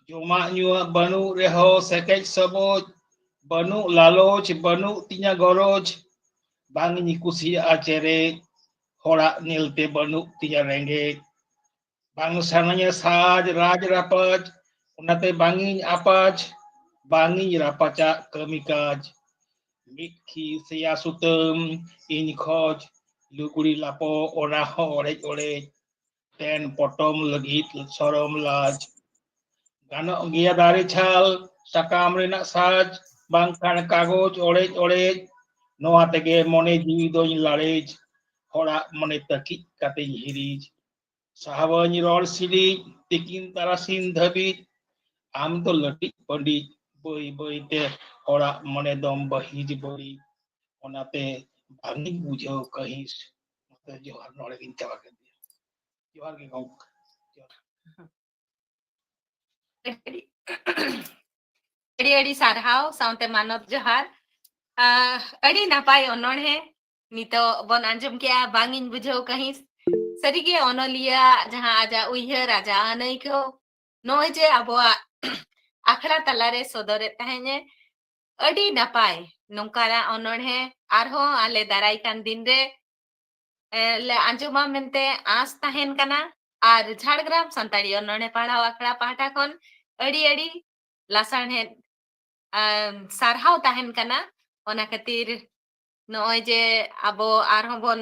ᱡᱚᱢᱟᱜ ᱧᱩᱣᱟᱜ ᱵᱟᱹᱱᱩᱜ ᱨᱮᱦᱚᱸ ᱥᱮᱠᱮᱡ ᱥᱚᱵᱚᱡ, ᱵᱟᱹᱱᱩᱜ ᱞᱟᱞᱚᱪ, ᱵᱟᱹᱱᱩᱜ ᱛᱤᱧᱟ ᱜᱚᱨᱚᱡᱽ, ᱵᱟᱝ ᱤᱧ ᱠᱩᱥᱤᱭᱟᱜᱼᱟ ᱪᱮᱨᱮᱡ, ᱦᱚᱲᱟᱜ ᱧᱮᱞᱛᱮ ᱵᱟᱹᱱᱩᱜ ᱛᱤᱧᱟ ᱨᱮᱸᱜᱮᱡ, ᱵᱟᱝ ᱥᱟᱱᱟᱧᱟ ᱥᱟᱡᱽ ᱨᱟᱡᱽ ᱨᱟᱯᱟᱡᱽ, ᱚᱱᱟᱛᱮ ᱵᱟᱝ ᱤᱧ ᱟᱯᱟᱡᱽ, ᱵᱟᱝ ᱤᱧ ᱨᱟᱯᱟᱪᱟᱜ ᱠᱟᱹᱢᱤ ᱠᱟᱡᱽ᱾ ᱢᱤᱫ ᱠᱷᱤ ᱥᱮᱭᱟ ᱥᱩᱛᱟᱹᱢ ᱤᱧ ᱠᱷᱚᱡᱽ, ᱞᱩᱜᱽᱲᱤ ᱞᱟᱯᱚ ᱚᱱᱟ ᱦᱚᱸ ᱚᱲᱮᱡ ᱚᱲᱮᱡ, ᱛᱮᱱ ᱯᱚᱴᱚᱢ ᱞᱟᱹᱜᱤᱫ ᱥᱚᱨᱚᱢ ᱞᱟᱡᱽ᱾ ᱜᱟᱱᱚᱜ ᱜᱮᱭᱟ ᱫᱟᱨᱮ ᱪᱷᱟᱞ, ᱥᱟᱠᱟᱢ ᱨᱮᱱᱟᱜ ᱥᱟᱡᱽ, ᱵᱟᱝᱠᱷᱟᱱ ᱠᱟᱜᱚᱡᱽ ᱚᱲᱮᱡ ᱚᱲᱮᱡ, ᱱᱚᱣᱟ ᱛᱮᱜᱮ ᱢᱚᱱᱮ ᱡᱤᱣᱤ ᱫᱚᱧ ᱞᱟᱲᱮᱡᱽ, ᱦᱚᱲᱟᱜ ᱢᱚᱱᱮ ᱛᱟᱹᱠᱤᱡ ᱠᱟᱛᱮᱧ ᱦᱤᱨᱤᱡᱽ᱾ ᱥᱟᱦᱟᱣᱟᱹᱧ ᱨᱚᱲ ᱥᱤᱞᱤᱡ, ᱛᱤᱠᱤᱱ ᱛᱟᱨᱟᱥᱤᱧ ᱫᱷᱟᱹᱵᱤᱡ, ᱟᱢ ᱫᱚ ᱞᱟᱹᱴᱤᱡ ᱯᱟᱹᱰᱤᱡ, ᱵᱟᱹᱭ ᱵᱟᱹᱭᱛᱮ ᱦᱚᱲᱟᱜ ᱢᱚᱱᱮ ᱫᱚᱢ ᱵᱟᱹᱦᱤᱡ ᱵᱟᱹᱲᱤᱡ, ᱚᱱᱟᱛᱮ ᱵᱟᱝᱤᱧ ᱵᱩᱡᱷᱟᱹᱣ ᱠᱟᱹᱦᱤᱥ᱾ ᱚᱱᱟᱛᱮ ᱡᱚᱦᱟᱨ, ᱱᱚᱰᱮ ᱜᱤᱧ ᱪᱟᱵᱟ ᱠᱮᱫ ᱜᱮ᱾ ᱡᱚᱦᱟᱨ ᱜᱮ ᱜᱚᱢᱠᱮ᱾ ᱡᱚᱦᱟᱨ᱾ ᱟᱹᱰᱤ, ᱟᱹᱰᱤ ᱟᱹᱰᱤ ᱥᱟᱨᱦᱟᱣ ᱥᱟᱶᱛᱮ ᱢᱟᱱᱚᱛ ᱡᱚᱦᱟᱨ᱾ ᱟᱦ, ᱟᱹᱰᱤ ᱱᱟᱯᱟᱭ ᱚᱱᱚᱬᱦᱮ ᱱᱤᱛᱚᱜ ᱵᱚᱱ ᱟᱸᱡᱚᱢ ᱠᱮᱜᱼᱟ, ᱵᱟᱝ ᱤᱧ ᱵᱩᱡᱷᱟᱹᱣ ᱠᱟᱹᱦᱤᱥ᱾ ᱥᱟᱹᱨᱤᱜᱮ ᱚᱱᱚᱞᱤᱭᱟᱹ ᱟᱜ ᱡᱟᱦᱟᱸ ᱟᱡᱟᱜ ᱩᱭᱦᱟᱹᱨ, ᱟᱡᱟᱜ ᱟᱹᱱᱟᱹᱭᱠᱟᱹᱣ, ᱱᱚᱜᱼᱚᱭ ᱡᱮ ᱟᱵᱚᱣᱟᱜ ᱟᱠᱷᱲᱟ ᱛᱟᱞᱟᱨᱮ ᱥᱚᱫᱚᱨᱮᱫ ᱛᱟᱦᱮᱸᱧ ᱮ, ᱟᱹᱰᱤ ᱱᱟᱯᱟᱭ᱾ ᱱᱚᱝᱠᱟᱱᱟᱜ ᱚᱱᱚᱬᱦᱮ ᱟᱨᱦᱚᱸ ᱟᱞᱮ ᱫᱟᱨᱟᱭ ᱠᱟᱱ ᱫᱤᱱ ᱨᱮ, ᱮ, ᱞᱮ ᱟᱸᱡᱚᱢᱟ ᱢᱮᱱᱛᱮ ᱟᱸᱥ ᱛᱟᱦᱮᱱ ᱠᱟᱱᱟ᱾ ᱟᱨ ᱡᱷᱟᱲᱜᱨᱟᱢ ᱥᱟᱱᱛᱟᱲᱤ ᱚᱱᱚᱬᱦᱮ ᱯᱟᱲᱦᱟᱣ ᱟᱠᱷᱲᱟ ᱯᱟᱦᱴᱟ ᱠᱷᱚᱱ ᱟᱹᱰᱤ ᱟᱹᱰᱤ ᱞᱟᱥᱟᱲᱦᱮᱫ, ᱟᱢ, ᱥᱟᱨᱦᱟᱣ ᱛᱟᱦᱮᱱ ᱠᱟᱱᱟ᱾ ᱚᱱᱟ ᱠᱷᱟᱹᱛᱤᱨ ᱱᱚᱜᱼᱚᱭ ᱡᱮ ᱟᱵᱚ ᱟᱨᱦᱚᱸ ᱵᱚᱱ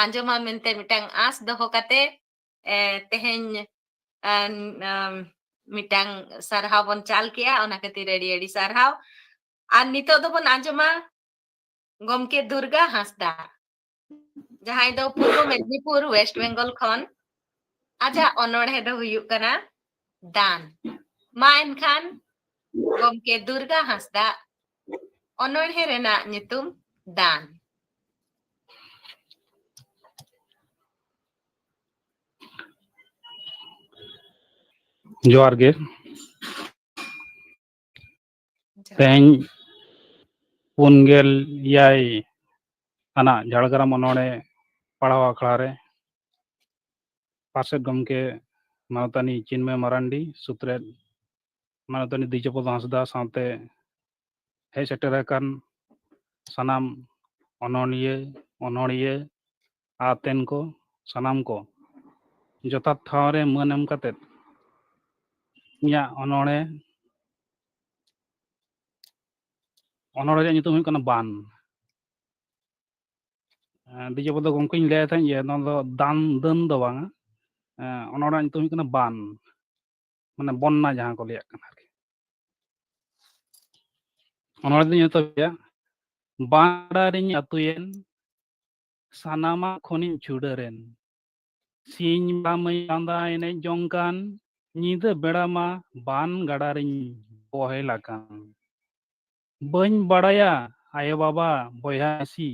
ᱟᱸᱡᱚᱢᱟ ᱢᱮᱱᱛᱮ ᱢᱤᱫᱴᱟᱝ ᱟᱸᱥ ᱫᱚᱦᱚ ᱠᱟᱛᱮ, ᱮ, ᱛᱮᱦᱮᱧ, ᱟᱢ, ᱟᱢ, ᱢᱤᱫᱴᱟᱝ ᱥᱟᱨᱦᱟᱣ ᱵᱚᱱ ᱪᱟᱞ ᱠᱮᱜᱼᱟ, ᱚᱱᱟ ᱠᱷᱟᱹᱛᱤᱨ ᱟᱹᱰᱤ ᱟᱹᱰᱤ ᱥᱟᱨᱦᱟᱣ᱾ ᱟᱨ ᱱᱤᱛᱚᱜ ᱫᱚᱵᱚᱱ ᱟᱸᱡᱚᱢᱟ ᱜᱚᱢᱠᱮ ᱫᱩᱨᱜᱟ ᱦᱟᱸᱥᱫᱟ, ᱡᱟᱦᱟᱸᱭ ᱫᱚ ᱯᱩᱨᱵᱚ ᱢᱮᱫᱽᱱᱤᱯᱩᱨ, ᱳᱭᱮᱥᱴ ᱵᱮᱝᱜᱚᱞ ᱠᱷᱚᱱ᱾ ᱟᱡᱟᱜ ᱚᱱᱚᱬᱦᱮ ᱫᱚ ᱦᱩᱭᱩᱜ ᱠᱟᱱᱟ ᱫᱟᱱ᱾ ᱢᱟ ᱮᱱᱠᱷᱟᱱ ᱜᱚᱢᱠᱮ ᱫᱩᱨᱜᱟ ᱦᱟᱸᱥᱫᱟ, ᱚᱱᱚᱬᱦᱮ ᱨᱮᱱᱟᱜ ᱧᱩᱛᱩᱢ ᱫᱟᱱ᱾ ᱡᱚᱦᱟᱨ ᱜᱮ᱾ ᱛᱮᱦᱮᱧ ᱯᱩᱱ ᱜᱮᱞ ᱮᱭᱟᱭ ᱟᱱᱟᱜ ᱡᱷᱟᱲᱜᱨᱟᱢ ᱚᱱᱚᱬᱦᱮ ᱯᱟᱲᱦᱟᱣ ᱟᱠᱷᱲᱟ ᱨᱮ ᱯᱟᱨᱥᱮᱛ ᱜᱚᱢᱠᱮ ᱢᱟᱱᱚᱛᱟᱱᱤ ᱪᱤᱱᱢᱚᱭ ᱢᱟᱨᱟᱱᱰᱤ, ᱥᱩᱛᱨᱮᱛ ᱢᱟᱱᱚᱛᱟᱱᱤ ᱫᱤᱡᱚᱯᱚᱫ ᱦᱟᱸᱥᱫᱟ ᱥᱟᱶᱛᱮ ᱦᱮᱡ ᱥᱮᱴᱮᱨ ᱟᱠᱟᱱ ᱥᱟᱱᱟᱢ ᱚᱱᱚᱞᱤᱭᱟᱹ, ᱚᱱᱚᱲᱦᱤᱭᱟᱹ, ᱟᱛᱮᱱ ᱠᱚ, ᱥᱟᱱᱟᱢ ᱠᱚ ᱡᱚᱛᱷᱟᱛ ᱴᱷᱟᱶ ᱨᱮ ᱢᱟᱹᱱ ᱮᱢ ᱠᱟᱛᱮᱫ ᱤᱧᱟᱹᱜ ᱚᱱᱚᱬᱦᱮ, ᱚᱱᱚᱬᱦᱮ ᱨᱮᱭᱟᱜ ᱧᱩᱛᱩᱢ ᱦᱩᱭᱩᱜ ᱠᱟᱱᱟ ᱵᱟᱱ᱾ ᱮᱸ, ᱫᱤᱡᱚᱯᱚᱫᱚ ᱜᱚᱢᱠᱮᱧ ᱞᱟᱹᱭᱟᱭ ᱛᱟᱦᱮᱸᱫ ᱡᱮ ᱱᱚᱣᱟ ᱫᱚ ᱫᱟᱱ, ᱫᱟᱹᱱ ᱫᱚ ᱵᱟᱝᱟ᱾ ᱮᱸ, ᱚᱱᱚᱬᱦᱮ ᱨᱮᱭᱟᱜ ᱧᱩᱛᱩᱢ ᱦᱩᱭᱩᱜ ᱠᱟᱱᱟ ᱵᱟᱱ, ᱢᱟᱱᱮ ᱵᱚᱱᱱᱟ ᱡᱟᱦᱟᱸ ᱠᱚ ᱞᱟᱹᱭᱟᱜ ᱠᱟᱱᱟ ᱟᱨᱠᱤ᱾ ᱚᱱᱚᱬᱦᱮ ᱫᱚ ᱡᱚᱛᱚ ᱜᱮᱭᱟ᱾ ᱵᱟᱱ ᱜᱟᱰᱟ ᱨᱤᱧ ᱟᱹᱛᱩᱭᱮᱱ, ᱥᱟᱱᱟᱢᱟᱜ ᱠᱷᱚᱱᱤᱧ ᱪᱷᱩᱰᱟᱹᱨᱮᱱ᱾ ᱥᱤᱧ ᱵᱮᱲᱟ ᱢᱟᱹᱧ ᱞᱟᱸᱫᱟ ᱮᱱᱮᱡ ᱡᱚᱝ ᱠᱟᱱ, ᱧᱤᱫᱟᱹ ᱵᱮᱲᱟ ᱢᱟ ᱵᱟᱱ ᱜᱟᱰᱟ ᱨᱤᱧ ᱵᱚᱦᱮᱞ ᱟᱠᱟᱱ᱾ ᱵᱟᱹᱧ ᱵᱟᱲᱟᱭᱟ ᱟᱭᱳ ᱵᱟᱵᱟ ᱵᱚᱭᱦᱟ ᱢᱤᱥᱤ,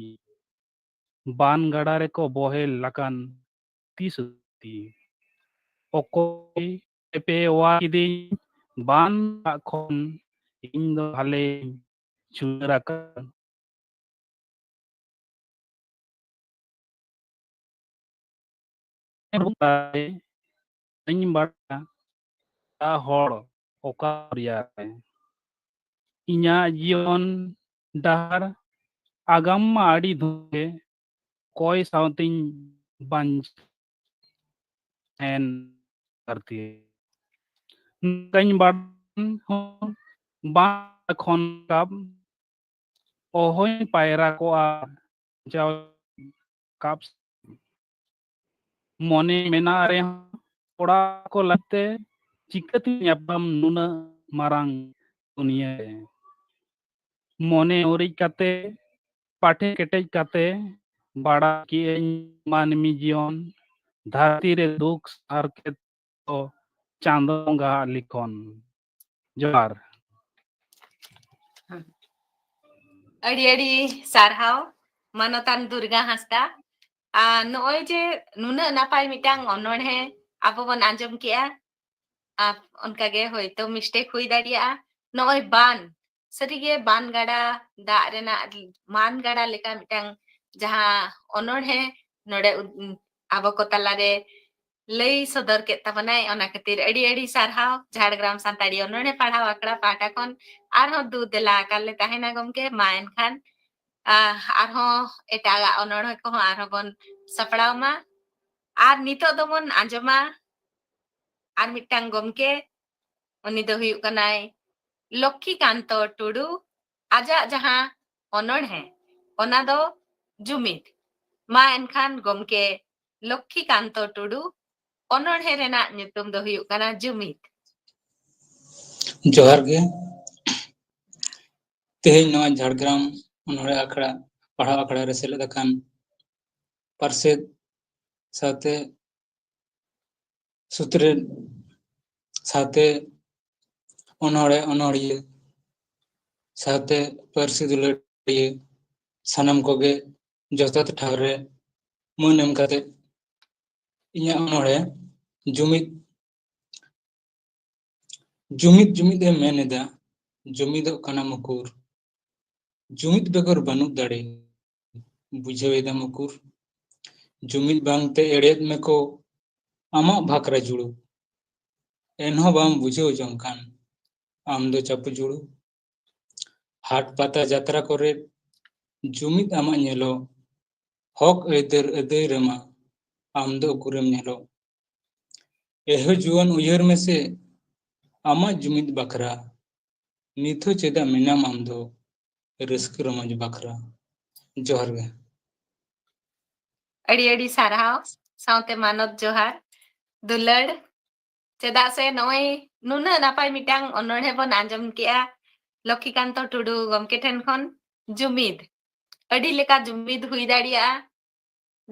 ᱵᱟᱱ ᱜᱟᱰᱟ ᱨᱮᱠᱚ ᱵᱚᱦᱮᱞ ᱟᱠᱟᱱ ᱛᱤᱥ ᱛᱤ᱾ ᱚᱠᱚᱭ ᱯᱮ ᱚᱣᱟᱨ ᱠᱤᱫᱤᱧ ᱵᱟᱱ ᱫᱟᱜ ᱠᱷᱚᱱ, ᱤᱧ ᱫᱚ ᱵᱷᱟᱞᱮᱧ ᱪᱷᱩᱰᱟᱹᱨ ᱟᱠᱟᱱ᱾ ᱵᱟᱹᱧ ᱵᱟᱲᱟᱭᱟ ᱚᱠᱟ ᱦᱚᱲ ᱚᱠᱟ ᱫᱚᱨᱭᱟ ᱨᱮ᱾ ᱤᱧᱟᱹᱜ ᱡᱤᱭᱚᱱ ᱰᱟᱦᱟᱨ ᱟᱜᱟᱢ ᱢᱟ ᱟᱹᱰᱤ ᱫᱷᱩᱸᱫᱮ, ᱚᱠᱚᱭ ᱥᱟᱶᱛᱮᱧ ᱵᱟᱧᱪᱟᱣ ᱮᱱ ᱫᱷᱟᱹᱨᱛᱤ᱾ ᱱᱚᱝᱠᱟᱧ ᱵᱟᱲᱟᱭ ᱦᱚᱸ ᱵᱟᱝ ᱠᱷᱚᱱ ᱨᱟᱠᱟᱵ, ᱚᱦᱚᱧ ᱯᱟᱭᱨᱟ ᱠᱚᱜᱼᱟ ᱡᱟᱣ ᱠᱟᱯ᱾ ᱢᱚᱱᱮ ᱢᱮᱱᱟᱜ ᱨᱮᱦᱚᱸ ᱚᱲᱟᱜ ᱠᱚ ᱞᱟᱹᱜᱤᱫ ᱛᱮ ᱪᱤᱠᱟᱹᱛᱮ ᱧᱟᱯᱟᱢ ᱱᱩᱱᱟᱹᱜ ᱢᱟᱨᱟᱝ ᱫᱩᱱᱤᱭᱟᱹ ᱨᱮ? ᱢᱚᱱᱮ ᱩᱨᱤᱡ ᱠᱟᱛᱮ, ᱯᱟᱴᱷᱮ ᱠᱮᱴᱮᱡ ᱠᱟᱛᱮ, ᱵᱟᱲᱟᱭ ᱠᱮᱜᱼᱟᱹᱧ ᱢᱟᱹᱱᱢᱤ ᱡᱤᱭᱚᱱ, ᱫᱷᱟᱹᱨᱛᱤ ᱨᱮ ᱫᱩᱠ ᱦᱟᱨᱠᱮᱛ ᱫᱚ ᱪᱟᱸᱫᱚ ᱵᱚᱸᱜᱟᱣᱟᱜ ᱞᱤᱠᱷᱚᱱ᱾ ᱡᱚᱦᱟᱨ᱾ ᱟᱹᱰᱤ ᱟᱹᱰᱤ ᱥᱟᱨᱦᱟᱣ ᱢᱟᱱᱚᱛᱟᱱ ᱫᱩᱨᱜᱟ ᱦᱟᱸᱥᱫᱟ᱾ ᱟᱨ ᱱᱚᱜᱼᱚᱭ ᱡᱮ ᱱᱩᱱᱟᱹᱜ ᱱᱟᱯᱟᱭ ᱢᱤᱫᱴᱟᱝ ᱚᱱᱚᱬᱦᱮ ᱟᱵᱚ ᱵᱚᱱ ᱟᱸᱡᱚᱢ ᱠᱮᱜᱼᱟ, ᱟᱨ ᱚᱱᱠᱟᱜᱮ ᱦᱚᱭᱛᱳ mistake ᱦᱩᱭ ᱫᱟᱲᱮᱭᱟᱜᱼᱟ᱾ ᱱᱚᱜᱼᱚᱭ ᱵᱟᱱ, ᱥᱟᱹᱨᱤᱜᱮ ᱵᱟᱱ ᱜᱟᱰᱟ ᱫᱟᱜ ᱨᱮᱱᱟᱜ, ᱢᱟᱱ ᱜᱟᱰᱟ ᱞᱮᱠᱟ ᱢᱤᱫᱴᱟᱝ ᱡᱟᱦᱟᱸ ᱚᱱᱚᱬᱦᱮ ᱱᱚᱰᱮ ᱩᱫ-, ᱟᱵᱚ ᱠᱚ ᱛᱟᱞᱟᱨᱮ ᱞᱟᱹᱭ ᱥᱚᱫᱚᱨ ᱠᱮᱫ ᱛᱟᱵᱚᱱᱟᱭ, ᱚᱱᱟ ᱠᱷᱟᱹᱛᱤᱨ ᱟᱹᱰᱤ ᱟᱹᱰᱤ ᱥᱟᱨᱦᱟᱣ ᱡᱷᱟᱲᱜᱨᱟᱢ ᱥᱟᱱᱛᱟᱲᱤ ᱚᱱᱚᱬᱦᱮ ᱯᱟᱲᱦᱟᱣ ᱟᱠᱷᱲᱟ ᱯᱟᱦᱴᱟ ᱠᱷᱚᱱ᱾ ᱟᱨᱦᱚᱸ ᱫᱩ ᱫᱮᱞᱟ ᱟᱠᱟᱱ ᱞᱮ ᱛᱟᱦᱮᱱᱟ ᱜᱚᱢᱠᱮ, ᱢᱟ ᱮᱱᱠᱷᱟᱱ, ᱟ, ᱟᱨᱦᱚᱸ ᱮᱴᱟᱜᱟᱜ ᱚᱱᱚᱬᱦᱮ ᱠᱚᱦᱚᱸ ᱟᱨᱦᱚᱸ ᱵᱚᱱ ᱥᱟᱯᱲᱟᱣ ᱢᱟ᱾ ᱟᱨ ᱱᱤᱛᱚᱜ ᱫᱚᱵᱚᱱ ᱟᱸᱡᱚᱢᱟ ᱟᱨ ᱢᱤᱫᱴᱟᱝ ᱜᱚᱢᱠᱮ, ᱩᱱᱤ ᱫᱚ ᱦᱩᱭᱩᱜ ᱠᱟᱱᱟᱭ ᱞᱚᱠᱠᱷᱤᱠᱟᱱᱛᱚ ᱴᱩᱰᱩ᱾ ᱟᱡᱟᱜ ᱡᱟᱦᱟᱸ ᱚᱱᱚᱬᱦᱮ, ᱚᱱᱟ ᱫᱚ ᱡᱩᱢᱤᱫ᱾ ᱢᱟ ᱮᱱᱠᱷᱟᱱ ᱜᱚᱢᱠᱮ ᱞᱚᱠᱠᱷᱤᱠᱟᱱᱛᱚ ᱴᱩᱰᱩ, ᱚᱱᱚᱬᱦᱮ ᱨᱮᱱᱟᱜ ᱧᱩᱛᱩᱢ ᱫᱚ ᱦᱩᱭᱩᱜ ᱠᱟᱱᱟ ᱡᱩᱢᱤᱫ᱾ ᱡᱚᱦᱟᱨ ᱜᱮ᱾ ᱛᱮᱦᱮᱧ ᱱᱚᱣᱟ ᱡᱷᱟᱲᱜᱨᱟᱢ ᱚᱱᱚᱬᱦᱮ ᱟᱠᱷᱲᱟ, ᱯᱟᱲᱦᱟᱣ ᱟᱠᱷᱲᱟ ᱨᱮ ᱥᱮᱞᱮᱫ ᱟᱠᱟᱱ ᱯᱟᱨᱥᱮᱛ ᱥᱟᱶᱛᱮ ᱥᱩᱛᱨᱮᱛ ᱥᱟᱶᱛᱮ ᱚᱱᱚᱬᱦᱮ ᱚᱱᱚᱬᱦᱤᱭᱟᱹ ᱥᱟᱶᱛᱮ ᱯᱟᱹᱨᱥᱤ ᱫᱩᱞᱟᱹᱲᱤᱭᱟᱹ ᱥᱟᱱᱟᱢ ᱠᱚᱜᱮ ᱡᱚᱛᱷᱟᱛ ᱴᱷᱟᱶ ᱨᱮ ᱢᱟᱹᱱ ᱮᱢ ᱠᱟᱛᱮ ᱤᱧᱟᱹᱜ ᱚᱱᱚᱬᱦᱮ ᱡᱩᱢᱤᱫ, ᱡᱩᱢᱤᱫ ᱡᱩᱢᱤᱫ ᱮ ᱢᱮᱱ ᱮᱫᱟ, ᱡᱩᱢᱤᱫᱚᱜ ᱠᱟᱱᱟᱢ ᱩᱠᱩᱨ? ᱡᱩᱢᱤᱫ ᱵᱮᱜᱚᱨ ᱵᱟᱹᱱᱩᱜ ᱫᱟᱲᱮ, ᱵᱩᱡᱷᱟᱹᱣ ᱮᱫᱟᱢ ᱩᱠᱩᱨ? ᱡᱩᱢᱤᱫ ᱵᱟᱝᱛᱮ ᱮᱲᱮᱭᱮᱫ ᱢᱮᱠᱚ ᱟᱢᱟᱜ ᱵᱷᱟᱠᱨᱟ ᱡᱩᱲᱩ, ᱮᱱᱦᱚᱸ ᱵᱟᱢ ᱵᱩᱡᱷᱟᱹᱣ ᱡᱚᱝ ᱠᱟᱱ ᱟᱢ ᱫᱚ ᱪᱟᱯᱩ ᱡᱩᱲᱩ᱾ ᱦᱟᱴ ᱯᱟᱛᱟ ᱡᱟᱛᱨᱟ ᱠᱚᱨᱮ ᱡᱩᱢᱤᱫ ᱟᱢᱟᱜ ᱧᱮᱞᱚᱜ, ᱦᱚᱠ ᱟᱹᱭᱫᱟᱹᱨ ᱟᱹᱫᱟᱹᱭ ᱨᱮᱢᱟ ᱟᱢ ᱫᱚ ᱩᱠᱩᱨᱮᱢ ᱧᱮᱞᱚᱜ? ᱮᱦᱳ ᱡᱩᱣᱟᱹᱱ ᱩᱭᱦᱟᱹᱨ ᱢᱮᱥᱮ ᱟᱢᱟᱜ ᱡᱩᱢᱤᱫ ᱵᱟᱠᱷᱨᱟ, ᱱᱤᱛ ᱦᱚᱸ ᱪᱮᱫᱟᱜ ᱢᱮᱱᱟᱢ ᱟᱢ ᱫᱚ ᱨᱟᱹᱥᱠᱟᱹ ᱨᱚᱢᱚᱡᱽ ᱵᱟᱠᱷᱨᱟ? ᱡᱚᱦᱟᱨ ᱜᱮ᱾ ᱟᱹᱰᱤ ᱟᱹᱰᱤ ᱥᱟᱨᱦᱟᱣ, ᱥᱟᱶᱛᱮ ᱢᱟᱱᱚᱛ ᱡᱚᱦᱟᱨ ᱫᱩᱞᱟᱹᱲ᱾ ᱪᱮᱫᱟᱜ ᱥᱮ ᱱᱚᱜᱼᱚᱭ ᱱᱩᱱᱟᱹᱜ ᱱᱟᱯᱟᱭ ᱢᱤᱫᱴᱟᱝ ᱚᱱᱚᱬᱦᱮ ᱵᱚᱱ ᱟᱸᱡᱚᱢ ᱠᱮᱜᱼᱟ ᱞᱚᱠᱠᱷᱤᱠᱟᱱᱛᱚ ᱴᱩᱰᱩ ᱜᱚᱢᱠᱮ ᱴᱷᱮᱱ ᱠᱷᱚᱱ᱾ ᱡᱩᱢᱤᱫ, ᱟᱹᱰᱤ ᱞᱮᱠᱟ ᱡᱩᱢᱤᱫ ᱦᱩᱭ ᱫᱟᱲᱮᱭᱟᱜᱼᱟ᱾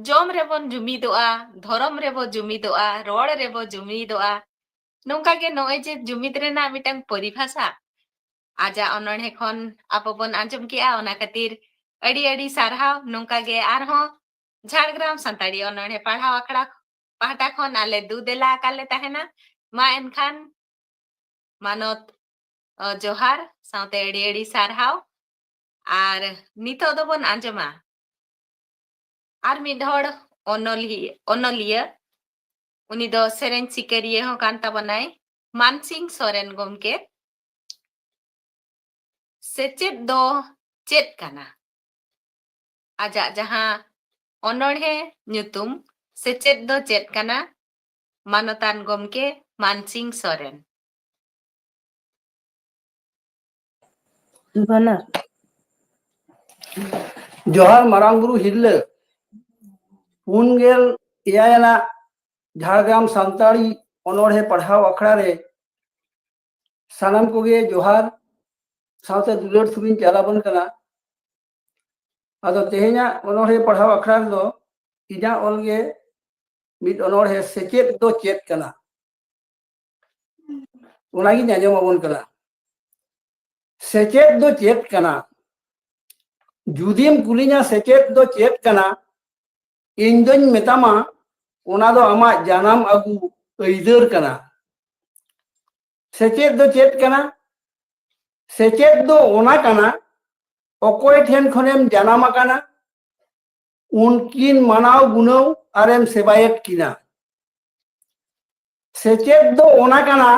ᱡᱚᱢ ᱨᱮᱵᱚᱱ ᱡᱩᱢᱤᱫᱚᱜᱼᱟ, ᱫᱷᱚᱨᱚᱢ ᱨᱮᱵᱚ ᱡᱩᱢᱤᱫᱚᱜᱼᱟ, ᱨᱚᱲ ᱨᱮᱵᱚ ᱡᱩᱢᱤᱫᱚᱜᱼᱟ᱾ ᱱᱚᱝᱠᱟ ᱜᱮ ᱱᱚᱜᱼᱚᱭ ᱡᱮ ᱡᱩᱢᱤᱫ ᱨᱮᱱᱟᱜ ᱢᱤᱫᱴᱟᱝ ᱯᱚᱨᱤᱵᱷᱟᱥᱟ ᱟᱡᱟᱜ ᱚᱱᱚᱬᱦᱮ ᱠᱷᱚᱱ ᱟᱵᱚ ᱵᱚᱱ ᱟᱸᱡᱚᱢ ᱠᱮᱜᱼᱟ, ᱚᱱᱟ ᱠᱷᱟᱹᱛᱤᱨ ᱟᱹᱰᱤ ᱟᱹᱰᱤ ᱥᱟᱨᱦᱟᱣ᱾ ᱱᱚᱝᱠᱟ ᱜᱮ ᱟᱨᱦᱚᱸ ᱡᱷᱟᱲᱜᱨᱟᱢ ᱥᱟᱱᱛᱟᱲᱤ ᱚᱱᱚᱬᱦᱮ ᱯᱟᱲᱦᱟᱣ ᱟᱠᱷᱲᱟ ᱯᱟᱦᱴᱟ ᱠᱷᱚᱱ ᱟᱞᱮ ᱫᱩ ᱫᱮᱞᱟ ᱟᱠᱟᱫ ᱞᱮ ᱛᱟᱦᱮᱱᱟ᱾ ᱢᱟ ᱮᱱᱠᱷᱟᱱ ᱢᱟᱱᱚᱛ, ᱚ, ᱡᱚᱦᱟᱨ ᱥᱟᱶᱛᱮ ᱟᱹᱰᱤ ᱟᱹᱰᱤ ᱥᱟᱨᱦᱟᱣ᱾ ᱟᱨ ᱱᱤᱛᱚᱜ ᱫᱚᱵᱚᱱ ᱟᱸᱡᱚᱢᱟ ᱟᱨ ᱢᱤᱫ ᱦᱚᱲ ᱚᱱᱚᱞᱤᱭᱟᱹ, ᱚᱱᱚᱞᱤᱭᱟᱹ, ᱩᱱᱤ ᱫᱚ ᱥᱮᱨᱮᱧ ᱥᱤᱠᱟᱹᱨᱤᱭᱟᱹ ᱦᱚᱸ ᱠᱟᱱ ᱛᱟᱵᱚᱱᱟᱭ, ᱢᱟᱱᱥᱤᱝ ᱥᱚᱨᱮᱱ ᱜᱚᱢᱠᱮ᱾ ᱥᱮᱪᱮᱫ ᱫᱚ ᱪᱮᱫ ᱠᱟᱱᱟ? ᱟᱡᱟᱜ ᱡᱟᱦᱟᱸ ᱚᱱᱚᱬᱦᱮ ᱧᱩᱛᱩᱢ ᱥᱮᱪᱮᱫ ᱫᱚ ᱪᱮᱫ ᱠᱟᱱᱟ, ᱢᱟᱱᱚᱛᱟᱱ ᱜᱚᱢᱠᱮ ᱢᱟᱱᱥᱤᱝ ᱥᱚᱨᱮᱱ᱾ ᱵᱟᱱᱟᱨ᱾ ᱡᱚᱦᱟᱨ ᱢᱟᱨᱟᱝ ᱵᱩᱨᱩ ᱦᱤᱨᱞᱟᱹ᱾ ᱯᱩᱱ ᱜᱮᱞ ᱮᱭᱟᱭ ᱟᱱᱟᱜ ᱡᱷᱟᱲᱜᱨᱟᱢ ᱥᱟᱱᱛᱟᱲᱤ ᱚᱱᱚᱬᱦᱮ ᱯᱟᱲᱦᱟᱣ ᱟᱠᱷᱲᱟ ᱨᱮ ᱥᱟᱱᱟᱢ ᱠᱚᱜᱮ ᱡᱚᱦᱟᱨ ᱥᱟᱶᱛᱮ ᱫᱩᱞᱟᱹᱲ ᱥᱩᱨᱤᱧ ᱪᱟᱞ ᱟᱵᱚᱱ ᱠᱟᱱᱟ᱾ ᱟᱫᱚ ᱛᱮᱦᱮᱧᱟᱜ ᱚᱱᱚᱬᱦᱮ ᱯᱟᱲᱦᱟᱣ ᱟᱠᱷᱲᱟ ᱨᱮᱫᱚ ᱤᱧᱟᱹᱜ ᱚᱞ ᱜᱮ ᱢᱤᱫ ᱚᱱᱚᱬᱦᱮ ᱥᱮᱪᱮᱫ ᱫᱚ ᱪᱮᱫ ᱠᱟᱱᱟ, ᱚᱱᱟᱜᱤᱧ ᱟᱸᱡᱚᱢ ᱟᱵᱚᱱ ᱠᱟᱱᱟ᱾ ᱥᱮᱪᱮᱫ ᱫᱚ ᱪᱮᱫ ᱠᱟᱱᱟ? ᱡᱩᱫᱤᱢ ᱠᱩᱞᱤᱧᱟ ᱥᱮᱪᱮᱫ ᱫᱚ ᱪᱮᱫ ᱠᱟᱱᱟ, ᱤᱧ ᱫᱚᱧ ᱢᱮᱛᱟᱢᱟ ᱚᱱᱟ ᱫᱚ ᱟᱢᱟᱜ ᱡᱟᱱᱟᱢ ᱟᱹᱜᱩ ᱟᱹᱭᱫᱟᱹᱨ ᱠᱟᱱᱟ᱾ ᱥᱮᱪᱮᱫ ᱫᱚ ᱪᱮᱫ ᱠᱟᱱᱟ? ᱥᱮᱪᱮᱫ ᱫᱚ ᱚᱱᱟ ᱠᱟᱱᱟ, ᱚᱠᱚᱭ ᱴᱷᱮᱱ ᱠᱷᱚᱱᱮᱢ ᱡᱟᱱᱟᱢ ᱟᱠᱟᱱᱟ, ᱩᱱᱠᱤᱱ ᱢᱟᱱᱟᱣ ᱜᱩᱱᱟᱹᱣ ᱟᱨᱮᱢ ᱥᱮᱵᱟᱭᱮᱫ ᱠᱤᱱᱟ᱾ ᱥᱮᱪᱮᱫ ᱫᱚ ᱚᱱᱟ ᱠᱟᱱᱟ,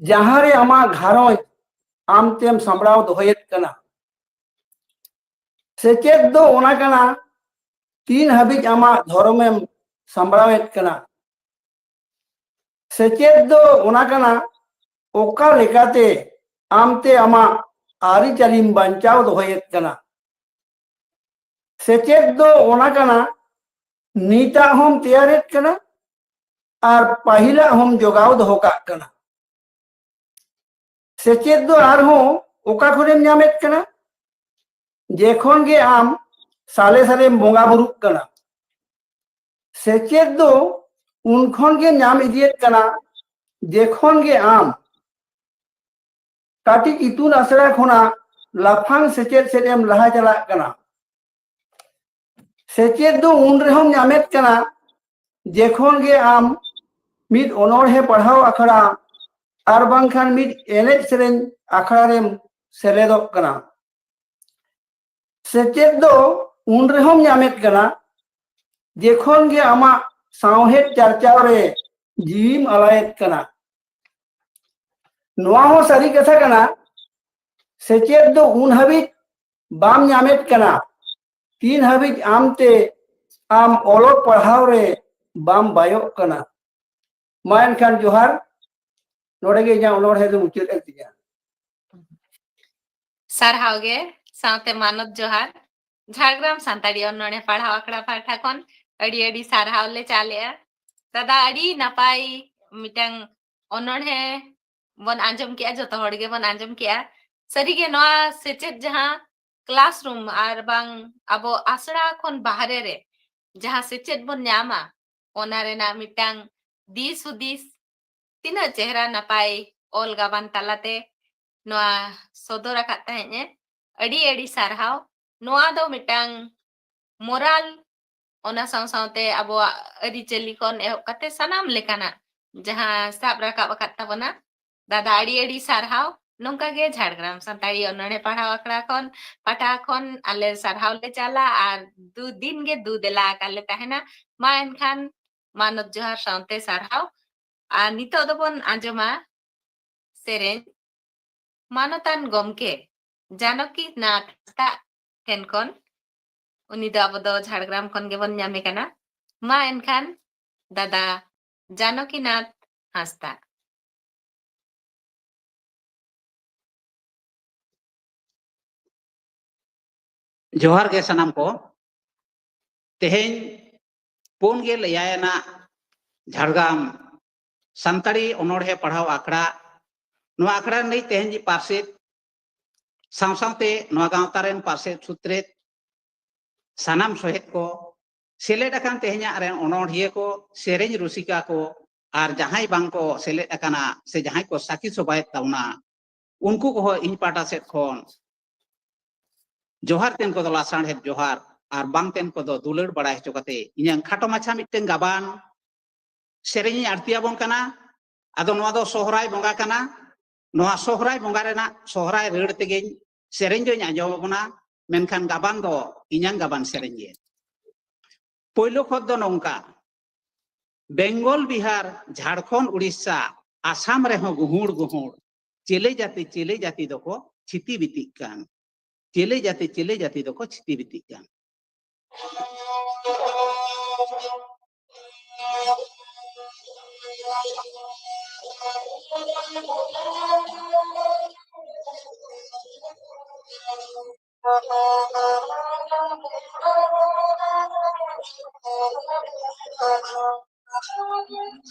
ᱡᱟᱦᱟᱸ ᱨᱮ ᱟᱢᱟᱜ ᱜᱷᱟᱨᱚᱸᱡᱽ ᱟᱢ ᱛᱮᱢ ᱥᱟᱢᱵᱲᱟᱣ ᱫᱚᱦᱚᱭᱮᱫ ᱠᱟᱱᱟ᱾ ᱥᱮᱪᱮᱫ ᱫᱚ ᱚᱱᱟ ᱠᱟᱱᱟ, ᱛᱤᱱ ᱦᱟᱹᱵᱤᱡ ᱟᱢᱟᱜ ᱫᱷᱚᱨᱚᱢᱮᱢ ᱥᱟᱢᱵᱲᱟᱣᱮᱫ ᱠᱟᱱᱟ᱾ ᱥᱮᱪᱮᱫ ᱫᱚ ᱚᱱᱟ ᱠᱟᱱᱟ, ᱚᱠᱟ ᱞᱮᱠᱟᱛᱮ ᱟᱢᱛᱮ ᱟᱢᱟᱜ ᱟᱹᱨᱤᱪᱟᱹᱞᱤᱢ ᱵᱟᱧᱪᱟᱣ ᱫᱚᱦᱚᱭᱮᱫ ᱠᱟᱱᱟ᱾ ᱥᱮᱪᱮᱫ ᱫᱚ ᱚᱱᱟ ᱠᱟᱱᱟ, ᱱᱤᱛᱟᱜ ᱦᱚᱸᱢ ᱛᱮᱭᱟᱨᱮᱫ ᱠᱟᱱᱟ ᱟᱨ ᱯᱟᱹᱦᱤᱞᱟᱜ ᱦᱚᱸᱢ ᱡᱚᱜᱟᱣ ᱫᱚᱦᱚ ᱠᱟᱜ ᱠᱟᱱᱟ᱾ ᱥᱮᱪᱮᱫ ᱫᱚ ᱟᱨᱦᱚᱸ ᱚᱠᱟ ᱠᱷᱚᱱᱮᱢ ᱧᱟᱢᱮᱫ ᱠᱟᱱᱟ? ᱡᱮᱠᱷᱚᱱ ᱜᱮ ᱟᱢ ᱥᱟᱞᱮ ᱥᱟᱞᱮᱢ ᱵᱚᱸᱜᱟ ᱵᱩᱨᱩᱜ ᱠᱟᱱᱟ᱾ ᱥᱮᱪᱮᱫ ᱫᱚ ᱩᱱ ᱠᱷᱚᱱ ᱜᱮ ᱧᱟᱢ ᱤᱫᱤᱭᱮᱫ ᱠᱟᱱᱟ, ᱡᱮᱠᱷᱚᱱ ᱜᱮ ᱟᱢ ᱠᱟᱹᱴᱤᱡ ᱤᱛᱩᱱ ᱟᱥᱲᱟ ᱠᱷᱚᱱᱟᱜ ᱞᱟᱯᱷᱟᱝ ᱥᱮᱪᱮᱫ ᱥᱮᱫ ᱮᱢ ᱞᱟᱦᱟ ᱪᱟᱞᱟᱜ ᱠᱟᱱᱟ᱾ ᱥᱮᱪᱮᱫ ᱫᱚ ᱩᱱ ᱨᱮᱦᱚᱸᱢ ᱧᱟᱢᱮᱫ ᱠᱟᱱᱟ, ᱡᱮᱠᱷᱚᱱ ᱜᱮ ᱟᱢ ᱢᱤᱫ ᱚᱱᱚᱬᱦᱮ ᱯᱟᱲᱦᱟᱣ ᱟᱠᱷᱲᱟ ᱟᱨ ᱵᱟᱝᱠᱷᱟᱱ ᱢᱤᱫ ᱮᱱᱮᱡ ᱥᱮᱨᱮᱧ ᱟᱠᱷᱲᱟ ᱨᱮᱢ ᱥᱮᱞᱮᱫᱚᱜ ᱠᱟᱱᱟ᱾ ᱥᱮᱪᱮᱫ ᱫᱚ ᱩᱱ ᱨᱮᱦᱚᱸᱢ ᱧᱟᱢᱮᱫ ᱠᱟᱱᱟ, ᱡᱮᱠᱷᱚᱱ ᱜᱮ ᱟᱢᱟᱜ ᱥᱟᱶᱦᱮᱫ ᱪᱟᱨᱪᱟᱣ ᱨᱮ ᱡᱤᱣᱤᱢ ᱟᱞᱟᱭᱮᱫ ᱠᱟᱱᱟ᱾ ᱱᱚᱣᱟ ᱦᱚᱸ ᱥᱟᱹᱨᱤ ᱠᱟᱛᱷᱟ ᱠᱟᱱᱟ, ᱥᱮᱪᱮᱫ ᱫᱚ ᱩᱱ ᱦᱟᱹᱵᱤᱡ ᱵᱟᱢ ᱧᱟᱢᱮᱫ ᱠᱟᱱᱟ, ᱛᱤᱱ ᱦᱟᱹᱵᱤᱡ ᱟᱢᱛᱮ ᱟᱢ ᱚᱞᱚᱜ ᱯᱟᱲᱦᱟᱣ ᱨᱮ ᱵᱟᱢ ᱵᱟᱭᱚᱜ ᱠᱟᱱᱟ᱾ ᱢᱟ ᱮᱱᱠᱷᱟᱱ ᱡᱚᱦᱟᱨ, ᱱᱚᱰᱮ ᱜᱮ ᱤᱧᱟᱹᱜ ᱚᱱᱚᱬᱦᱮ ᱫᱚ ᱢᱩᱪᱟᱹᱫ ᱮᱱ ᱛᱤᱧᱟ᱾ ᱥᱟᱨᱦᱟᱣ ᱜᱮ, ᱥᱟᱶᱛᱮ ᱢᱟᱱᱚᱛ ᱡᱚᱦᱟᱨ᱾ ᱡᱷᱟᱲᱜᱨᱟᱢ ᱥᱟᱱᱛᱟᱲᱤ ᱚᱱᱚᱬᱦᱮ ᱯᱟᱲᱦᱟᱣ ᱟᱠᱷᱲᱟ ᱯᱟᱦᱴᱟ ᱠᱷᱚᱱ ᱟᱹᱰᱤ ᱟᱹᱰᱤ ᱥᱟᱨᱦᱟᱣ ᱞᱮ ᱪᱟᱞᱮᱜᱼᱟ᱾ ᱫᱟᱫᱟ, ᱟᱹᱰᱤ ᱱᱟᱯᱟᱭ ᱢᱤᱫᱴᱟᱝ ᱚᱱᱚᱬᱦᱮ ᱵᱚᱱ ᱟᱸᱡᱚᱢ ᱠᱮᱜᱼᱟ, ᱡᱚᱛᱚ ᱦᱚᱲ ᱜᱮᱵᱚᱱ ᱟᱸᱡᱚᱢ ᱠᱮᱜᱼᱟ᱾ ᱥᱟᱹᱨᱤᱜᱮ ᱱᱚᱣᱟ ᱥᱮᱪᱮᱫ ᱡᱟᱦᱟᱸ classroom ᱟᱨ ᱵᱟᱝ ᱟᱵᱚ ᱟᱥᱲᱟ ᱠᱷᱚᱱ ᱵᱟᱦᱨᱮ ᱨᱮ ᱡᱟᱦᱟᱸ ᱥᱮᱪᱮᱫ ᱵᱚᱱ ᱧᱟᱢᱟ, ᱚᱱᱟ ᱨᱮᱱᱟᱜ ᱢᱤᱫᱴᱟᱝ ᱫᱤᱥ ᱦᱩᱫᱤᱥ ᱛᱤᱱᱟᱹᱜ ᱪᱮᱦᱨᱟ ᱱᱟᱯᱟᱭ ᱚᱞ ᱜᱟᱵᱟᱱ ᱛᱟᱞᱟᱛᱮ ᱱᱚᱣᱟ ᱥᱚᱫᱚᱨ ᱟᱠᱟᱫ ᱛᱟᱦᱮᱸᱫ ᱮ᱾ ᱟᱹᱰᱤ ᱟᱹᱰᱤ ᱥᱟᱨᱦᱟᱣ᱾ ᱱᱚᱣᱟ ᱫᱚ ᱢᱤᱫᱴᱟᱝ moral, ᱚᱱᱟ ᱥᱟᱶ ᱥᱟᱶᱛᱮ ᱟᱵᱚᱣᱟᱜ ᱟᱹᱨᱤᱪᱟᱹᱞᱤ ᱠᱷᱚᱱ ᱮᱦᱚᱵ ᱠᱟᱛᱮ ᱥᱟᱱᱟᱢ ᱞᱮᱠᱟᱱᱟᱜ ᱡᱟᱦᱟᱸ ᱥᱟᱵ ᱨᱟᱠᱟᱵ ᱟᱠᱟᱫ ᱛᱟᱵᱚᱱᱟ᱾ ᱫᱟᱫᱟ, ᱟᱹᱰᱤ ᱟᱹᱰᱤ ᱥᱟᱨᱦᱟᱣ᱾ ᱱᱚᱝᱠᱟ ᱜᱮ ᱡᱷᱟᱲᱜᱨᱟᱢ ᱥᱟᱱᱛᱟᱲᱤ ᱚᱱᱚᱬᱦᱮ ᱯᱟᱲᱦᱟᱣ ᱟᱠᱷᱲᱟ ᱠᱷᱚᱱ, ᱯᱟᱦᱴᱟ ᱠᱷᱚᱱ ᱟᱞᱮ ᱥᱟᱨᱦᱟᱣ ᱞᱮ ᱪᱟᱞᱟ ᱟᱨ ᱫᱩ ᱫᱤᱱ ᱜᱮ ᱫᱩ ᱫᱮᱞᱟ ᱟᱠᱟᱫ ᱞᱮ ᱛᱟᱦᱮᱱᱟ᱾ ᱢᱟ ᱮᱱᱠᱷᱟᱱ ᱢᱟᱱᱚᱛ ᱡᱚᱦᱟᱨ ᱥᱟᱶᱛᱮ ᱥᱟᱨᱦᱟᱣ᱾ ᱟᱨ ᱱᱤᱛᱚᱜ ᱫᱚᱵᱚᱱ ᱟᱸᱡᱚᱢᱟ ᱥᱮᱨᱮᱧ ᱢᱟᱱᱚᱛᱟᱱ ᱜᱚᱢᱠᱮ ᱡᱟᱱᱚᱠᱤ ᱱᱟᱛᱷ ᱦᱟᱸᱥᱫᱟᱜ ᱴᱷᱮᱱ ᱠᱷᱚᱱ᱾ ᱩᱱᱤ ᱫᱚ ᱟᱵᱚ ᱫᱚ ᱡᱷᱟᱲᱜᱨᱟᱢ ᱠᱷᱚᱱ ᱜᱮᱵᱚᱱ ᱧᱟᱢᱮ ᱠᱟᱱᱟ᱾ ᱢᱟ ᱮᱱᱠᱷᱟᱱ ᱫᱟᱫᱟ ᱡᱟᱱᱚᱠᱤ ᱱᱟᱛᱷ ᱦᱟᱸᱥᱫᱟᱜ᱾ ᱡᱚᱦᱟᱨ ᱜᱮ ᱥᱟᱱᱟᱢ ᱠᱚ᱾ ᱛᱮᱦᱮᱧ ᱯᱩᱱ ᱜᱮᱞ ᱮᱭᱟᱭ ᱟᱱᱟᱜ ᱡᱷᱟᱲᱜᱨᱟᱢ ᱥᱟᱱᱛᱟᱲᱤ ᱚᱱᱚᱬᱦᱮ ᱯᱟᱲᱦᱟᱣ ᱟᱠᱷᱲᱟ, ᱱᱚᱣᱟ ᱟᱠᱷᱲᱟ ᱨᱤᱱᱤᱡ ᱛᱮᱦᱮᱧ ᱯᱟᱨᱥᱮᱛ ᱥᱟᱶ ᱥᱟᱶᱛᱮ ᱱᱚᱣᱟ ᱜᱟᱶᱛᱟ ᱨᱮᱱ ᱯᱟᱨᱥᱮᱛ ᱥᱩᱛᱨᱮᱛ, ᱥᱟᱱᱟᱢ ᱥᱚᱦᱮᱫ ᱠᱚ, ᱥᱮᱞᱮᱫ ᱟᱠᱟᱱ ᱛᱮᱦᱮᱧᱟᱜ ᱨᱮᱱ ᱚᱱᱚᱬᱦᱤᱭᱟᱹ ᱠᱚ, ᱥᱮᱨᱮᱧ ᱨᱩᱥᱤᱠᱟ ᱠᱚ, ᱟᱨ ᱡᱟᱦᱟᱸᱭ ᱵᱟᱝ ᱠᱚ ᱥᱮᱞᱮᱫ ᱟᱠᱟᱱᱟ ᱥᱮ ᱡᱟᱦᱟᱸᱭ ᱠᱚ ᱥᱟᱹᱠᱷᱤ ᱥᱚᱵᱷᱟᱭᱮᱫ ᱛᱟᱵᱚᱱᱟ, ᱩᱱᱠᱩ ᱠᱚᱦᱚᱸ ᱤᱧ ᱯᱟᱦᱴᱟ ᱥᱮᱫ ᱠᱷᱚᱱ ᱡᱚᱦᱟᱨ ᱛᱮᱱ ᱠᱚᱫᱚ ᱞᱟᱥᱟᱬᱦᱮᱫ ᱡᱚᱦᱟᱨ, ᱟᱨ ᱵᱟᱝ ᱛᱮᱱ ᱠᱚᱫᱚ ᱫᱩᱞᱟᱹᱲ ᱵᱟᱲᱟᱭ ᱦᱚᱪᱚ ᱠᱟᱛᱮ ᱤᱧᱟᱹᱝ ᱠᱷᱟᱴᱚ ᱢᱟᱪᱷᱟ ᱢᱤᱫᱴᱟᱝ ᱜᱟᱵᱟᱱ ᱥᱮᱨᱮᱧ ᱤᱧ ᱟᱬᱛᱤ ᱟᱵᱚᱱ ᱠᱟᱱᱟ᱾ ᱟᱫᱚ ᱱᱚᱣᱟ ᱫᱚ ᱥᱚᱦᱨᱟᱭ ᱵᱚᱸᱜᱟ ᱠᱟᱱᱟ᱾ ᱱᱚᱣᱟ ᱥᱚᱦᱨᱟᱭ ᱵᱚᱸᱜᱟ ᱨᱮᱱᱟᱜ ᱥᱚᱦᱨᱟᱭ ᱨᱟᱹᱲ ᱛᱮᱜᱮᱧ ᱥᱮᱨᱮᱧ ᱫᱚᱧ ᱟᱸᱡᱚᱢ ᱟᱵᱚᱱᱟ, ᱢᱮᱱᱠᱷᱟᱱ ᱜᱟᱵᱟᱱ ᱫᱚ ᱤᱧᱟᱝ ᱜᱟᱵᱟᱱ ᱥᱮᱨᱮᱧ ᱜᱮ᱾ ᱯᱳᱭᱞᱳ ᱠᱷᱚᱛ ᱫᱚ ᱱᱚᱝᱠᱟ: ᱵᱮᱝᱜᱚᱞ, ᱵᱤᱦᱟᱨ, ᱡᱷᱟᱲᱠᱷᱚᱸᱰ, ᱩᱲᱤᱥᱥᱟ, ᱟᱥᱟᱢ ᱨᱮᱦᱚᱸ ᱜᱩᱦᱩᱲ ᱜᱩᱦᱩᱲ, ᱪᱮᱞᱮ ᱡᱟᱹᱛᱤ, ᱪᱮᱞᱮ ᱡᱟᱹᱛᱤ ᱫᱚᱠᱚ ᱪᱷᱤᱛᱤ ᱵᱤᱛᱤᱜ ᱠᱟᱱ᱾ ᱪᱮᱞᱮ ᱡᱟᱹᱛᱤ, ᱪᱮᱞᱮ ᱡᱟᱹᱛᱤ ᱫᱚᱠᱚ ᱪᱷᱤᱛᱤ ᱵᱤᱛᱤᱜ ᱠᱟᱱ᱾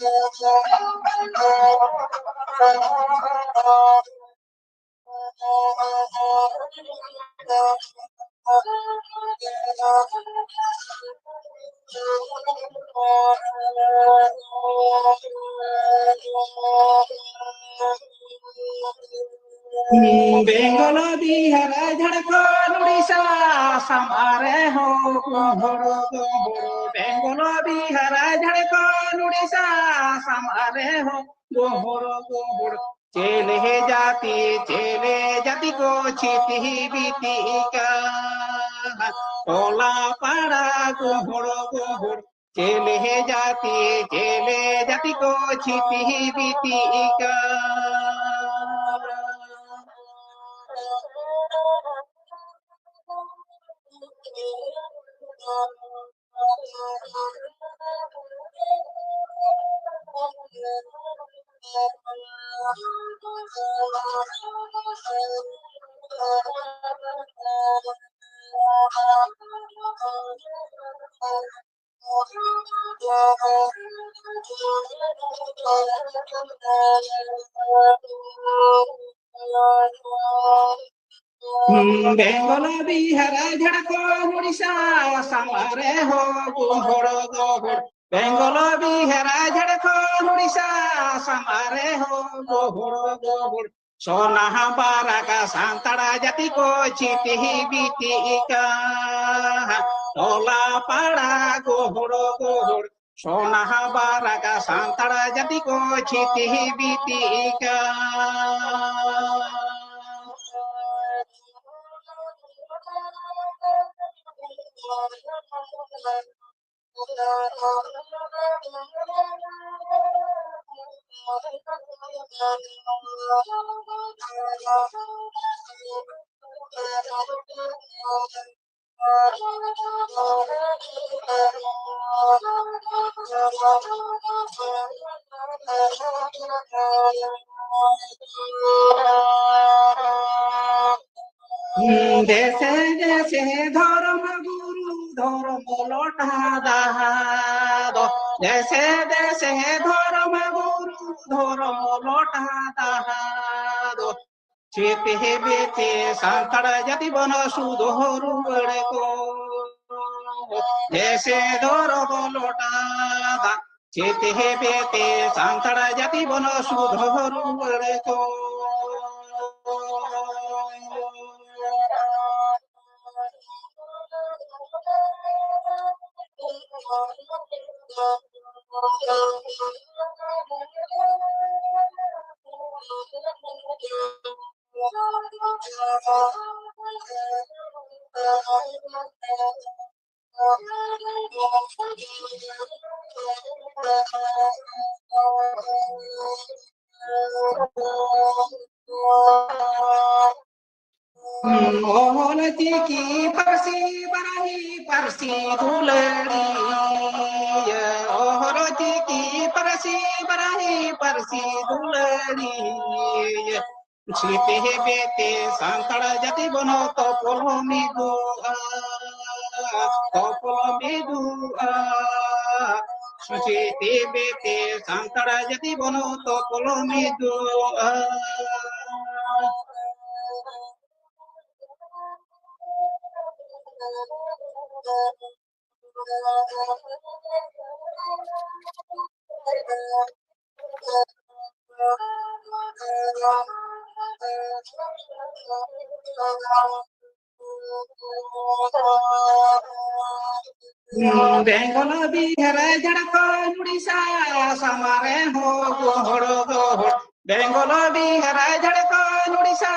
ᱵᱮᱝᱜᱚᱞ, ᱵᱤᱦᱟᱨ, ᱡᱷᱟᱲᱠᱷᱚᱸᱰ, ᱩᱲᱤᱥᱥᱟ, ᱟᱥᱟᱢ ᱨᱮᱦᱚᱸ ᱜᱚᱦᱚᱲ ᱜᱚᱦᱚᱲ᱾ ᱵᱮᱝᱜᱚᱞ, ᱵᱤᱦᱟᱨ, ᱡᱷᱟᱲᱠᱷᱚᱸᱰ, ᱩᱲᱤᱥᱥᱟ, ᱟᱥᱟᱢ ᱨᱮᱦᱚᱸ ᱜᱚᱦᱚᱲ ᱜᱚᱦᱚᱲ᱾ ᱪᱮᱞᱮ ᱡᱟᱹᱛᱤ, ᱪᱮᱞᱮ ᱡᱟᱹᱛᱤ ᱠᱚ ᱪᱷᱤᱛᱤ ᱵᱤᱛᱤ ᱠᱟᱱ᱾ ᱴᱚᱞᱟ ᱯᱟᱲᱟ ᱜᱚᱦᱚᱲ ᱜᱚᱦᱚᱲ᱾ ᱪᱮᱞᱮ ᱡᱟᱹᱛᱤ, ᱪᱮᱞᱮ ᱡᱟᱹᱛᱤ ᱠᱚ ᱪᱷᱤᱛᱤ ᱵᱤᱛᱤ ᱠᱟᱱ᱾ ᱵᱮᱝᱜᱚᱞ, ᱵᱤᱦᱟᱨ, ᱡᱷᱟᱲᱠᱷᱚᱸᱰ, ᱩᱲᱤᱥᱥᱟ, ᱟᱥᱟᱢ ᱨᱮᱦᱚᱸ ᱜᱚᱦᱚᱲ ᱜᱚᱦᱚᱲ᱾ ᱵᱮᱝᱜᱚᱞ, ᱵᱤᱦᱟᱨ, ᱡᱷᱟᱲᱠᱷᱚᱸᱰ, ᱩᱲᱤᱥᱥᱟ, ᱟᱥᱟᱢ ᱨᱮᱦᱚᱸ ᱜᱚᱦᱚᱲ ᱜᱚᱦᱚᱲ᱾ ᱥᱚᱱᱟᱦᱟ ᱵᱟᱨᱟᱠᱟ ᱥᱟᱱᱛᱟᱲ ᱡᱟᱹᱛᱤ ᱠᱚ ᱪᱷᱤᱛᱤ ᱵᱤᱛᱤ ᱠᱟᱱ᱾ ᱴᱚᱞᱟ ᱯᱟᱲᱟ ᱜᱚᱦᱚᱲ ᱜᱚᱦᱚᱲ᱾ ᱥᱚᱱᱟᱦᱟ ᱵᱟᱨᱟᱠᱟ ᱥᱟᱱᱛᱟᱲ ᱡᱟᱹᱛᱤ ᱠᱚ ᱪᱷᱤᱛᱤ ᱵᱤᱛᱤ ᱠᱟᱱ᱾ ᱫᱮᱥᱮ ᱫᱮᱥᱮ ᱫᱷᱚᱨᱚᱢ ᱜᱩᱨᱩ ᱫᱷᱚᱨᱚᱢ ᱞᱚᱴᱟ ᱫᱟᱦᱟ ᱫᱚ, ᱫᱮᱥᱮ ᱫᱮᱥᱮ ᱫᱷᱚᱨᱚᱢ ᱜᱩᱨᱩ ᱫᱷᱚᱨᱚᱢ ᱞᱚᱴᱟ ᱫᱟᱦᱟ ᱫᱚ, ᱪᱮᱛᱮ ᱵᱮᱛᱮ ᱥᱟᱱᱛᱟᱲ ᱡᱟᱹᱛᱤ ᱵᱚᱱ ᱥᱩᱫᱷᱚ ᱨᱩᱣᱟᱹᱲ ᱠᱚ᱾ ᱫᱮᱥᱮ ᱫᱷᱚᱨᱚᱢ ᱞᱚᱴᱟ ᱫᱟᱜ, ᱪᱮᱛᱮ ᱵᱮᱛᱮ ᱥᱟᱱᱛᱟᱲ ᱡᱟᱹᱛᱤ ᱵᱚᱱ ᱥᱩᱫᱷᱚ ᱨᱩᱣᱟᱹᱲ ᱠᱚ᱾ ᱚᱞ ᱪᱤᱠᱤ ᱯᱟᱹᱨᱥᱤ ᱵᱟᱨᱟᱦᱤ ᱯᱟᱹᱨᱥᱤ ᱫᱩᱞᱟᱹᱲᱤᱭᱟᱹ, ᱚᱞ ᱪᱤᱠᱤ ᱯᱟᱹᱨᱥᱤ ᱵᱟᱨᱟᱦᱤ ᱯᱟᱹᱨᱥᱤ ᱫᱩᱞᱟᱹᱲᱤᱭᱟᱹ, ᱪᱷᱤᱛᱤ ᱵᱤᱛᱤ ᱥᱟᱱᱛᱟᱲ ᱡᱟᱹᱛᱤ ᱵᱚᱱ ᱛᱚᱯᱚᱞ ᱢᱤᱫᱩᱜᱼᱟ, ᱛᱚᱯᱚᱞ ᱢᱤᱫᱩᱜᱼᱟ᱾ ᱪᱷᱤᱛᱤ ᱵᱤᱛᱤ ᱥᱟᱱᱛᱟᱲ ᱡᱟᱹᱛᱤ ᱵᱚᱱ ᱛᱚᱯᱚᱞ ᱢᱤᱫᱩᱜᱼᱟ᱾ ᱵᱮᱝᱜᱚᱞ ᱵᱤᱦᱟᱨ ᱡᱷᱟᱲᱠᱷᱚᱸᱰ ᱩᱲᱤᱥᱥᱟ ᱥᱟᱢᱟᱨᱮ ᱦᱚᱸ ᱜᱚᱦᱚᱲ ᱜᱚᱦᱚᱲ᱾ ᱵᱮᱝᱜᱚᱞ ᱵᱤᱦᱟᱨ ᱡᱷᱟᱲᱠᱷᱚᱸᱰ ᱩᱲᱤᱥᱥᱟ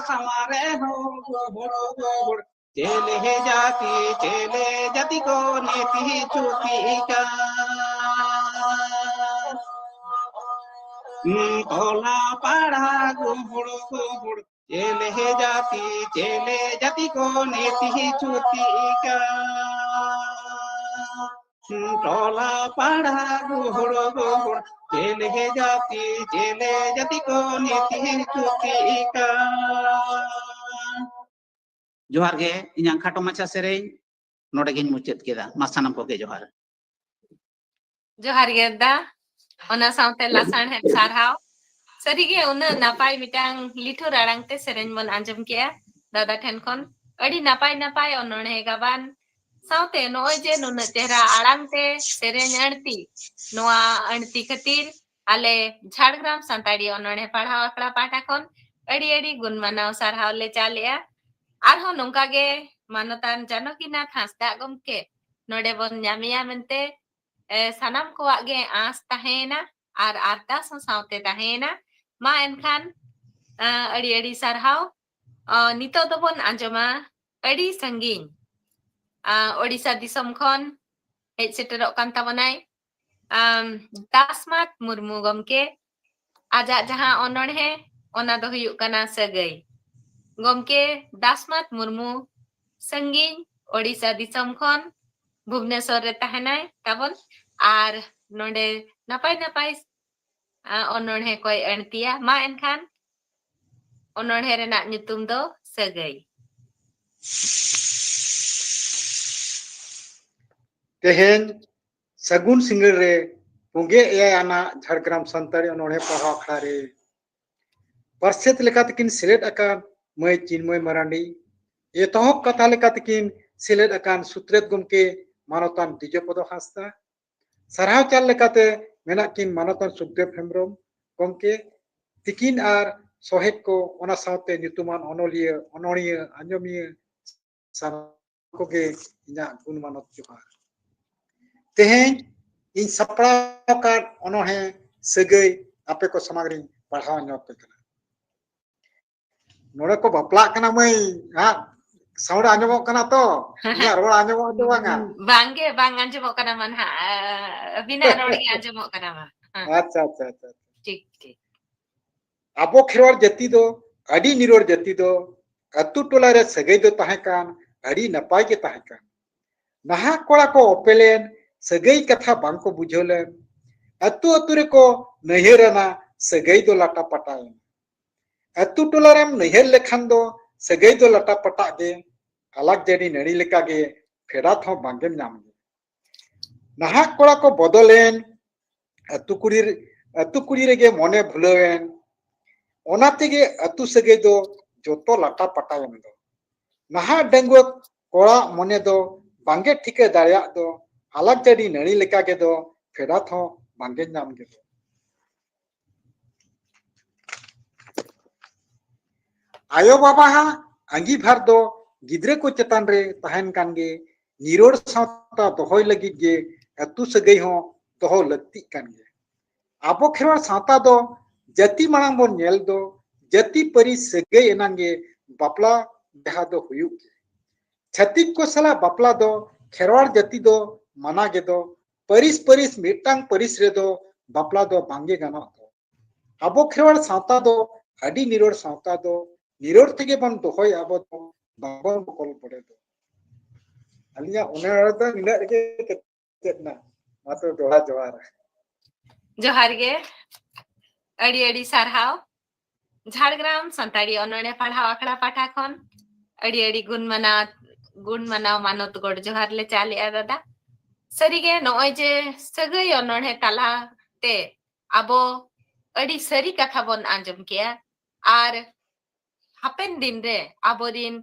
ᱥᱟᱢᱟᱨᱮ ᱦᱚᱸ ᱜᱚᱦᱚᱲ ᱜᱚᱦᱚᱲ᱾ ᱪᱮᱞᱮ ᱡᱟᱹᱛᱤ ᱪᱮᱞᱮ ᱡᱟᱹᱛᱤ ᱠᱚ ᱱᱤᱛᱤ ᱪᱩᱛᱤ ᱠᱟᱱ᱾ ᱴᱚᱞᱟ ᱯᱟᱲᱟ ᱜᱚᱦᱚᱲ ᱜᱚᱦᱚᱲ᱾ ᱪᱮᱞᱮ ᱡᱟᱹᱛᱤ ᱪᱮᱞᱮ ᱡᱟᱹᱛᱤ ᱠᱚ ᱱᱤᱛᱤ ᱪᱩᱛᱤ ᱠᱟᱱ᱾ ᱴᱚᱞᱟ ᱯᱟᱲᱟ ᱜᱚᱦᱚᱲ ᱜᱚᱦᱚᱲ᱾ ᱪᱮᱞᱮ ᱡᱟᱹᱛᱤ ᱪᱮᱞᱮ ᱡᱟᱹᱛᱤ ᱠᱚ ᱱᱤᱛᱤ ᱪᱩᱛᱤ ᱠᱟᱱ᱾ ᱡᱚᱦᱟᱨ ᱜᱮ, ᱤᱧᱟᱹᱜ ᱠᱷᱟᱴᱚ ᱢᱟᱪᱷᱟ ᱥᱮᱨᱮᱧ ᱱᱚᱰᱮ ᱜᱤᱧ ᱢᱩᱪᱟᱹᱫ ᱠᱮᱫᱟ᱾ ᱢᱟ ᱥᱟᱱᱟᱢ ᱠᱚᱜᱮ ᱡᱚᱦᱟᱨ᱾ ᱡᱚᱦᱟᱨ ᱜᱮ ᱫᱟ, ᱚᱱᱟ ᱥᱟᱶᱛᱮ ᱞᱟᱥᱟᱬᱦᱮᱫ ᱥᱟᱨᱦᱟᱣ᱾ ᱥᱟᱹᱨᱤᱜᱮ ᱩᱱᱟᱹᱜ ᱱᱟᱯᱟᱭ ᱢᱤᱫᱴᱟᱝ ᱞᱤᱴᱷᱩᱨ ᱟᱲᱟᱝ ᱛᱮ ᱥᱮᱨᱮᱧ ᱵᱚᱱ ᱟᱸᱡᱚᱢ ᱠᱮᱜᱼᱟ ᱫᱟᱫᱟ ᱴᱷᱮᱱ ᱠᱷᱚᱱ᱾ ᱟᱹᱰᱤ ᱱᱟᱯᱟᱭ ᱱᱟᱯᱟᱭ ᱚᱱᱚᱬᱦᱮ ᱜᱟᱵᱟᱱ ᱥᱟᱶᱛᱮ ᱱᱚᱜᱼᱚᱭ ᱡᱮ ᱱᱩᱱᱟᱹᱜ ᱪᱮᱦᱨᱟ ᱟᱲᱟᱝ ᱛᱮ ᱥᱮᱨᱮᱧ ᱟᱹᱲᱛᱤ, ᱱᱚᱣᱟ ᱟᱹᱲᱛᱤ ᱠᱷᱟᱹᱛᱤᱨ ᱟᱞᱮ ᱡᱷᱟᱲᱜᱨᱟᱢ ᱥᱟᱱᱛᱟᱲᱤ ᱚᱱᱚᱬᱦᱮ ᱯᱟᱲᱦᱟᱣ ᱟᱠᱷᱲᱟ ᱯᱟᱦᱴᱟ ᱠᱷᱚᱱ ᱟᱹᱰᱤ ᱟᱹᱰᱤ ᱜᱩᱱ ᱢᱟᱱᱟᱣ ᱥᱟᱨᱦᱟᱣ ᱞᱮ ᱪᱟᱞᱮᱜᱼᱟ᱾ ᱟᱨᱦᱚᱸ ᱱᱚᱝᱠᱟ ᱜᱮ ᱢᱟᱱᱚᱛᱟᱱ ᱡᱟᱱᱚᱠᱤᱱᱟᱛᱷ ᱦᱟᱸᱥᱫᱟᱜ ᱜᱚᱢᱠᱮ ᱱᱚᱰᱮ ᱵᱚᱱ ᱧᱟᱢᱮᱭᱟ ᱢᱮᱱᱛᱮ, ᱮ, ᱥᱟᱱᱟᱢ ᱠᱚᱣᱟᱜ ᱜᱮ ᱟᱸᱥ ᱛᱟᱦᱮᱸᱭᱮᱱᱟ ᱟᱨ ᱟᱨᱫᱟᱥ ᱦᱚᱸ ᱥᱟᱶᱛᱮ ᱛᱟᱦᱮᱸᱭᱮᱱᱟ᱾ ᱢᱟ ᱮᱱᱠᱷᱟᱱ, ᱮ, ᱟᱹᱰᱤ ᱟᱹᱰᱤ ᱥᱟᱨᱦᱟᱣ᱾ ᱚ, ᱱᱤᱛᱚᱜ ᱫᱚᱵᱚᱱ ᱟᱸᱡᱚᱢᱟ ᱟᱹᱰᱤ ᱥᱟᱺᱜᱤᱧ, ᱟ, ᱳᱰᱤᱥᱟ ᱫᱤᱥᱚᱢ ᱠᱷᱚᱱ ᱦᱮᱡ ᱥᱮᱴᱮᱨᱚᱜ ᱠᱟᱱ ᱛᱟᱵᱚᱱᱟᱭ, ᱟᱢ, ᱫᱟᱥᱢᱟᱛ ᱢᱩᱨᱢᱩ ᱜᱚᱢᱠᱮ᱾ ᱟᱡᱟᱜ ᱡᱟᱦᱟᱸ ᱚᱱᱚᱬᱦᱮ, ᱚᱱᱟ ᱫᱚ ᱦᱩᱭᱩᱜ ᱠᱟᱱᱟ ᱥᱟᱹᱜᱟᱹᱭ᱾ ᱜᱚᱢᱠᱮ ᱫᱟᱥᱢᱟᱛ ᱢᱩᱨᱢᱩ ᱥᱟᱺᱜᱤᱧ ᱳᱰᱤᱥᱟ ᱫᱤᱥᱚᱢ ᱠᱷᱚᱱ ᱵᱷᱩᱵᱽᱱᱮᱥᱚᱨ ᱨᱮ ᱛᱟᱦᱮᱱᱟᱭ ᱛᱟᱵᱚᱱ, ᱟᱨ ᱱᱚᱰᱮ ᱱᱟᱯᱟᱭ ᱱᱟᱯᱟᱭ, ᱟ, ᱚᱱᱚᱬᱦᱮ ᱠᱚᱭ ᱟᱹᱬᱛᱤᱭᱟ᱾ ᱢᱟ ᱮᱱᱠᱷᱟᱱ, ᱚᱱᱚᱬᱦᱮ ᱨᱮᱱᱟᱜ ᱧᱩᱛᱩᱢ ᱫᱚ ᱥᱟᱹᱜᱟᱹᱭ᱾ ᱛᱮᱦᱮᱧ ᱥᱟᱹᱜᱩᱱ ᱥᱤᱸᱜᱟᱹᱲ ᱨᱮ ᱯᱩᱸᱜᱮ ᱮᱭᱟᱭ ᱟᱱᱟᱜ ᱡᱷᱟᱲᱜᱨᱟᱢ ᱥᱟᱱᱛᱟᱲᱤ ᱚᱱᱚᱬᱦᱮ ᱯᱟᱲᱦᱟᱣ ᱟᱠᱷᱲᱟ ᱨᱮ ᱯᱟᱨᱥᱮᱛ ᱞᱮᱠᱟᱛᱮᱠᱤᱱ ᱥᱮᱞᱮᱫ ᱟᱠᱟᱱ ᱢᱟᱹᱭ ᱪᱤᱱᱢᱚᱭ ᱢᱟᱨᱟᱱᱰᱤ, ᱮᱛᱚᱦᱚᱵ ᱠᱟᱛᱷᱟ ᱞᱮᱠᱟᱛᱮᱠᱤᱱ ᱥᱮᱞᱮᱫ ᱟᱠᱟᱱ ᱥᱩᱛᱨᱮᱛ ᱜᱚᱢᱠᱮ ᱢᱟᱱᱚᱛᱟᱱ ᱫᱤᱡᱚᱯᱚᱫᱚ ᱦᱟᱸᱥᱫᱟ, ᱥᱟᱨᱦᱟᱣ ᱪᱟᱞ ᱞᱮᱠᱟᱛᱮ ᱢᱮᱱᱟᱜ ᱠᱤᱱ ᱢᱟᱱᱚᱛᱟᱱ ᱥᱩᱠᱫᱮᱵ ᱦᱮᱢᱵᱨᱚᱢ ᱜᱚᱢᱠᱮ, ᱛᱤᱠᱤᱱ ᱟᱨ ᱥᱚᱦᱮᱫ ᱠᱚ, ᱚᱱᱟ ᱥᱟᱶᱛᱮ ᱧᱩᱛᱩᱢᱟᱱ ᱚᱱᱚᱞᱤᱭᱟᱹ, ᱚᱱᱚᱬᱦᱤᱭᱟᱹ, ᱟᱸᱡᱚᱢᱤᱭᱟᱹ, ᱥᱟᱱᱟᱢ ᱠᱚᱜᱮ ᱤᱧᱟᱹᱜ ᱜᱩᱱ ᱢᱟᱱᱚᱛ ᱡᱚᱦᱟᱨ᱾ ᱛᱮᱦᱮᱧ ᱤᱧ ᱥᱟᱯᱲᱟᱣ ᱟᱠᱟᱫ ᱚᱱᱚᱬᱦᱮ ᱥᱟᱹᱜᱟᱹᱭ ᱟᱯᱮ ᱠᱚ ᱥᱟᱢᱟᱝ ᱨᱤᱧ ᱯᱟᱲᱦᱟᱣ ᱧᱚᱜ ᱟᱯᱮ ᱠᱟᱱᱟ᱾ ᱱᱚᱰᱮ ᱠᱚ ᱵᱟᱯᱞᱟᱜ ᱠᱟᱱᱟ ᱢᱟᱹᱭ, ᱦᱟᱸᱜ sound ᱟᱸᱡᱚᱢᱚᱜ ᱠᱟᱱᱟ ᱛᱚ? ᱤᱧᱟᱹᱜ ᱨᱚᱲ ᱟᱸᱡᱚᱢᱚᱜ ᱟᱥᱮ ᱵᱟᱝᱟ? ᱵᱟᱝᱜᱮ, ᱵᱟᱝ ᱟᱸᱡᱚᱢᱚᱜ ᱠᱟᱱᱟ ᱢᱟ ᱱᱟᱦᱟᱜ᱾ ᱟᱹᱵᱤᱱᱟᱜ ᱨᱚᱲ ᱜᱮ ᱟᱸᱡᱚᱢᱚᱜ ᱠᱟᱱᱟ ᱢᱟ᱾ ᱦᱮᱸ᱾ ᱟᱪᱪᱷᱟ, ᱟᱪᱪᱷᱟ, ᱟᱪᱪᱷᱟ᱾ ᱴᱷᱤᱠ, ᱴᱷᱤᱠ᱾ ᱟᱵᱚ ᱠᱷᱮᱨᱣᱟᱲ ᱡᱟᱹᱛᱤ ᱫᱚ ᱟᱹᱰᱤ ᱱᱤᱨᱚᱲ ᱡᱟᱹᱛᱤ ᱫᱚ, ᱟᱹᱛᱩ ᱴᱚᱞᱟ ᱨᱮ ᱥᱟᱹᱜᱟᱹᱭ ᱫᱚ ᱛᱟᱦᱮᱸ ᱠᱟᱱ, ᱟᱹᱰᱤ ᱱᱟᱯᱟᱭ ᱜᱮ ᱛᱟᱦᱮᱸ ᱠᱟᱱ᱾ ᱱᱟᱦᱟᱜ ᱠᱚᱲᱟ ᱠᱚ ᱚᱯᱮᱞᱮᱱ, ᱥᱟᱹᱜᱟᱹᱭ ᱠᱟᱛᱷᱟ ᱵᱟᱝ ᱠᱚ ᱵᱩᱡᱷᱟᱹᱣ ᱞᱮᱱ, ᱟᱹᱛᱩ ᱟᱹᱛᱩ ᱨᱮᱠᱚ ᱱᱟᱹᱭᱦᱟᱹᱨ ᱮᱱᱟ, ᱥᱟᱹᱜᱟᱹᱭ ᱫᱚ ᱞᱟᱴᱟ ᱯᱟᱴᱟ ᱮᱱᱟ᱾ ᱟᱹᱛᱩ ᱴᱚᱞᱟ ᱨᱮᱢ ᱱᱟᱹᱭᱦᱟᱹᱨ ᱞᱮᱠᱷᱟᱱ ᱫᱚ ᱥᱟᱹᱜᱟᱹᱭ ᱫᱚ ᱞᱟᱴᱟ ᱯᱟᱴᱟᱜ ᱜᱮ, ᱟᱞᱟᱠ ᱡᱟᱹᱲᱤ ᱱᱟᱹᱲᱤ ᱞᱮᱠᱟᱜᱮ ᱯᱷᱮᱰᱟᱛ ᱦᱚᱸ ᱵᱟᱝᱜᱮᱢ ᱧᱟᱢ ᱜᱮ᱾ ᱱᱟᱦᱟᱜ ᱠᱚᱲᱟ ᱠᱚ ᱵᱚᱫᱚᱞᱮᱱ, ᱟᱹᱛᱩ ᱠᱩᱲᱤ, ᱟᱹᱛᱩ ᱠᱩᱲᱤ ᱨᱮᱜᱮ ᱢᱚᱱᱮ ᱵᱷᱩᱞᱟᱹᱣᱮᱱ, ᱚᱱᱟ ᱛᱮᱜᱮ ᱟᱹᱛᱩ ᱥᱟᱹᱜᱟᱹᱭ ᱫᱚ ᱡᱚᱛᱚ ᱞᱟᱴᱟ ᱯᱟᱴᱟᱭᱮᱱ ᱫᱚ᱾ ᱱᱟᱦᱟᱜ ᱰᱟᱺᱜᱩᱣᱟᱹ ᱠᱚᱲᱟ ᱢᱚᱱᱮ ᱫᱚ ᱵᱟᱝᱜᱮ ᱴᱷᱤᱠᱟᱹ ᱫᱟᱲᱮᱭᱟᱜ ᱫᱚ, ᱟᱞᱟᱠ ᱡᱟᱹᱲᱤ ᱱᱟᱹᱲᱤ ᱞᱮᱠᱟ ᱜᱮ ᱫᱚ ᱯᱷᱮᱰᱟᱛ ᱦᱚᱸ ᱵᱟᱝᱜᱮ ᱧᱟᱢ ᱜᱮ ᱫᱚ᱾ ᱟᱭᱳ ᱵᱟᱵᱟ ᱦᱟᱜ ᱟᱸᱜᱤᱵᱷᱟᱨ ᱫᱚ ᱜᱤᱫᱽᱨᱟᱹ ᱠᱚ ᱪᱮᱛᱟᱱ ᱨᱮ ᱛᱟᱦᱮᱱ ᱠᱟᱱ ᱜᱮ, ᱱᱤᱨᱚᱲ ᱥᱟᱶᱛᱟ ᱫᱚᱦᱚᱭ ᱞᱟᱹᱜᱤᱫ ᱜᱮ ᱟᱹᱛᱩ ᱥᱟᱹᱜᱟᱹᱭ ᱦᱚᱸ ᱫᱚᱦᱚ ᱞᱟᱹᱠᱛᱤᱜ ᱠᱟᱱ ᱜᱮᱭᱟ᱾ ᱟᱵᱚ ᱠᱷᱮᱨᱣᱟᱲ ᱥᱟᱶᱛᱟ ᱫᱚ ᱡᱟᱹᱛᱤ ᱢᱟᱲᱟᱝ ᱵᱚᱱ ᱧᱮᱞ ᱫᱚ, ᱡᱟᱹᱛᱤ ᱯᱟᱹᱨᱤᱥ ᱥᱟᱹᱜᱟᱹᱭ ᱮᱱᱟᱝ ᱜᱮ ᱵᱟᱯᱞᱟ ᱵᱤᱦᱟ ᱫᱚ ᱦᱩᱭᱩᱜ ᱜᱮᱭᱟ᱾ ᱪᱷᱟᱹᱛᱤᱠ ᱠᱚ ᱥᱟᱞᱟᱜ ᱵᱟᱯᱞᱟ ᱫᱚ ᱠᱷᱮᱨᱣᱟᱲ ᱡᱟᱹᱛᱤ ᱫᱚ ᱢᱟᱱᱟ ᱜᱮ ᱫᱚ, ᱯᱟᱹᱨᱤᱥ ᱯᱟᱹᱨᱤᱥ ᱢᱤᱫᱴᱟᱝ ᱯᱟᱹᱨᱤᱥ ᱨᱮᱫᱚ ᱵᱟᱯᱞᱟ ᱫᱚ ᱵᱟᱝᱜᱮ ᱜᱟᱱᱚᱜ ᱫᱚ᱾ ᱟᱵᱚ ᱠᱷᱮᱨᱣᱟᱲ ᱥᱟᱶᱛᱟ ᱫᱚ ᱟᱹᱰᱤ ᱱᱤᱨᱚᱲ ᱥᱟᱶᱛᱟ ᱫᱚ, ᱱᱤᱨᱚᱲ ᱛᱮᱜᱮ ᱵᱚᱱ ᱫᱚᱦᱚᱭᱟ, ᱟᱵᱚ ᱫᱚ ᱵᱟᱵᱚᱱ ᱵᱚᱠᱚᱞ ᱵᱚᱰᱮ ᱫᱚ᱾ ᱟᱹᱞᱤᱧᱟᱜ ᱚᱱᱚᱬᱦᱮ ᱫᱚ ᱱᱤᱱᱟᱹᱜ ᱨᱮᱜᱮ ᱠᱮᱪᱮᱫ ᱮᱱᱟ᱾ ᱢᱟ ᱛᱚᱵᱮ ᱡᱚᱦᱟᱨ, ᱡᱚᱦᱟᱨ᱾ ᱡᱚᱦᱟᱨ ᱜᱮ, ᱟᱹᱰᱤ ᱟᱹᱰᱤ ᱥᱟᱨᱦᱟᱣ᱾ ᱡᱷᱟᱲᱜᱨᱟᱢ ᱥᱟᱱᱛᱟᱲᱤ ᱚᱱᱚᱬᱦᱮ ᱯᱟᱲᱦᱟᱣ ᱟᱠᱷᱲᱟ ᱯᱟᱦᱴᱟ ᱠᱷᱚᱱ ᱟᱹᱰᱤ ᱟᱹᱰᱤ ᱜᱩᱱ ᱢᱟᱱᱟᱣ, ᱜᱩᱱ ᱢᱟᱱᱟᱣ ᱢᱟᱱᱚᱛ ᱜᱚᱰ ᱡᱚᱦᱟᱨ ᱞᱮ ᱪᱟᱞᱮᱜᱼᱟ ᱫᱟᱫᱟ᱾ ᱥᱟᱹᱨᱤᱜᱮ ᱱᱚᱜᱼᱚᱭ ᱡᱮ ᱥᱟᱹᱜᱟᱹᱭ ᱚᱱᱚᱬᱦᱮ ᱛᱟᱞᱟ ᱛᱮ ᱟᱵᱚ ᱟᱹᱰᱤ ᱥᱟᱹᱨᱤ ᱠᱟᱛᱷᱟ ᱵᱚᱱ ᱟᱸᱡᱚᱢ ᱠᱮᱜᱼᱟ, ᱟᱨ ᱦᱟᱯᱮᱱ ᱫᱤᱱ ᱨᱮ ᱟᱵᱚᱨᱤᱱ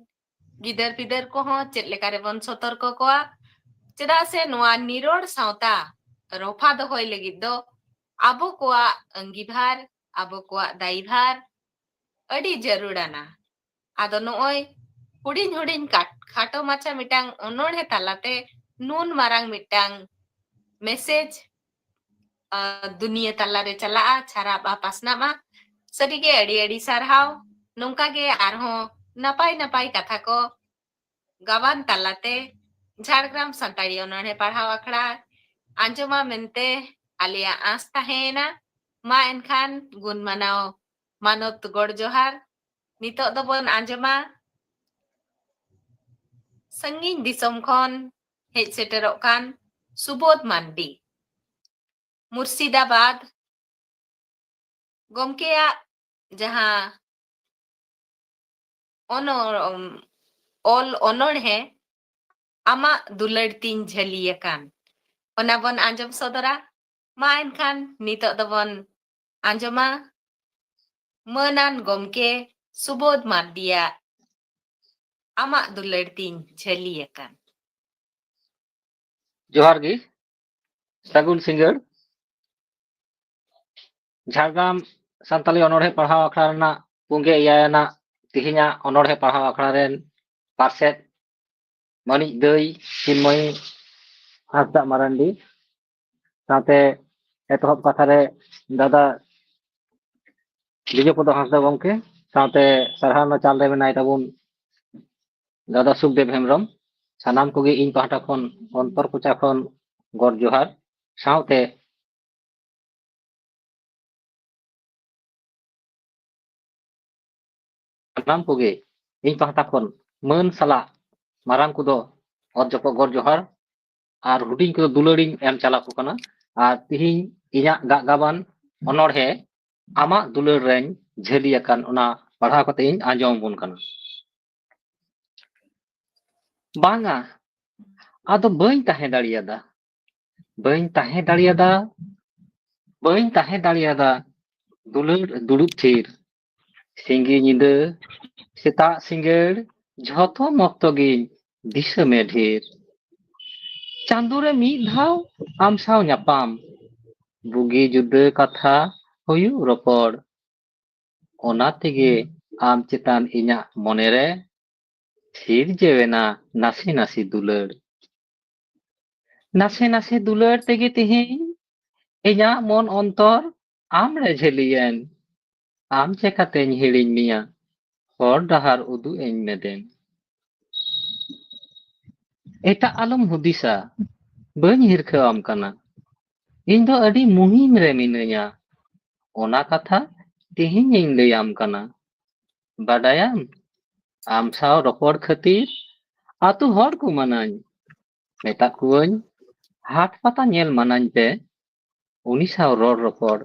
ᱜᱤᱫᱟᱹᱨ ᱯᱤᱫᱟᱹᱨ ᱠᱚᱦᱚᱸ ᱪᱮᱫ ᱞᱮᱠᱟ ᱨᱮᱵᱚᱱ ᱥᱚᱛᱚᱨᱠᱚ ᱠᱚᱣᱟ, ᱪᱮᱫᱟᱜ ᱥᱮ ᱱᱚᱣᱟ ᱱᱤᱨᱚᱲ ᱥᱟᱶᱛᱟ ᱨᱚᱯᱷᱟ ᱫᱚᱦᱚᱭ ᱞᱟᱹᱜᱤᱫ ᱫᱚ ᱟᱵᱚ ᱠᱚᱣᱟᱜ ᱟᱹᱝᱜᱤᱵᱷᱟᱨ, ᱟᱵᱚ ᱠᱚᱣᱟᱜ ᱫᱟᱭᱵᱷᱟᱨ ᱟᱹᱰᱤ ᱡᱟᱹᱨᱩᱲᱟᱱᱟ᱾ ᱟᱫᱚ ᱱᱚᱜᱼᱚᱭ ᱦᱩᱰᱤᱧ ᱦᱩᱰᱤᱧ ᱠᱟᱴ-, ᱠᱷᱟᱴᱚ ᱢᱟᱪᱷᱟ ᱢᱤᱫᱴᱟᱝ ᱚᱱᱚᱬᱦᱮ ᱛᱟᱞᱟᱛᱮ ᱱᱩᱱ ᱢᱟᱨᱟᱝ ᱢᱤᱫᱴᱟᱝ message, ᱟ, ᱫᱩᱱᱤᱭᱟᱹ ᱛᱟᱞᱟᱨᱮ ᱪᱟᱞᱟᱜᱼᱟ, ᱪᱷᱟᱨᱟᱜᱼᱟ, ᱯᱟᱥᱱᱟᱜᱼᱟ᱾ ᱥᱟᱹᱨᱤᱜᱮ ᱟᱹᱰᱤ ᱟᱹᱰᱤ ᱥᱟᱨᱦᱟᱣ᱾ ᱱᱚᱝᱠᱟ ᱜᱮ ᱟᱨᱦᱚᱸ ᱱᱟᱯᱟᱭ ᱱᱟᱯᱟᱭ ᱠᱟᱛᱷᱟ ᱠᱚ ᱜᱟᱵᱟᱱ ᱛᱟᱞᱟᱛᱮ ᱡᱷᱟᱲᱜᱨᱟᱢ ᱥᱟᱱᱛᱟᱲᱤ ᱚᱱᱚᱬᱦᱮ ᱯᱟᱲᱦᱟᱣ ᱟᱠᱷᱲᱟ ᱟᱸᱡᱚᱢᱟ ᱢᱮᱱᱛᱮ ᱟᱞᱮᱭᱟᱜ ᱟᱸᱥ ᱛᱟᱦᱮᱸᱭᱮᱱᱟ᱾ ᱢᱟ ᱮᱱᱠᱷᱟᱱ ᱜᱩᱱ ᱢᱟᱱᱟᱣ ᱢᱟᱱᱚᱛ ᱜᱚᱰ ᱡᱚᱦᱟᱨ᱾ ᱱᱤᱛᱚᱜ ᱫᱚᱵᱚᱱ ᱟᱸᱡᱚᱢᱟ ᱥᱟᱺᱜᱤᱧ ᱫᱤᱥᱚᱢ ᱠᱷᱚᱱ ᱦᱮᱡ ᱥᱮᱴᱮᱨᱚᱜ ᱠᱟᱱ ᱥᱩᱵᱳᱫᱷ ᱢᱟᱱᱰᱤ, ᱢᱩᱨᱥᱤᱫᱟᱵᱟᱫᱽ᱾ ᱜᱚᱢᱠᱮᱭᱟᱜ ᱡᱟᱦᱟᱸ ᱚᱱᱚ-, ᱚᱞ ᱚᱱᱚᱬᱦᱮ ᱟᱢᱟᱜ ᱫᱩᱞᱟᱹᱲ ᱛᱤᱧ ᱡᱷᱟᱹᱞᱤ ᱟᱠᱟᱱ, ᱚᱱᱟ ᱵᱚᱱ ᱟᱸᱡᱚᱢ ᱥᱚᱫᱚᱨᱟ᱾ ᱢᱟ ᱮᱱᱠᱷᱟᱱ ᱱᱤᱛᱚᱜ ᱫᱚᱵᱚᱱ ᱟᱸᱡᱚᱢᱟ ᱢᱟᱹᱱᱟᱱ ᱜᱚᱢᱠᱮ ᱥᱩᱵᱳᱫᱷ ᱢᱟᱨᱰᱤᱭᱟᱜ ᱟᱢᱟᱜ ᱫᱩᱞᱟᱹᱲ ᱛᱤᱧ ᱡᱷᱟᱹᱞᱤ ᱟᱠᱟᱱ᱾ ᱡᱚᱦᱟᱨ ᱜᱮ, ᱥᱟᱹᱜᱩᱱ ᱥᱤᱸᱜᱟᱹᱲ᱾ ᱡᱷᱟᱲᱜᱨᱟᱢ ᱥᱟᱱᱛᱟᱲᱤ ᱚᱱᱚᱬᱦᱮ ᱯᱟᱲᱦᱟᱣ ᱟᱠᱷᱲᱟ ᱨᱮᱱᱟᱜ ᱯᱩᱸᱜᱮ ᱮᱭᱟᱭ ᱟᱱᱟᱜ ᱛᱮᱦᱮᱧᱟᱜ ᱚᱱᱚᱬᱦᱮ ᱯᱟᱲᱦᱟᱣ ᱟᱠᱷᱲᱟ ᱨᱮᱱ ᱯᱟᱨᱥᱮᱛ ᱢᱟᱹᱱᱤᱡ ᱫᱟᱹᱭ ᱪᱤᱱᱢᱚᱭᱤ ᱦᱟᱸᱥᱫᱟᱜ ᱢᱟᱨᱟᱱᱰᱤ, ᱥᱟᱶᱛᱮ ᱮᱛᱚᱦᱚᱵ ᱠᱟᱛᱷᱟ ᱨᱮ ᱫᱟᱫᱟ ᱵᱤᱡᱚᱭᱯᱚᱫᱚ ᱦᱟᱸᱥᱫᱟ ᱜᱚᱢᱠᱮ, ᱥᱟᱶᱛᱮ ᱥᱟᱨᱦᱟᱣ ᱨᱮᱱᱟᱜ ᱪᱟᱞ ᱨᱮ ᱢᱮᱱᱟᱭ ᱛᱟᱵᱚᱱ ᱫᱟᱫᱟ ᱥᱩᱠᱫᱮᱵ ᱦᱮᱢᱵᱨᱚᱢ᱾ ᱥᱟᱱᱟᱢ ᱠᱚᱜᱮ ᱤᱧ ᱯᱟᱦᱴᱟ ᱠᱷᱚᱱ ᱚᱱᱛᱚᱨ ᱠᱚᱪᱟ ᱠᱷᱚᱱ ᱜᱚᱰ ᱡᱚᱦᱟᱨ, ᱥᱟᱶᱛᱮ ᱥᱟᱱᱟᱢ ᱠᱚᱜᱮ ᱤᱧ ᱯᱟᱦᱴᱟ ᱠᱷᱚᱱ ᱢᱟᱹᱱ ᱥᱟᱞᱟᱜ ᱢᱟᱨᱟᱝ ᱠᱚᱫᱚ ᱚᱛ ᱡᱚᱯᱚᱜ ᱜᱚᱰ ᱡᱚᱦᱟᱨ ᱟᱨ ᱦᱩᱰᱤᱧ ᱠᱚᱫᱚ ᱫᱩᱞᱟᱹᱲᱤᱧ ᱮᱢ ᱪᱟᱞ ᱟᱠᱚ ᱠᱟᱱᱟ᱾ ᱟᱨ ᱛᱤᱦᱤᱧ ᱤᱧᱟᱹᱜ ᱜᱟᱜ ᱜᱟᱵᱟᱱ ᱚᱱᱚᱬᱦᱮ ᱟᱢᱟᱜ ᱫᱩᱞᱟᱹᱲ ᱨᱮᱧ ᱡᱷᱟᱹᱞᱤ ᱟᱠᱟᱱ, ᱚᱱᱟ ᱯᱟᱲᱦᱟᱣ ᱠᱟᱛᱮ ᱤᱧ ᱟᱸᱡᱚᱢ ᱟᱵᱚᱱ ᱠᱟᱱᱟ᱾ ᱵᱟᱝᱟ, ᱟᱫᱚ ᱵᱟᱹᱧ ᱛᱟᱦᱮᱸ ᱫᱟᱲᱮᱭᱟᱫᱟ, ᱵᱟᱹᱧ ᱛᱟᱦᱮᱸ ᱫᱟᱲᱮᱭᱟᱫᱟ, ᱵᱟᱹᱧ ᱛᱟᱦᱮᱸ ᱫᱟᱲᱮᱭᱟᱫᱟ ᱫᱩᱞᱟᱹᱲ ᱫᱩᱲᱩᱵ ᱛᱷᱤᱨ᱾ ᱥᱤᱸᱜᱤ ᱧᱤᱫᱟᱹ, ᱥᱮᱛᱟᱜ ᱥᱤᱸᱜᱟᱹᱲ, ᱡᱷᱚᱛᱚ ᱢᱚᱠᱛᱚ ᱜᱤᱧ ᱫᱤᱥᱟᱹ ᱢᱮ ᱰᱷᱮᱨ᱾ ᱪᱟᱸᱫᱳ ᱨᱮ ᱢᱤᱫ ᱫᱷᱟᱣ ᱟᱢ ᱥᱟᱶ ᱧᱟᱯᱟᱢ, ᱵᱩᱜᱤ ᱡᱩᱫᱟᱹ ᱠᱟᱛᱷᱟ ᱦᱩᱭᱩᱜ ᱨᱚᱯᱚᱲ᱾ ᱚᱱᱟ ᱛᱮᱜᱮ ᱟᱢ ᱪᱮᱛᱟᱱ ᱤᱧᱟᱹᱜ ᱢᱚᱱᱮ ᱨᱮ ᱥᱤᱨᱡᱟᱹᱣᱮᱱᱟ ᱱᱟᱥᱮ ᱱᱟᱥᱮ ᱫᱩᱞᱟᱹᱲ᱾ ᱱᱟᱥᱮ ᱱᱟᱥᱮ ᱫᱩᱞᱟᱹᱲ ᱛᱮᱜᱮ ᱛᱮᱦᱮᱧ ᱤᱧᱟᱹᱜ ᱢᱚᱱ ᱚᱱᱛᱚᱨ ᱟᱢ ᱨᱮ ᱡᱷᱟᱹᱞᱤᱭᱮᱱ᱾ ᱟᱢ ᱪᱮᱠᱟᱛᱮᱧ ᱦᱤᱲᱤᱧ ᱢᱮᱭᱟ, ᱦᱚᱨ ᱰᱟᱦᱟᱨ ᱩᱫᱩᱜ ᱟᱹᱧ ᱢᱮ ᱫᱮᱱ᱾ ᱮᱴᱟᱜ ᱟᱞᱚᱢ ᱦᱩᱫᱤᱥᱟ, ᱵᱟᱹᱧ ᱦᱤᱨᱠᱷᱟᱹᱣᱟᱢ ᱠᱟᱱᱟ᱾ ᱤᱧ ᱫᱚ ᱟᱹᱰᱤ ᱢᱩᱦᱤᱢ ᱨᱮ ᱢᱤᱱᱟᱹᱧᱟ, ᱚᱱᱟ ᱠᱟᱛᱷᱟ ᱛᱮᱦᱮᱧ ᱤᱧ ᱞᱟᱹᱭᱟᱢ ᱠᱟᱱᱟ᱾ ᱵᱟᱰᱟᱭᱟᱢ, ᱟᱢ ᱥᱟᱶ ᱨᱚᱯᱚᱲ ᱠᱷᱟᱹᱛᱤᱨ ᱟᱛᱳ ᱦᱚᱲ ᱠᱚ ᱢᱟᱱᱟᱧ᱾ ᱢᱮᱛᱟ ᱠᱚᱣᱟᱹᱧ, ᱦᱟᱴ ᱯᱟᱛᱟ ᱧᱮᱞ ᱢᱟᱱᱟᱧ ᱯᱮ, ᱩᱱᱤ ᱥᱟᱶ ᱨᱚᱲ ᱨᱚᱯᱚᱲ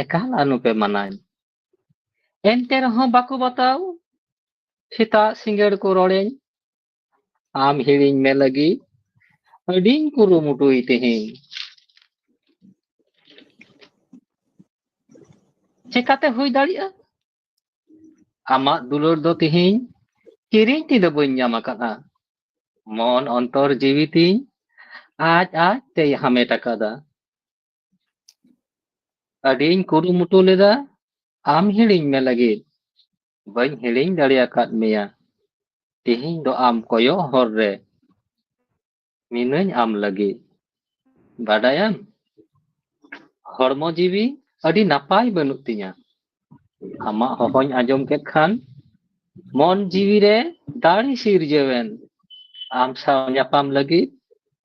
ᱮᱠᱟᱞ ᱟᱞᱚᱯᱮ ᱢᱟᱱᱟᱧ᱾ ᱮᱱᱛᱮ ᱨᱮᱦᱚᱸ ᱵᱟᱠᱚ ᱵᱟᱛᱟᱣ, ᱥᱮᱛᱟᱜ ᱥᱤᱸᱜᱟᱹᱲ ᱠᱚ ᱨᱚᱲᱮᱧ᱾ ᱟᱢ ᱦᱤᱲᱤᱧ ᱢᱮ ᱞᱟᱹᱜᱤᱫ ᱟᱹᱰᱤᱧ ᱠᱩᱨᱩᱢᱩᱴᱩᱭ ᱛᱮᱦᱮᱧ᱾ ᱪᱮᱠᱟᱛᱮ ᱦᱩᱭ ᱫᱟᱲᱮᱭᱟᱜᱼᱟ? ᱟᱢᱟᱜ ᱫᱩᱞᱟᱹᱲ ᱫᱚ ᱛᱮᱦᱮᱧ ᱠᱤᱨᱤᱧ ᱛᱮᱫᱚ ᱵᱟᱹᱧ ᱧᱟᱢ ᱟᱠᱟᱫᱼᱟ᱾ ᱢᱚᱱ ᱚᱱᱛᱚᱨ ᱡᱤᱣᱤ ᱛᱤᱧ ᱟᱡ ᱟᱡ ᱛᱮᱭ ᱦᱟᱢᱮᱴ ᱟᱠᱟᱫᱟ᱾ ᱟᱹᱰᱤᱧ ᱠᱩᱨᱩᱢᱩᱴᱩ ᱞᱮᱫᱟ ᱟᱢ ᱦᱤᱲᱤᱧ ᱢᱮ ᱞᱟᱹᱜᱤᱫ, ᱵᱟᱹᱧ ᱦᱤᱲᱤᱧ ᱫᱟᱲᱮ ᱟᱠᱟᱫ ᱢᱮᱭᱟ᱾ ᱛᱮᱦᱮᱧ ᱫᱚ ᱟᱢ ᱠᱚᱭᱚᱜ ᱦᱚᱨ ᱨᱮ ᱢᱤᱱᱟᱹᱧ ᱟᱢ ᱞᱟᱹᱜᱤᱫ᱾ ᱵᱟᱰᱟᱭᱟᱢ, ᱦᱚᱲᱢᱚ ᱡᱤᱣᱤ ᱟᱹᱰᱤ ᱱᱟᱯᱟᱭ ᱵᱟᱹᱱᱩᱜ ᱛᱤᱧᱟ᱾ ᱟᱢᱟᱜ ᱦᱚᱦᱚᱧ ᱟᱸᱡᱚᱢ ᱠᱮᱫ ᱠᱷᱟᱱ ᱢᱚᱱ ᱡᱤᱣᱤ ᱨᱮ ᱫᱟᱲᱮ ᱥᱤᱨᱡᱟᱹᱣᱮᱱ᱾ ᱟᱢ ᱥᱟᱶ ᱧᱟᱯᱟᱢ ᱞᱟᱹᱜᱤᱫ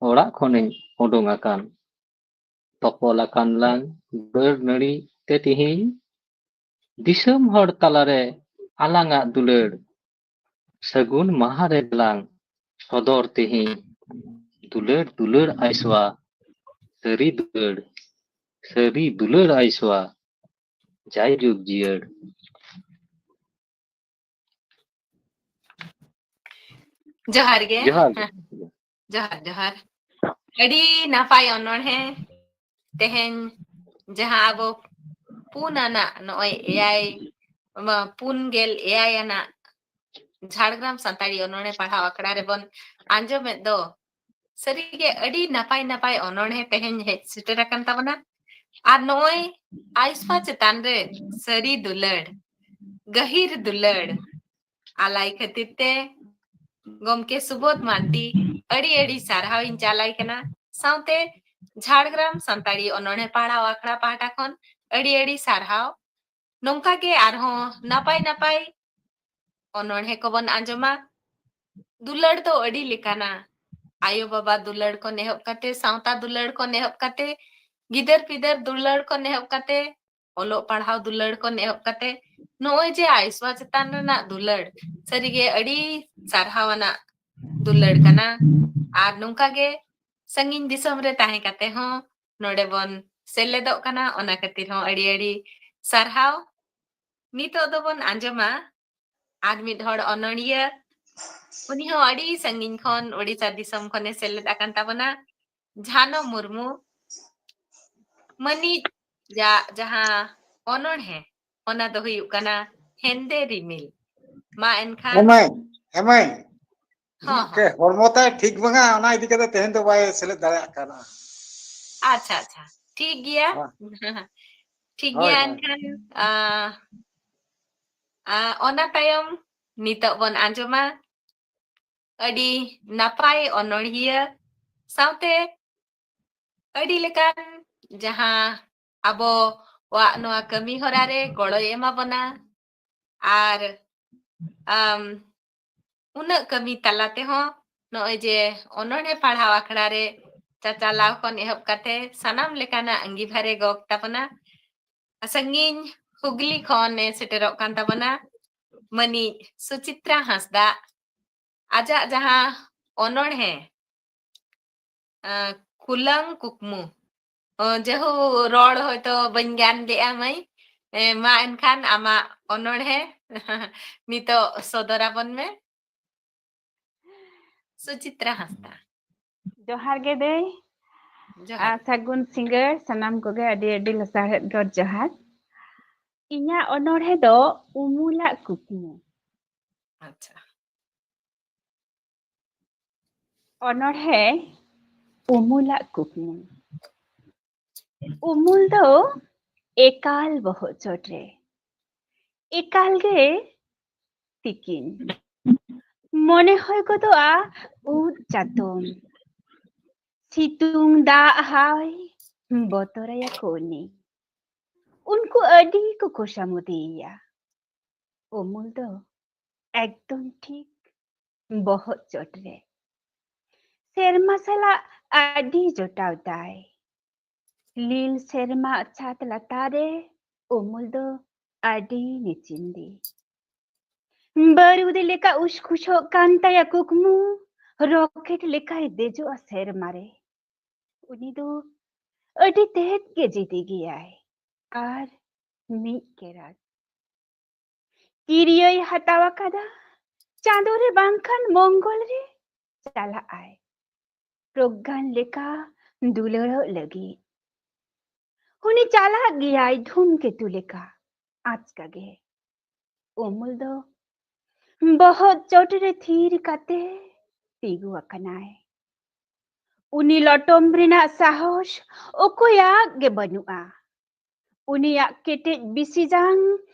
ᱚᱲᱟᱜ ᱠᱷᱚᱱᱤᱧ ᱩᱰᱩᱝ ᱟᱠᱟᱱ᱾ ᱛᱚᱯᱚᱞ ᱟᱠᱟᱱ ᱞᱟᱝ ᱵᱟᱹᱨ ᱱᱟᱹᱲᱤ ᱛᱮ ᱛᱤᱦᱤᱧ, ᱫᱤᱥᱚᱢ ᱦᱚᱲ ᱛᱟᱞᱟᱨᱮ ᱟᱞᱟᱝᱟᱜ ᱫᱩᱞᱟᱹᱲ᱾ ᱥᱟᱹᱜᱩᱱ ᱢᱟᱦᱟ ᱨᱮᱞᱟᱝ ᱥᱚᱫᱚᱨ ᱛᱤᱦᱤᱧ, ᱫᱩᱞᱟᱹᱲ ᱫᱩᱞᱟᱹᱲ ᱟᱭᱥᱣᱟ, ᱥᱟᱹᱨᱤ ᱫᱩᱞᱟᱹᱲ, ᱥᱟᱹᱨᱤ ᱫᱩᱞᱟᱹᱲ ᱟᱭᱥᱣᱟ, ᱡᱟᱭ ᱡᱩᱜᱽ ᱡᱤᱭᱟᱹᱲ᱾ ᱡᱚᱦᱟᱨ ᱜᱮ᱾ ᱡᱚᱦᱟᱨ ᱜᱮ᱾ ᱡᱚᱦᱟᱨ, ᱡᱚᱦᱟᱨ᱾ ᱟᱹᱰᱤ ᱱᱟᱯᱟᱭ ᱚᱱᱚᱬᱦᱮ᱾ ᱛᱮᱦᱮᱧ ᱡᱟᱦᱟᱸ ᱟᱵᱚ ᱯᱩᱱ ᱟᱱᱟᱜ ᱱᱚᱜᱼᱚᱭ ᱮᱭᱟᱭ, ᱢᱟ, ᱯᱩᱱ ᱜᱮᱞ ᱮᱭᱟᱭ ᱟᱱᱟᱜ ᱡᱷᱟᱲᱜᱨᱟᱢ ᱥᱟᱱᱛᱟᱲᱤ ᱚᱱᱚᱬᱦᱮ ᱯᱟᱲᱦᱟᱣ ᱟᱠᱷᱲᱟ ᱨᱮᱵᱚᱱ ᱟᱸᱡᱚᱢᱮᱫ ᱫᱚ, ᱥᱟᱹᱨᱤᱜᱮ ᱟᱹᱰᱤ ᱱᱟᱯᱟᱭ ᱱᱟᱯᱟᱭ ᱚᱱᱚᱬᱦᱮ ᱛᱮᱦᱮᱧ ᱦᱮᱡ ᱥᱮᱴᱮᱨ ᱟᱠᱟᱱ ᱛᱟᱵᱚᱱᱟ᱾ ᱟᱨ ᱱᱚᱜᱼᱚᱭ ᱟᱭᱥᱯᱟ ᱪᱮᱛᱟᱱ ᱨᱮ ᱥᱟᱹᱨᱤ ᱫᱩᱞᱟᱹᱲ, ᱜᱟᱹᱦᱤᱨ ᱫᱩᱞᱟᱹᱲ, ᱟᱞᱟᱭ ᱠᱷᱟᱹᱛᱤᱨ ᱛᱮ ᱜᱚᱢᱠᱮ ᱥᱩᱵᱳᱫᱷ ᱢᱟᱨᱰᱤ ᱟᱹᱰᱤ ᱟᱹᱰᱤ ᱥᱟᱨᱦᱟᱣ ᱤᱧ ᱪᱟᱞᱟᱭ ᱠᱟᱱᱟ᱾ ᱥᱟᱶᱛᱮ ᱡᱷᱟᱲᱜᱨᱟᱢ ᱥᱟᱱᱛᱟᱲᱤ ᱚᱱᱚᱬᱦᱮ ᱯᱟᱲᱦᱟᱣ ᱟᱠᱷᱲᱟ ᱯᱟᱦᱴᱟ ᱠᱷᱚᱱ ᱟᱹᱰᱤ ᱟᱹᱰᱤ ᱥᱟᱨᱦᱟᱣ᱾ ᱱᱚᱝᱠᱟ ᱜᱮ ᱟᱨᱦᱚᱸ ᱱᱟᱯᱟᱭ ᱱᱟᱯᱟᱭ ᱚᱱᱚᱬᱦᱮ ᱠᱚᱵᱚᱱ ᱟᱸᱡᱚᱢᱟ᱾ ᱫᱩᱞᱟᱹᱲ ᱫᱚ ᱟᱹᱰᱤ ᱞᱮᱠᱟᱱᱟ᱾ ᱟᱭᱳ ᱵᱟᱵᱟ ᱫᱩᱞᱟᱹᱲ ᱠᱷᱚᱱ ᱮᱦᱚᱵ ᱠᱟᱛᱮ, ᱥᱟᱶᱛᱟ ᱫᱩᱞᱟᱹᱲ ᱠᱷᱚᱱ ᱮᱦᱚᱵ ᱠᱟᱛᱮ, ᱜᱤᱫᱟᱹᱨ ᱯᱤᱫᱟᱹᱨ ᱫᱩᱞᱟᱹᱲ ᱠᱷᱚᱱ ᱮᱦᱚᱵ ᱠᱟᱛᱮ, ᱚᱞᱚᱜ ᱯᱟᱲᱦᱟᱣ ᱫᱩᱞᱟᱹᱲ ᱠᱷᱚᱱ ᱮᱦᱚᱵ ᱠᱟᱛᱮ, ᱱᱚᱜᱼᱚᱭ ᱡᱮ ᱟᱭᱥᱣᱟ ᱪᱮᱛᱟᱱ ᱨᱮᱱᱟᱜ ᱫᱩᱞᱟᱹᱲ, ᱥᱟᱹᱨᱤᱜᱮ ᱟᱹᱰᱤ ᱥᱟᱨᱦᱟᱣ ᱟᱱᱟᱜ ᱫᱩᱞᱟᱹᱲ ᱠᱟᱱᱟ᱾ ᱟᱨ ᱱᱚᱝᱠᱟ ᱜᱮ ᱥᱟᱺᱜᱤᱧ ᱫᱤᱥᱚᱢ ᱨᱮ ᱛᱟᱦᱮᱸ ᱠᱟᱛᱮ ᱦᱚᱸ ᱱᱚᱰᱮ ᱵᱚᱱ ᱥᱮᱞᱮᱫᱚᱜ ᱠᱟᱱᱟ, ᱚᱱᱟ ᱠᱷᱟᱹᱛᱤᱨ ᱦᱚᱸ ᱟᱹᱰᱤ ᱟᱹᱰᱤ ᱥᱟᱨᱦᱟᱣ᱾ ᱱᱤᱛᱚᱜ ᱫᱚᱵᱚᱱ ᱟᱸᱡᱚᱢᱟ ᱟᱨ ᱢᱤᱫ ᱦᱚᱲ ᱚᱱᱚᱬᱦᱤᱭᱟᱹ, ᱩᱱᱤ ᱦᱚᱸ ᱟᱹᱰᱤ ᱥᱟᱺᱜᱤᱧ ᱠᱷᱚᱱ, ᱳᱰᱤᱥᱟ ᱫᱤᱥᱚᱢ ᱠᱷᱚᱱᱮ ᱥᱮᱞᱮᱫ ᱟᱠᱟᱱ ᱛᱟᱵᱚᱱᱟ, ᱡᱷᱟᱱᱚ ᱢᱩᱨᱢᱩ᱾ ᱢᱟᱹᱱᱤᱡ ᱡᱟ-, ᱡᱟᱦᱟᱸ ᱚᱱᱚᱬᱦᱮ, ᱚᱱᱟ ᱫᱚ ᱦᱩᱭᱩᱜ ᱠᱟᱱᱟ ᱦᱮᱸᱫᱮ ᱨᱤᱢᱤᱞ᱾ ᱢᱟ ᱮᱱᱠᱷᱟᱱ᱾ ᱦᱮᱸ ᱢᱟᱹᱭ, ᱦᱮᱸ ᱢᱟᱹᱭ᱾ ᱦᱚᱸ, ᱜᱚᱢᱠᱮ, ᱦᱚᱸ᱾ ᱦᱚᱲᱢᱚ ᱛᱟᱭ ᱴᱷᱤᱠ ᱵᱟᱝᱟ, ᱚᱱᱟ ᱤᱫᱤ ᱠᱟᱛᱮ ᱛᱮᱦᱮᱧ ᱫᱚ ᱵᱟᱭ ᱥᱮᱞᱮᱫ ᱫᱟᱲᱮᱭᱟᱜ ᱠᱟᱱᱟ᱾ ᱟᱪᱪᱷᱟ, ᱟᱪᱪᱷᱟ, ᱴᱷᱤᱠ ᱜᱮᱭᱟ᱾ ᱦᱳᱭ᱾ ᱴᱷᱤᱠ ᱦᱳᱭ, ᱜᱮᱭᱟ, ᱦᱳᱭ᱾ ᱮᱱᱠᱷᱟᱱ, ᱟ, ᱟ, ᱚᱱᱟ ᱛᱟᱭᱚᱢ ᱱᱤᱛᱚᱜ ᱵᱚᱱ ᱟᱸᱡᱚᱢᱟ ᱟᱹᱰᱤ ᱱᱟᱯᱟᱭ ᱚᱱᱚᱬᱦᱤᱭᱟᱹ ᱥᱟᱶᱛᱮ ᱟᱹᱰᱤ ᱞᱮᱠᱟᱱ ᱡᱟᱦᱟᱸ ᱟᱵᱚᱣᱟᱜ ᱱᱚᱣᱟ ᱠᱟᱹᱢᱤ ᱦᱚᱨᱟ ᱨᱮ ᱜᱚᱲᱚᱭ ᱮᱢᱟ ᱵᱚᱱᱟ᱾ ᱟᱨ, ᱟᱢ, ᱩᱱᱟᱹᱜ ᱠᱟᱹᱢᱤ ᱛᱟᱞᱟ ᱛᱮᱦᱚᱸ ᱱᱚᱜᱼᱚᱭ ᱡᱮ ᱚᱱᱚᱬᱦᱮ ᱯᱟᱲᱦᱟᱣ ᱟᱠᱷᱲᱟ ᱨᱮ ᱪᱟᱪᱟᱞᱟᱣ ᱠᱷᱚᱱ ᱮᱦᱚᱵ ᱠᱟᱛᱮ ᱥᱟᱱᱟᱢ ᱞᱮᱠᱟᱱᱟᱜ ᱟᱸᱜᱤᱵᱷᱟᱨᱮ ᱜᱚᱜ ᱛᱟᱵᱚᱱᱟ᱾ ᱥᱟᱺᱜᱤᱧ ᱦᱩᱜᱽᱞᱤ ᱠᱷᱚᱱᱮ ᱥᱮᱴᱮᱨᱚᱜ ᱠᱟᱱ ᱛᱟᱵᱚᱱᱟ ᱢᱟᱹᱱᱤᱡ ᱥᱩᱪᱤᱛᱨᱟ ᱦᱟᱸᱥᱫᱟ᱾ ᱟᱡᱟᱜ ᱡᱟᱦᱟᱸ ᱚᱱᱚᱬᱦᱮ, ᱟᱸ, ᱠᱩᱞᱟᱹᱝ ᱠᱩᱠᱢᱩ, ᱚ, ᱡᱟᱹᱦᱩ ᱨᱚᱲ ᱦᱚᱭᱛᱚ ᱵᱟᱹᱧ ᱜᱟᱱ ᱞᱮᱜᱼᱟ ᱢᱟᱹᱭ᱾ ᱮ, ᱢᱟ ᱮᱱᱠᱷᱟᱱ ᱟᱢᱟᱜ ᱚᱱᱚᱬᱦᱮ ᱱᱤᱛᱚᱜ ᱥᱚᱫᱚᱨ ᱟᱵᱚᱱ ᱢᱮ᱾ ᱥᱩᱪᱤᱛᱨᱟ ᱦᱟᱸᱥᱫᱟ᱾ ᱡᱚᱦᱟᱨ ᱜᱮ ᱫᱟᱹᱭ᱾ ᱡᱚᱦᱟᱨ᱾ ᱟᱨ ᱥᱟᱹᱜᱩᱱ ᱥᱤᱸᱜᱟᱹᱲ ᱥᱟᱱᱟᱢ ᱠᱚᱜᱮ ᱟᱹᱰᱤ ᱟᱹᱰᱤ ᱞᱟᱥᱟᱲᱦᱮᱫ ᱜᱚᱰ ᱡᱚᱦᱟᱨ᱾ ᱤᱧᱟᱹᱜ ᱚᱱᱚᱬᱦᱮ ᱫᱚ ᱩᱢᱩᱞᱟᱜ ᱠᱩᱠᱢᱩ᱾ ᱟᱪᱪᱷᱟ᱾ ᱚᱱᱚᱬᱦᱮ ᱩᱢᱩᱞᱟᱜ ᱠᱩᱠᱢᱩ᱾ ᱩᱢᱩᱞ ᱫᱚ ᱮᱠᱟᱞ ᱵᱚᱦᱚᱜ ᱪᱚᱴ ᱨᱮ, ᱮᱠᱟᱞ ᱜᱮ ᱛᱤᱠᱤᱱ᱾ ᱢᱚᱱᱮ ᱦᱩᱭ ᱜᱚᱫᱚᱜᱼᱟ ᱩᱫ ᱪᱟᱛᱚᱢ᱾ ᱥᱤᱛᱩᱝ ᱫᱟᱜ ᱦᱟᱭ ᱵᱚᱛᱚᱨᱟᱭᱟ ᱠᱚ ᱩᱱᱤ᱾ ᱩᱱᱠᱩ ᱟᱹᱰᱤ ᱠᱚ ᱠᱷᱚᱥᱟᱢᱚᱫᱤᱭᱮᱭᱟ᱾ ᱩᱢᱩᱞ ᱫᱚ ᱮᱠᱫᱚᱢ ᱴᱷᱤᱠ ᱵᱚᱦᱚᱜ ᱪᱚᱴ ᱨᱮ᱾ ᱥᱮᱨᱢᱟ ᱥᱟᱞᱟᱜ ᱟᱹᱰᱤ ᱡᱚᱴᱟᱣ ᱛᱟᱭ᱾ ᱞᱤᱞ ᱥᱮᱨᱢᱟ ᱪᱷᱟᱛ ᱞᱟᱛᱟᱨ ᱨᱮ ᱩᱢᱩᱞ ᱫᱚ ᱟᱹᱰᱤ ᱱᱤᱪᱤᱱᱫᱤ᱾ ᱵᱟᱹᱨᱩᱫ ᱞᱮᱠᱟ ᱩᱥᱠᱷᱩᱥᱚᱜ ᱠᱟᱱ ᱛᱟᱭᱟ ᱠᱩᱠᱢᱩ, ᱨᱚᱠᱮᱴ ᱞᱮᱠᱟᱭ ᱫᱮᱡᱚᱜᱼᱟ ᱥᱮᱨᱢᱟ ᱨᱮ᱾ ᱩᱱᱤ ᱫᱚ ᱟᱹᱰᱤ ᱛᱮᱫ ᱜᱮ ᱡᱤᱫᱤ ᱜᱮᱭᱟᱭ ᱟᱨ ᱢᱤᱫ ᱠᱮᱨᱟᱴ᱾ ᱠᱤᱨᱤᱭᱟᱹᱭ ᱦᱟᱛᱟᱣ ᱟᱠᱟᱫᱟ, ᱪᱟᱸᱫᱳ ᱨᱮ ᱵᱟᱝᱠᱷᱟᱱ ᱢᱚᱝᱜᱚᱞ ᱨᱮ ᱪᱟᱞᱟᱜ ᱟᱭ᱾ ᱯᱨᱚᱜᱽᱜᱟᱱ ᱞᱮᱠᱟ ᱫᱩᱞᱟᱹᱲᱚᱜ ᱞᱟᱹᱜᱤᱫ᱾ ᱩᱱᱤ ᱪᱟᱞᱟᱜ ᱜᱮᱭᱟᱭ ᱫᱷᱩᱢᱠᱮᱛᱩ ᱞᱮᱠᱟ ᱟᱪᱠᱟ ᱜᱮ᱾ ᱩᱢᱩᱞ ᱫᱚ ᱵᱚᱦᱚᱜ ᱪᱚᱴ ᱨᱮ ᱛᱷᱤᱨ ᱠᱟᱛᱮ ᱛᱤᱸᱜᱩ ᱟᱠᱟᱱᱟᱭ᱾ ᱩᱱᱤ ᱞᱚᱴᱚᱢ ᱨᱮᱱᱟᱜ ᱥᱟᱦᱚᱥ ᱚᱠᱚᱭᱟᱜ ᱜᱮ ᱵᱟᱹᱱᱩᱜᱼᱟ᱾ ᱩᱱᱤᱭᱟᱜ ᱠᱮᱴᱮᱡ ᱵᱤᱥᱤ ᱡᱟᱝ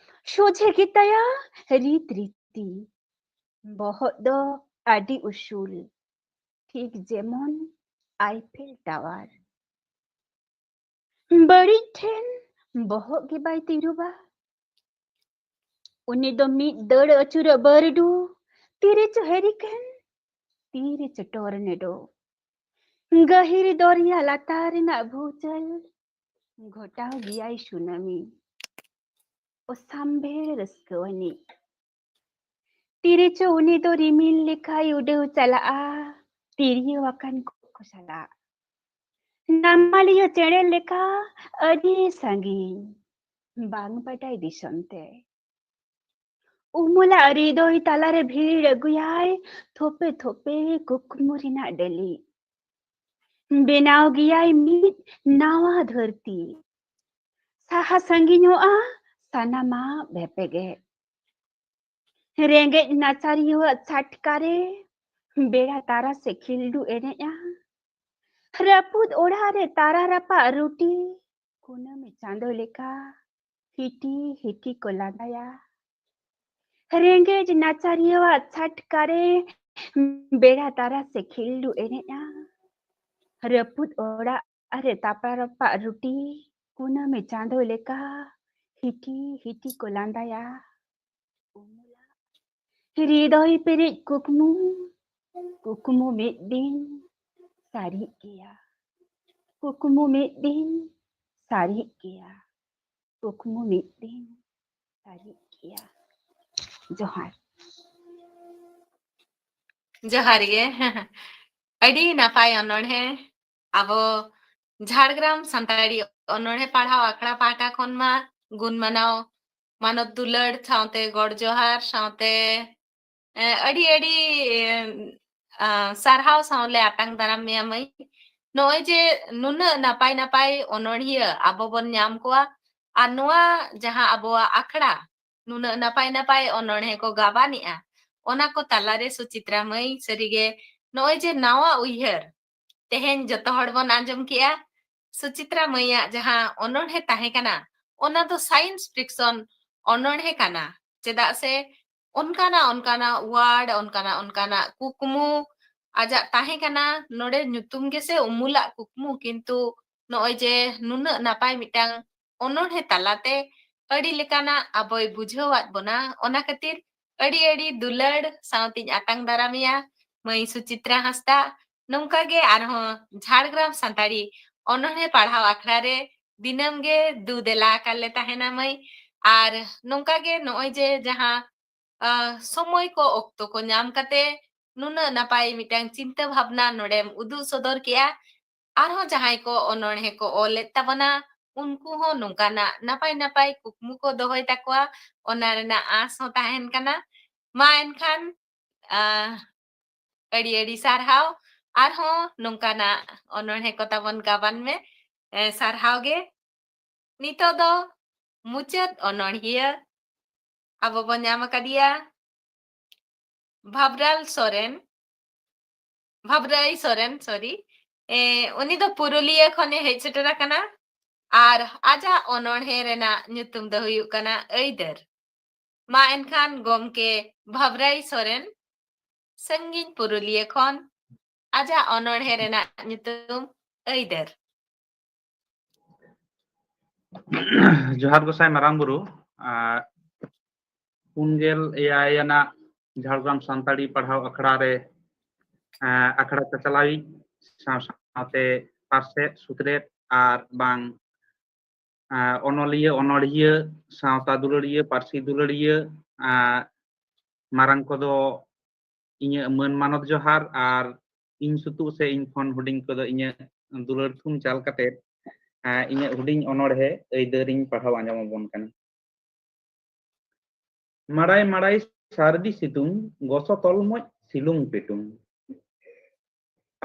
ᱥᱚᱡᱷᱮ ᱜᱮᱛᱟᱭᱟ ᱨᱤᱛ ᱨᱤᱛᱤ᱾ ᱵᱚᱦᱚᱜ ᱫᱚ ᱟᱹᱰᱤ ᱩᱥᱩᱞ, ᱴᱷᱤᱠ ᱡᱮᱢᱚᱱ ᱟᱭᱯᱷᱮᱞ ᱴᱟᱣᱟᱨ᱾ ᱵᱟᱹᱲᱤᱡ ᱴᱷᱮᱱ ᱵᱚᱦᱚᱜ ᱜᱮ ᱵᱟᱭ ᱛᱤᱨᱩᱵᱟ᱾ ᱩᱱᱤ ᱫᱚ ᱢᱤᱫ ᱫᱟᱹᱲ ᱟᱹᱪᱩᱨᱚᱜ ᱵᱟᱹᱨᱰᱩ, ᱛᱤᱨᱮ ᱪᱚ ᱦᱮᱨᱤᱠᱮᱱ, ᱛᱤᱨᱮ ᱪᱚ ᱴᱚᱨᱱᱮᱰᱳ᱾ ᱜᱟᱹᱦᱤᱨ ᱫᱚᱨᱭᱟ ᱞᱟᱛᱟᱨ ᱨᱮᱱᱟᱜ ᱵᱷᱩᱪᱟᱹᱞ, ᱜᱷᱚᱴᱟᱣ ᱜᱮᱭᱟᱭ ᱥᱩᱱᱟᱢᱤ᱾ ᱚᱥᱟᱢᱵᱷᱮᱲ ᱨᱟᱹᱥᱠᱟᱹᱣᱟᱱᱤᱡ᱾ ᱛᱤᱨᱮ ᱪᱚ ᱩᱱᱤ ᱫᱚ ᱨᱤᱢᱤᱞ ᱞᱮᱠᱟᱭ ᱩᱰᱟᱹᱣ ᱪᱟᱞᱟᱜᱼᱟ, ᱛᱤᱨᱭᱟᱹᱣ ᱟᱠᱟᱱ ᱠᱚᱠᱚ ᱥᱟᱞᱟᱜ᱾ ᱱᱟᱢᱟᱞᱤᱭᱟᱹ ᱪᱮᱬᱮ ᱞᱮᱠᱟ ᱟᱹᱰᱤ ᱥᱟᱺᱜᱤᱧ, ᱵᱟᱝ ᱵᱟᱰᱟᱭ ᱫᱤᱥᱚᱢ ᱛᱮ᱾ ᱩᱢᱩᱞᱟᱜ ᱦᱨᱤᱫᱚᱭ ᱛᱟᱞᱟᱨᱮ ᱵᱷᱤᱲ ᱟᱹᱜᱩᱭᱟᱭ ᱛᱷᱚᱯᱮ ᱛᱷᱚᱯᱮ ᱠᱩᱠᱢᱩ ᱨᱮᱱᱟᱜ ᱰᱟᱹᱞᱤ᱾ ᱵᱮᱱᱟᱣ ᱜᱮᱭᱟᱭ ᱢᱤᱫ ᱱᱟᱣᱟ ᱫᱷᱟᱹᱨᱛᱤ᱾ ᱥᱟᱦᱟ ᱥᱟᱺᱜᱤᱧᱚᱜᱼᱟ ᱥᱟᱱᱟᱢᱟᱜ ᱵᱷᱮᱯᱮᱜᱮ᱾ ᱨᱮᱸᱜᱮᱡ ᱱᱟᱪᱟᱨᱤᱭᱟᱹᱣᱟᱜ ᱪᱷᱟᱴᱠᱟ ᱨᱮ ᱵᱮᱲᱟ ᱛᱟᱨᱟᱥᱮ ᱠᱷᱤᱞᱰᱩ ᱮᱱᱮᱡᱼᱟ᱾ ᱨᱟᱹᱯᱩᱫ ᱚᱲᱟᱜ ᱨᱮ ᱛᱟᱨᱟ ᱨᱟᱯᱟᱜ ᱨᱩᱴᱤ, ᱠᱩᱱᱟᱹᱢᱤ ᱪᱟᱸᱫᱚ ᱞᱮᱠᱟ ᱦᱤᱴᱤ ᱦᱤᱴᱤ ᱠᱚ ᱞᱟᱸᱫᱟᱭᱟ᱾ ᱨᱮᱸᱜᱮᱡ ᱱᱟᱪᱟᱨᱤᱭᱟᱹᱣᱟᱜ ᱪᱷᱟᱴᱠᱟ ᱨᱮ ᱵᱮᱲᱟ ᱛᱟᱨᱟᱥᱮ ᱠᱷᱤᱞᱰᱩ ᱮᱱᱮᱡᱼᱟ᱾ ᱨᱟᱹᱯᱩᱫ ᱚᱲᱟᱜ ᱨᱮ ᱛᱟᱯᱟ ᱨᱟᱯᱟᱜ ᱨᱩᱴᱤ, ᱠᱩᱱᱟᱹᱢᱤ ᱪᱟᱸᱫᱚ ᱞᱮᱠᱟ ᱦᱤᱴᱤ ᱦᱤᱴᱤ ᱠᱚ ᱞᱟᱸᱫᱟᱭᱟ᱾ ᱩᱢᱩᱞᱟᱜ ᱦᱨᱤᱫᱚᱭ ᱯᱮᱨᱮᱡ ᱠᱩᱠᱢᱩ, ᱠᱩᱠᱢᱩ ᱢᱤᱫ ᱫᱤᱱ ᱥᱟᱹᱨᱤᱜ ᱜᱮᱭᱟ᱾ ᱠᱩᱠᱢᱩ ᱢᱤᱫ ᱫᱤᱱ ᱥᱟᱹᱨᱤᱜ ᱜᱮᱭᱟ᱾ ᱠᱩᱠᱢᱩ ᱢᱤᱫ ᱫᱤᱱ ᱥᱟᱹᱨᱤᱜ ᱜᱮᱭᱟ᱾ ᱡᱚᱦᱟᱨ᱾ ᱡᱚᱦᱟᱨ ᱜᱮ᱾ ᱟᱹᱰᱤ ᱱᱟᱯᱟᱭ ᱚᱱᱚᱬᱦᱮ᱾ ᱟᱵᱚ ᱡᱷᱟᱲᱜᱨᱟᱢ ᱥᱟᱱᱛᱟᱲᱤ ᱚᱱᱚᱬᱦᱮ ᱯᱟᱲᱦᱟᱣ ᱟᱠᱷᱲᱟ ᱯᱟᱦᱴᱟ ᱠᱷᱚᱱ ᱢᱟ ᱜᱩᱱ ᱢᱟᱱᱟᱣ ᱢᱟᱱᱚᱛ ᱫᱩᱞᱟᱹᱲ ᱥᱟᱶᱛᱮ ᱜᱚᱰ ᱡᱚᱦᱟᱨ ᱥᱟᱶᱛᱮ, ᱮ, ᱟᱹᱰᱤ ᱟᱹᱰᱤ, ᱮ, ᱟ, ᱥᱟᱨᱦᱟᱣ ᱥᱟᱶ ᱞᱮ ᱟᱛᱟᱝ ᱫᱟᱨᱟᱢ ᱢᱮᱭᱟ ᱢᱟᱹᱭ᱾ ᱱᱚᱜᱼᱚᱭ ᱡᱮ ᱱᱩᱱᱟᱹᱜ ᱱᱟᱯᱟᱭ ᱱᱟᱯᱟᱭ ᱚᱱᱚᱬᱦᱤᱭᱟᱹ ᱟᱵᱚ ᱵᱚᱱ ᱧᱟᱢ ᱠᱚᱣᱟ, ᱟᱨ ᱱᱚᱣᱟ ᱡᱟᱦᱟᱸ ᱟᱵᱚᱣᱟᱜ ᱟᱠᱷᱲᱟ ᱱᱩᱱᱟᱹᱜ ᱱᱟᱯᱟᱭ ᱱᱟᱯᱟᱭ ᱚᱱᱚᱬᱦᱮ ᱠᱚ ᱜᱟᱵᱟᱱᱮᱜᱼᱟ, ᱚᱱᱟ ᱠᱚ ᱛᱟᱞᱟᱨᱮ ᱥᱩᱪᱤᱛᱨᱟ ᱢᱟᱹᱭ ᱥᱟᱹᱨᱤᱜᱮ ᱱᱚᱜᱼᱚᱭ ᱡᱮ ᱱᱟᱣᱟ ᱩᱭᱦᱟᱹᱨ ᱛᱮᱦᱮᱧ ᱡᱚᱛᱚ ᱦᱚᱲ ᱵᱚᱱ ᱟᱸᱡᱚᱢ ᱠᱮᱜᱼᱟ, ᱥᱩᱪᱤᱛᱨᱟ ᱢᱟᱹᱭᱟᱜ ᱡᱟᱦᱟᱸ ᱚᱱᱚᱬᱦᱮ ᱛᱟᱦᱮᱸ ᱠᱟᱱᱟ, ᱚᱱᱟ ᱫᱚ science fiction ᱚᱱᱚᱬᱦᱮ ᱠᱟᱱᱟ᱾ ᱪᱮᱫᱟᱜ ᱥᱮ ᱚᱱᱠᱟᱱᱟᱜ ᱚᱱᱠᱟᱱᱟᱜ word, ᱚᱱᱠᱟᱱᱟᱜ ᱚᱱᱠᱟᱱᱟᱜ ᱠᱩᱠᱢᱩ ᱟᱡᱟᱜ ᱛᱟᱦᱮᱸ ᱠᱟᱱᱟ, ᱱᱚᱰᱮ ᱧᱩᱛᱩᱢ ᱜᱮᱥᱮ ᱩᱢᱩᱞᱟᱜ ᱠᱩᱠᱢᱩ, ᱠᱤᱱᱛᱩ ᱱᱚᱜᱼᱚᱭ ᱡᱮ ᱱᱩᱱᱟᱹᱜ ᱱᱟᱯᱟᱭ ᱢᱤᱫᱴᱟᱝ ᱚᱱᱚᱬᱦᱮ ᱛᱟᱞᱟᱛᱮ ᱟᱹᱰᱤ ᱞᱮᱠᱟᱱᱟᱜ ᱟᱵᱚᱭ ᱵᱩᱡᱷᱟᱹᱣᱟᱫ ᱵᱚᱱᱟ, ᱚᱱᱟ ᱠᱷᱟᱹᱛᱤᱨ ᱟᱹᱰᱤ ᱟᱹᱰᱤ ᱫᱩᱞᱟᱹᱲ ᱥᱟᱶᱛᱤᱧ ᱟᱛᱟᱝ ᱫᱟᱨᱟᱢᱮᱭᱟ ᱢᱟᱹᱭ ᱥᱩᱪᱤᱛᱨᱟ ᱦᱟᱸᱥᱫᱟ᱾ ᱱᱚᱝᱠᱟ ᱜᱮ ᱟᱨᱦᱚᱸ ᱡᱷᱟᱲᱜᱨᱟᱢ ᱥᱟᱱᱛᱟᱲᱤ ᱚᱱᱚᱬᱦᱮ ᱯᱟᱲᱦᱟᱣ ᱟᱠᱷᱲᱟ ᱨᱮ ᱫᱤᱱᱟᱹᱢ ᱜᱮ ᱫᱩ ᱫᱮᱞᱟ ᱟᱠᱟᱫ ᱞᱮ ᱛᱟᱦᱮᱱᱟ ᱢᱟᱹᱭ᱾ ᱟᱨ ᱱᱚᱝᱠᱟ ᱜᱮ ᱱᱚᱜᱼᱚᱭ ᱡᱮ ᱡᱟᱦᱟᱸ, ᱟ, ᱥᱚᱢᱚᱭ ᱠᱚ ᱚᱠᱛᱚ ᱠᱚ ᱧᱟᱢ ᱠᱟᱛᱮ ᱱᱩᱱᱟᱹᱜ ᱱᱟᱯᱟᱭ ᱢᱤᱫᱴᱟᱝ ᱪᱤᱱᱛᱟᱹ ᱵᱷᱟᱵᱽᱱᱟ ᱱᱚᱰᱮᱢ ᱩᱫᱩᱜ ᱥᱚᱫᱚᱨ ᱠᱮᱜᱼᱟ᱾ ᱟᱨᱦᱚᱸ ᱡᱟᱦᱟᱸᱭ ᱠᱚ ᱚᱱᱚᱬᱦᱮ ᱠᱚ ᱚᱞᱮᱫ ᱛᱟᱵᱚᱱᱟ, ᱩᱱᱠᱩ ᱦᱚᱸ ᱱᱚᱝᱠᱟᱱᱟᱜ ᱱᱟᱯᱟᱭ ᱱᱟᱯᱟᱭ ᱠᱩᱠᱢᱩ ᱠᱚ ᱫᱚᱦᱚᱭ ᱛᱟᱠᱚᱣᱟ, ᱚᱱᱟ ᱨᱮᱱᱟᱜ ᱟᱸᱥ ᱦᱚᱸ ᱛᱟᱦᱮᱱ ᱠᱟᱱᱟ᱾ ᱢᱟ ᱮᱱᱠᱷᱟᱱ, ᱟ, ᱟᱹᱰᱤ ᱟᱹᱰᱤ ᱥᱟᱨᱦᱟᱣ᱾ ᱟᱨᱦᱚᱸ ᱱᱚᱝᱠᱟᱱᱟᱜ ᱚᱱᱚᱬᱦᱮ ᱠᱚ ᱛᱟᱵᱚᱱ ᱜᱟᱵᱟᱱ ᱢᱮ᱾ ᱮ, ᱥᱟᱨᱦᱟᱣ ᱜᱮ᱾ ᱱᱤᱛᱚᱜ ᱫᱚ ᱢᱩᱪᱟᱹᱫ ᱚᱱᱚᱬᱦᱤᱭᱟᱹ ᱟᱵᱚ ᱵᱚᱱ ᱧᱟᱢ ᱟᱠᱟᱫᱮᱭᱟ ᱵᱷᱟᱵᱽᱨᱟᱞ ᱥᱚᱨᱮᱱ, ᱵᱷᱟᱵᱽᱨᱟᱹᱭ ᱥᱚᱨᱮᱱ, sorry᱾ ᱮ, ᱩᱱᱤ ᱫᱚ ᱯᱩᱨᱩᱞᱤᱭᱟᱹ ᱠᱷᱚᱱᱮ ᱦᱮᱡ ᱥᱮᱴᱮᱨ ᱟᱠᱟᱱᱟ ᱟᱨ ᱟᱡᱟᱜ ᱚᱱᱚᱬᱦᱮ ᱨᱮᱱᱟᱜ ᱧᱩᱛᱩᱢ ᱫᱚ ᱦᱩᱭᱩᱜ ᱠᱟᱱᱟ ᱟᱹᱭᱫᱟᱹᱨ᱾ ᱢᱟ ᱮᱱᱠᱷᱟᱱ ᱜᱚᱢᱠᱮ ᱵᱷᱟᱵᱽᱨᱟᱭ ᱥᱚᱨᱮᱱ, ᱥᱟᱺᱜᱤᱧ ᱯᱩᱨᱩᱞᱤᱭᱟᱹ ᱠᱷᱚᱱ, ᱟᱡᱟᱜ ᱚᱱᱚᱬᱦᱮ ᱨᱮᱱᱟᱜ ᱧᱩᱛᱩᱢ ᱟᱹᱭᱫᱟᱹᱨ᱾ ᱡᱚᱦᱟᱨ ᱜᱚᱸᱥᱟᱭ ᱢᱟᱨᱟᱝ ᱵᱩᱨᱩ᱾ ᱟᱨ ᱯᱩᱱ ᱜᱮᱞ ᱮᱭᱟᱭ ᱟᱱᱟᱜ ᱡᱷᱟᱲᱜᱨᱟᱢ ᱥᱟᱱᱛᱟᱲᱤ ᱯᱟᱲᱦᱟᱣ ᱟᱠᱷᱲᱟ ᱨᱮ, ᱟᱸ, ᱟᱠᱷᱲᱟ ᱪᱟᱪᱟᱞᱟᱣᱤᱡ ᱥᱟᱶ ᱥᱟᱶᱛᱮ ᱯᱟᱨᱥᱮᱛ, ᱥᱩᱛᱨᱮᱛ ᱟᱨ ᱵᱟᱝ, ᱟᱸ, ᱚᱱᱚᱞᱤᱭᱟᱹ, ᱚᱱᱚᱲᱦᱤᱭᱟᱹ, ᱥᱟᱶᱛᱟ ᱫᱩᱞᱟᱹᱲᱤᱭᱟᱹ, ᱯᱟᱹᱨᱥᱤ ᱫᱩᱞᱟᱹᱲᱤᱭᱟᱹ, ᱟᱸ, ᱢᱟᱨᱟᱝ ᱠᱚᱫᱚ ᱤᱧᱟᱹᱜ ᱢᱟᱹᱱ ᱢᱟᱱᱚᱛ ᱡᱚᱦᱟᱨ, ᱟᱨ ᱤᱧ ᱥᱩᱛᱩᱜ ᱥᱮ ᱤᱧ ᱠᱷᱚᱱ ᱦᱩᱰᱤᱧ ᱠᱚᱫᱚ ᱤᱧᱟᱹᱜ ᱫᱩᱞᱟᱹᱲ ᱛᱷᱩᱢ ᱪᱟᱞ ᱠᱟᱛᱮ, ᱟᱸ, ᱤᱧᱟᱹᱜ ᱦᱩᱰᱤᱧ ᱚᱱᱚᱬᱦᱮ ᱟᱹᱭᱫᱟᱹᱨᱤᱧ ᱯᱟᱲᱦᱟᱣ ᱟᱸᱡᱚᱢ ᱟᱵᱚᱱ ᱠᱟᱱᱟ᱾ ᱢᱟᱲᱟᱭ ᱢᱟᱲᱟᱭ ᱥᱟᱹᱨᱫᱤ ᱥᱤᱛᱩᱝ, ᱜᱚᱥᱚ ᱛᱚᱞᱢᱚᱡ ᱥᱤᱞᱩᱝ ᱯᱤᱴᱩᱝ᱾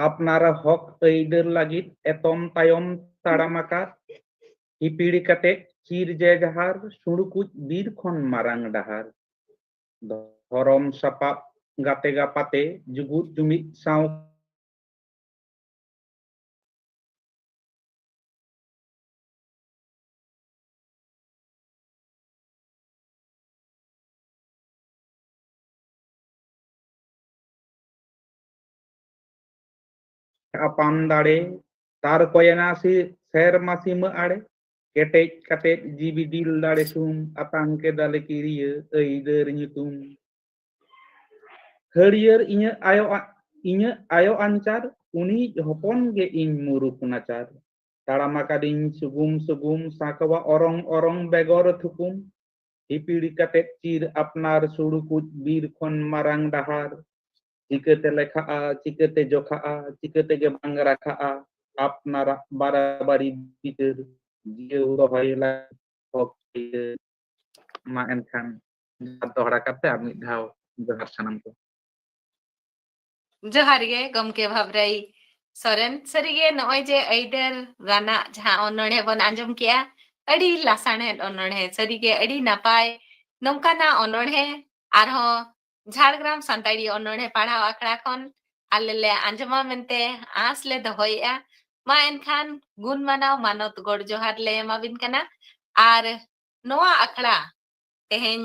ᱟᱯᱱᱟᱨᱟᱜ ᱦᱚᱠ ᱟᱹᱭᱫᱟᱹᱨ ᱞᱟᱹᱜᱤᱫ ᱮᱛᱚᱢ ᱛᱟᱭᱚᱢ ᱛᱟᱲᱟᱢ ᱟᱠᱟᱫ, ᱦᱤᱯᱤᱲ ᱠᱟᱛᱮ ᱪᱤᱨ ᱡᱮᱡᱟᱦᱟᱨ ᱥᱩᱲᱩᱠᱩᱡ ᱵᱤᱨ ᱠᱷᱚᱱ ᱢᱟᱨᱟᱝ ᱰᱟᱦᱟᱨ᱾ ᱫᱷᱚᱨᱚᱢ ᱥᱟᱯᱟᱵ ᱜᱟᱛᱮ ᱜᱟᱯᱟᱛᱮ ᱡᱩᱜᱩᱫ ᱡᱩᱢᱤᱫ ᱥᱟᱶ ᱟᱯᱟᱱ ᱫᱟᱲᱮ, ᱛᱟᱨ ᱠᱚᱭᱮᱱᱟ ᱥᱤ-, ᱥᱮᱨᱢᱟ ᱥᱤᱢᱟᱹ ᱟᱲᱮ, ᱠᱮᱴᱮᱡ ᱠᱟᱛᱮ ᱡᱤᱣᱤ ᱫᱤᱞ ᱫᱟᱲᱮ ᱥᱩᱢ, ᱟᱛᱟᱝ ᱠᱮᱫᱟᱞᱮ ᱠᱤᱨᱤᱭᱟᱹ ᱟᱹᱭᱫᱟᱹᱨ ᱧᱩᱛᱩᱢ᱾ ᱦᱟᱹᱨᱭᱟᱹᱲ ᱤᱧᱟᱹᱜ ᱟᱭᱳ ᱟ-, ᱤᱧᱟᱹᱜ ᱟᱭᱳ ᱟᱧᱪᱟᱨ, ᱩᱱᱤᱭᱤᱡ ᱦᱚᱯᱚᱱ ᱜᱮ ᱤᱧ ᱢᱩᱨᱩᱠ ᱱᱟᱪᱟᱨ᱾ ᱛᱟᱲᱟᱢ ᱟᱠᱟᱫᱤᱧ ᱥᱩᱜᱩᱢ ᱥᱩᱜᱩᱢ, ᱥᱟᱸᱠᱣᱟ ᱚᱨᱚᱝ ᱚᱨᱚᱝ ᱵᱮᱜᱚᱨ ᱛᱷᱩᱠᱩᱢ᱾ ᱦᱤᱯᱤᱲ ᱠᱟᱛᱮ ᱪᱤᱨ ᱟᱯᱱᱟᱨ ᱥᱩᱲᱩᱠᱩᱡ ᱵᱤᱨ ᱠᱷᱚᱱ ᱢᱟᱨᱟᱝ ᱰᱟᱦᱟᱨ᱾ ᱪᱤᱠᱟᱹᱛᱮ ᱞᱮᱠᱷᱟᱜᱼᱟ, ᱪᱤᱠᱟᱹᱛᱮ ᱡᱚᱠᱷᱟᱜᱼᱟ, ᱪᱤᱠᱟᱹᱛᱮ ᱜᱮ ᱵᱟᱝ ᱨᱟᱠᱷᱟᱜᱼᱟ ᱟᱯᱱᱟᱨᱟᱜ ᱵᱟᱨᱟᱵᱟᱨᱤ ᱵᱤᱪᱟᱹᱨ᱾ ᱡᱤᱭᱟᱹᱣ ᱫᱚᱦᱚᱭ ᱞᱟᱹᱜᱤᱫ ᱦᱚᱠ ᱟᱹᱭᱫᱟᱹᱨ᱾ ᱢᱟ ᱮᱱᱠᱷᱟᱱ ᱡᱚᱦᱟᱨ ᱫᱚᱦᱲᱟ ᱠᱟᱛᱮ ᱟᱨ ᱢᱤᱫ ᱫᱷᱟᱣ ᱡᱚᱦᱟᱨ ᱥᱟᱱᱟᱢ ᱠᱚ᱾ ᱡᱚᱦᱟᱨ ᱜᱮ ᱜᱚᱢᱠᱮ ᱵᱷᱟᱵᱽᱨᱟᱭ ᱥᱚᱨᱮᱱ᱾ ᱥᱟᱹᱨᱤᱜᱮ ᱱᱚᱜᱼᱚᱭ ᱡᱮ ᱟᱹᱭᱫᱟᱹᱨ ᱨᱟᱱᱟᱜ ᱡᱟᱦᱟᱸ ᱚᱱᱚᱬᱦᱮ ᱵᱚᱱ ᱟᱸᱡᱚᱢ ᱠᱮᱜᱼᱟ, ᱟᱹᱰᱤ ᱞᱟᱥᱟᱬᱦᱮᱫ ᱚᱱᱚᱬᱦᱮ, ᱥᱟᱹᱨᱤᱜᱮ ᱟᱹᱰᱤ ᱱᱟᱯᱟᱭ᱾ ᱱᱚᱝᱠᱟᱱᱟᱜ ᱚᱱᱚᱬᱦᱮ ᱟᱨᱦᱚᱸ ᱡᱷᱟᱲᱜᱨᱟᱢ ᱥᱟᱱᱛᱟᱲᱤ ᱚᱱᱚᱬᱦᱮ ᱯᱟᱲᱦᱟᱣ ᱟᱠᱷᱲᱟ ᱠᱷᱚᱱ ᱟᱞᱮ ᱞᱮ ᱟᱸᱡᱚᱢᱟ ᱢᱮᱱᱛᱮ ᱟᱸᱥ ᱞᱮ ᱫᱚᱦᱚᱭᱮᱜᱼᱟ᱾ ᱢᱟ ᱮᱱᱠᱷᱟᱱ ᱜᱩᱱ ᱢᱟᱱᱟᱣ ᱢᱟᱱᱚᱛ ᱜᱚᱰ ᱡᱚᱦᱟᱨ ᱞᱮ ᱮᱢᱟᱵᱤᱱ ᱠᱟᱱᱟ᱾ ᱟᱨ ᱱᱚᱣᱟ ᱟᱠᱷᱲᱟ ᱛᱮᱦᱮᱧ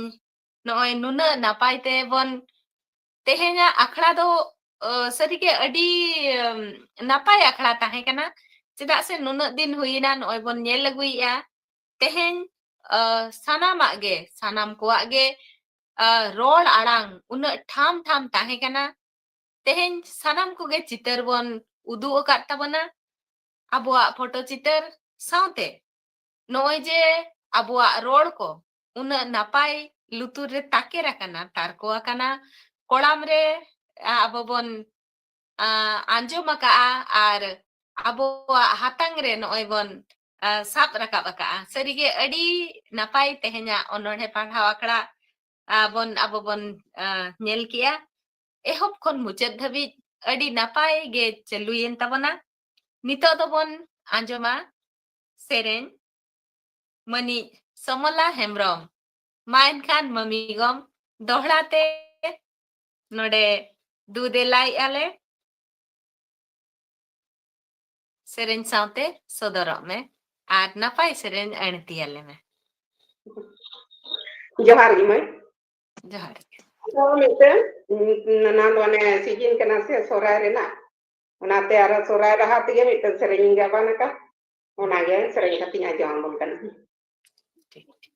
ᱱᱚᱜᱼᱚᱭ ᱱᱩᱱᱟᱹᱜ ᱱᱟᱯᱟᱭ ᱛᱮᱵᱚᱱ, ᱛᱮᱦᱮᱧᱟᱜ ᱟᱠᱷᱲᱟ ᱫᱚ, ᱟᱹ, ᱥᱟᱹᱨᱤᱜᱮ ᱟᱹᱰᱤ, ᱟᱢ, ᱱᱟᱯᱟᱭ ᱟᱠᱷᱲᱟ ᱛᱟᱦᱮᱸ ᱠᱟᱱᱟ᱾ ᱪᱮᱫᱟᱜ ᱥᱮ ᱱᱩᱱᱟᱹᱜ ᱫᱤᱱ ᱦᱩᱭᱮᱱᱟ ᱱᱚᱜᱼᱚᱭ ᱵᱚᱱ ᱧᱮᱞ ᱟᱹᱜᱩᱭᱮᱫᱼᱟ᱾ ᱛᱮᱦᱮᱧ, ᱟᱹ, ᱥᱟᱱᱟᱢᱟᱜ ᱜᱮ, ᱥᱟᱱᱟᱢ ᱠᱚᱣᱟᱜ ᱜᱮ, ᱟᱹ, ᱨᱚᱲ ᱟᱲᱟᱝ ᱩᱱᱟᱹᱜ ᱴᱷᱟᱢ ᱴᱷᱟᱢ ᱛᱟᱦᱮᱸ ᱠᱟᱱᱟ᱾ ᱛᱮᱦᱮᱧ ᱥᱟᱱᱟᱢ ᱠᱚᱜᱮ ᱪᱤᱛᱟᱹᱨ ᱵᱚᱱ ᱩᱫᱩᱜ ᱟᱠᱟᱫ ᱛᱟᱵᱚᱱᱟ, ᱟᱵᱚᱣᱟᱜ ᱯᱷᱳᱴᱳ ᱪᱤᱛᱟᱹᱨ ᱥᱟᱶᱛᱮ ᱱᱚᱜᱼᱚᱭ ᱡᱮ ᱟᱵᱚᱣᱟᱜ ᱨᱚᱲ ᱠᱚ ᱩᱱᱟᱹᱜ ᱱᱟᱯᱟᱭ ᱞᱩᱛᱩᱨ ᱨᱮ ᱛᱟᱠᱮᱨ ᱟᱠᱟᱱᱟ, ᱛᱟᱨᱠᱚ ᱟᱠᱟᱱᱟ, ᱠᱚᱲᱟᱢ ᱨᱮ, ᱟ, ᱟᱵᱚ ᱵᱚᱱ, ᱟ, ᱟᱸᱡᱚᱢ ᱟᱠᱟᱜᱼᱟ ᱟᱨ ᱟᱵᱚᱣᱟᱜ ᱦᱟᱛᱟᱝ ᱨᱮ ᱱᱚᱜᱼᱚᱭ ᱵᱚᱱ, ᱟ, ᱥᱟᱵ ᱨᱟᱠᱟᱵ ᱟᱠᱟᱜᱼᱟ᱾ ᱥᱟᱹᱨᱤᱜᱮ ᱟᱹᱰᱤ ᱱᱟᱯᱟᱭ ᱛᱮᱦᱮᱧᱟᱜ ᱚᱱᱚᱬᱦᱮ ᱯᱟᱲᱦᱟᱣ ᱟᱠᱷᱲᱟ, ᱟ, ᱵᱚᱱ, ᱟᱵᱚ ᱵᱚᱱ, ᱟ, ᱧᱮᱞ ᱠᱮᱜᱼᱟ᱾ ᱮᱦᱚᱵ ᱠᱷᱚᱱ ᱢᱩᱪᱟᱹᱫ ᱫᱷᱟᱹᱵᱤᱡ ᱟᱹᱰᱤ ᱱᱟᱯᱟᱭ ᱜᱮ ᱪᱟᱹᱞᱩᱭᱮᱱ ᱛᱟᱵᱚᱱᱟ᱾ ᱱᱤᱛᱚᱜ ᱫᱚᱵᱚᱱ ᱟᱸᱡᱚᱢᱟ ᱥᱮᱨᱮᱧ ᱢᱟᱹᱱᱤᱡ ᱥᱚᱢᱚᱞᱟ ᱦᱮᱢᱵᱨᱚᱢ᱾ ᱢᱟ ᱮᱱᱠᱷᱟᱱ ᱢᱟᱹᱢᱤ ᱜᱚᱢ ᱫᱚᱦᱲᱟ ᱛᱮ ᱱᱚᱰᱮ ᱫᱩ ᱫᱮᱞᱟᱭᱮᱜᱼᱟ ᱞᱮ᱾ ᱥᱮᱨᱮᱧ ᱥᱟᱶᱛᱮ ᱥᱚᱫᱚᱨᱚᱜ ᱢᱮ ᱟᱨ ᱱᱟᱯᱟᱭ ᱥᱮᱨᱮᱧ ᱟᱹᱬᱛᱤᱭᱟᱞᱮ ᱢᱮ᱾ ᱡᱚᱦᱟᱨ ᱜᱮ ᱢᱟᱹᱭ᱾ ᱡᱚᱦᱟᱨ ᱜᱮ᱾ ᱟᱫᱚ ᱢᱤᱫᱴᱮᱱ, ᱩᱸ, ᱱᱚᱣᱟ ᱫᱚ ᱚᱱᱮ ᱥᱤᱡᱤᱱ ᱠᱟᱱᱟ ᱥᱮ ᱥᱚᱦᱨᱟᱭ ᱨᱮᱱᱟᱜ, ᱚᱱᱟᱛᱮ ᱟᱨᱚ ᱥᱚᱦᱨᱟᱭ ᱨᱟᱦᱟ ᱛᱮᱜᱮ ᱢᱤᱫᱴᱮᱱ ᱥᱮᱨᱮᱧ ᱤᱧ ᱜᱟᱵᱟᱱ ᱟᱠᱟᱫ, ᱚᱱᱟᱜᱮ ᱥᱮᱨᱮᱧ ᱠᱟᱛᱮᱧ ᱟᱸᱡᱚᱢ ᱟᱵᱚᱱ ᱠᱟᱱᱟ᱾ ᱴᱷᱤᱠ, ᱴᱷᱤᱠ᱾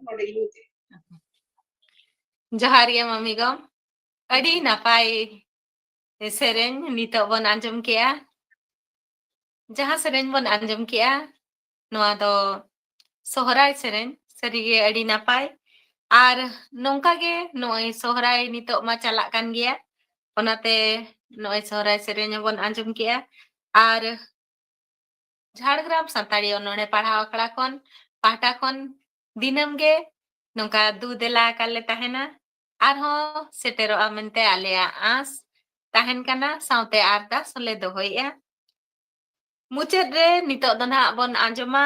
ᱱᱚᱰᱮ ᱜᱮ ᱢᱩᱪᱟᱹᱫ᱾ ᱡᱚᱦᱟᱨ ᱜᱮ ᱢᱟᱢᱤ ᱜᱚ᱾ ᱟᱹᱰᱤ ᱱᱟᱯᱟᱭ ᱥᱮᱨᱮᱧ ᱱᱤᱛᱚᱜ ᱵᱚᱱ ᱟᱸᱡᱚᱢ ᱠᱮᱜᱼᱟ᱾ ᱡᱟᱦᱟᱸ ᱥᱮᱨᱮᱧ ᱵᱚᱱ ᱟᱸᱡᱚᱢ ᱠᱮᱜᱼᱟ, ᱱᱚᱣᱟ ᱫᱚ ᱥᱚᱦᱨᱟᱭ ᱥᱮᱨᱮᱧ᱾ ᱥᱟᱹᱨᱤᱜᱮ ᱟᱹᱰᱤ ᱱᱟᱯᱟᱭ᱾ ᱟᱨ ᱱᱚᱝᱠᱟ ᱜᱮ ᱱᱚᱜᱼᱚᱭ ᱥᱚᱦᱨᱟᱭ ᱱᱤᱛᱚᱜ ᱢᱟ ᱪᱟᱞᱟᱜ ᱠᱟᱱ ᱜᱮᱭᱟ, ᱚᱱᱟᱛᱮ ᱱᱚᱜᱼᱚᱭ ᱥᱚᱦᱨᱟᱭ ᱥᱮᱨᱮᱧ ᱦᱚᱸᱵᱚᱱ ᱟᱸᱡᱚᱢ ᱠᱮᱜᱼᱟ᱾ ᱟᱨ ᱡᱷᱟᱲᱜᱨᱟᱢ ᱥᱟᱱᱛᱟᱲᱤ ᱚᱱᱚᱬᱦᱮ ᱯᱟᱲᱦᱟᱣ ᱟᱠᱷᱲᱟ ᱠᱷᱚᱱ, ᱯᱟᱦᱴᱟ ᱠᱷᱚᱱ ᱫᱤᱱᱟᱹᱢ ᱜᱮ ᱱᱚᱝᱠᱟ ᱫᱩ ᱫᱮᱞᱟ ᱟᱠᱟᱫ ᱞᱮ ᱛᱟᱦᱮᱱᱟ᱾ ᱟᱨᱦᱚᱸ ᱥᱮᱴᱮᱨᱚᱜᱼᱟ ᱢᱮᱱᱛᱮ ᱟᱞᱮᱭᱟᱜ ᱟᱸᱥ ᱛᱟᱦᱮᱱ ᱠᱟᱱᱟ, ᱥᱟᱶᱛᱮ ᱟᱨᱫᱟᱥ ᱦᱚᱸᱞᱮ ᱫᱚᱦᱚᱭᱮᱫᱼᱟ᱾ ᱢᱩᱪᱟᱹᱫ ᱨᱮ ᱱᱤᱛᱚᱜ ᱫᱚ ᱱᱟᱦᱟᱜ ᱵᱚᱱ ᱟᱸᱡᱚᱢᱟ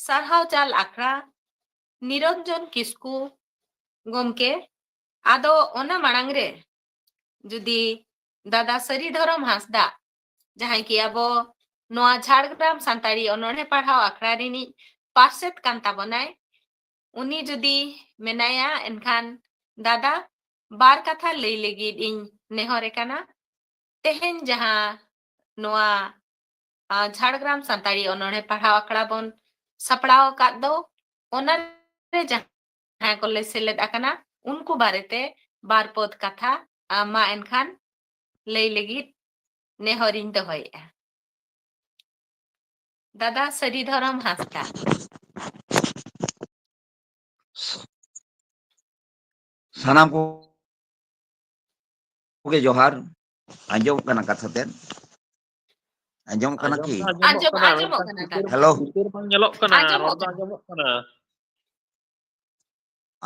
ᱥᱟᱨᱦᱟᱣ ᱪᱟᱞ ᱟᱠᱷᱲᱟ, ᱱᱤᱨᱚᱧᱡᱚᱱ ᱠᱤᱥᱠᱩ ᱜᱚᱢᱠᱮ᱾ ᱟᱫᱚ ᱚᱱᱟ ᱢᱟᱲᱟᱝ ᱨᱮ ᱡᱩᱫᱤ ᱫᱟᱫᱟ ᱥᱟᱹᱨᱤ ᱫᱷᱚᱨᱚᱢ ᱦᱟᱸᱥᱫᱟ, ᱡᱟᱦᱟᱸᱭ ᱠᱤ ᱟᱵᱚ ᱱᱚᱣᱟ ᱡᱷᱟᱲᱜᱨᱟᱢ ᱥᱟᱱᱛᱟᱲᱤ ᱚᱱᱚᱬᱦᱮ ᱯᱟᱲᱦᱟᱣ ᱟᱠᱷᱲᱟ ᱨᱤᱱᱤᱡ ᱯᱟᱨᱥᱮᱛ ᱠᱟᱱ ᱛᱟᱵᱚᱱᱟᱭ, ᱩᱱᱤ ᱡᱩᱫᱤ ᱢᱮᱱᱟᱭᱟ, ᱮᱱᱠᱷᱟᱱ ᱫᱟᱫᱟ, ᱵᱟᱨ ᱠᱟᱛᱷᱟ ᱞᱟᱹᱭ ᱞᱟᱹᱜᱤᱫ ᱤᱧ ᱱᱮᱦᱚᱨᱮ ᱠᱟᱱᱟ᱾ ᱛᱮᱦᱮᱧ ᱡᱟᱦᱟᱸ ᱱᱚᱣᱟ, ᱟ, ᱡᱷᱟᱲᱜᱨᱟᱢ ᱥᱟᱱᱛᱟᱲᱤ ᱚᱱᱚᱬᱦᱮ ᱯᱟᱲᱦᱟᱣ ᱟᱠᱷᱲᱟ ᱵᱚᱱ ᱥᱟᱯᱲᱟᱣ ᱟᱠᱟᱫ ᱫᱚ, ᱚᱱᱟ ᱨᱮ ᱡᱟᱦᱟᱸᱭ ᱠᱚᱞᱮ ᱥᱮᱞᱮᱫ ᱟᱠᱟᱱᱟ, ᱩᱱᱠᱩ ᱵᱟᱨᱮᱛᱮ ᱵᱟᱨ ᱯᱚᱫ ᱠᱟᱛᱷᱟ, ᱟ, ᱢᱟ ᱮᱱᱠᱷᱟᱱ ᱞᱟᱹᱭ ᱞᱟᱹᱜᱤᱫ ᱱᱮᱦᱚᱨᱤᱧ ᱫᱚᱦᱚᱭᱮᱫᱼᱟ᱾ ᱫᱟᱫᱟ ᱥᱟᱹᱨᱤ ᱫᱷᱚᱨᱚᱢ ᱦᱟᱸᱥᱫᱟ᱾ ᱥᱟᱱᱟᱢ ᱠᱚ ᱜᱮ ᱡᱚᱦᱟᱨ᱾ ᱟᱸᱡᱚᱢᱚᱜ ᱠᱟᱱᱟ ᱠᱟᱛᱷᱟ ᱛᱮᱫ? ᱟᱸᱡᱚᱢᱚᱜ ᱠᱟᱱᱟ ᱟᱸᱡᱚᱢ ᱠᱤ? ᱫᱚ ᱟᱸᱡᱚᱢᱚᱜ ᱟᱸᱡᱚᱢ, ᱠᱟᱱᱟ, ᱟᱸᱡᱚᱢᱚᱜ ᱢᱮᱱᱠᱷᱟᱱ ᱠᱟᱱᱟ ᱪᱤᱛᱟᱹᱨ, ᱠᱟᱛᱷᱟ᱾ ᱦᱮᱞᱳ? ᱪᱤᱛᱟᱹᱨ ᱵᱟᱝ ᱧᱮᱞᱚᱜ ᱠᱟᱱᱟ, ᱟᱸᱡᱚᱢᱚᱜ ᱨᱚᱲ ᱫᱚ ᱠᱟᱱᱟ᱾ ᱟᱸᱡᱚᱢᱚᱜ ᱠᱟᱱᱟ᱾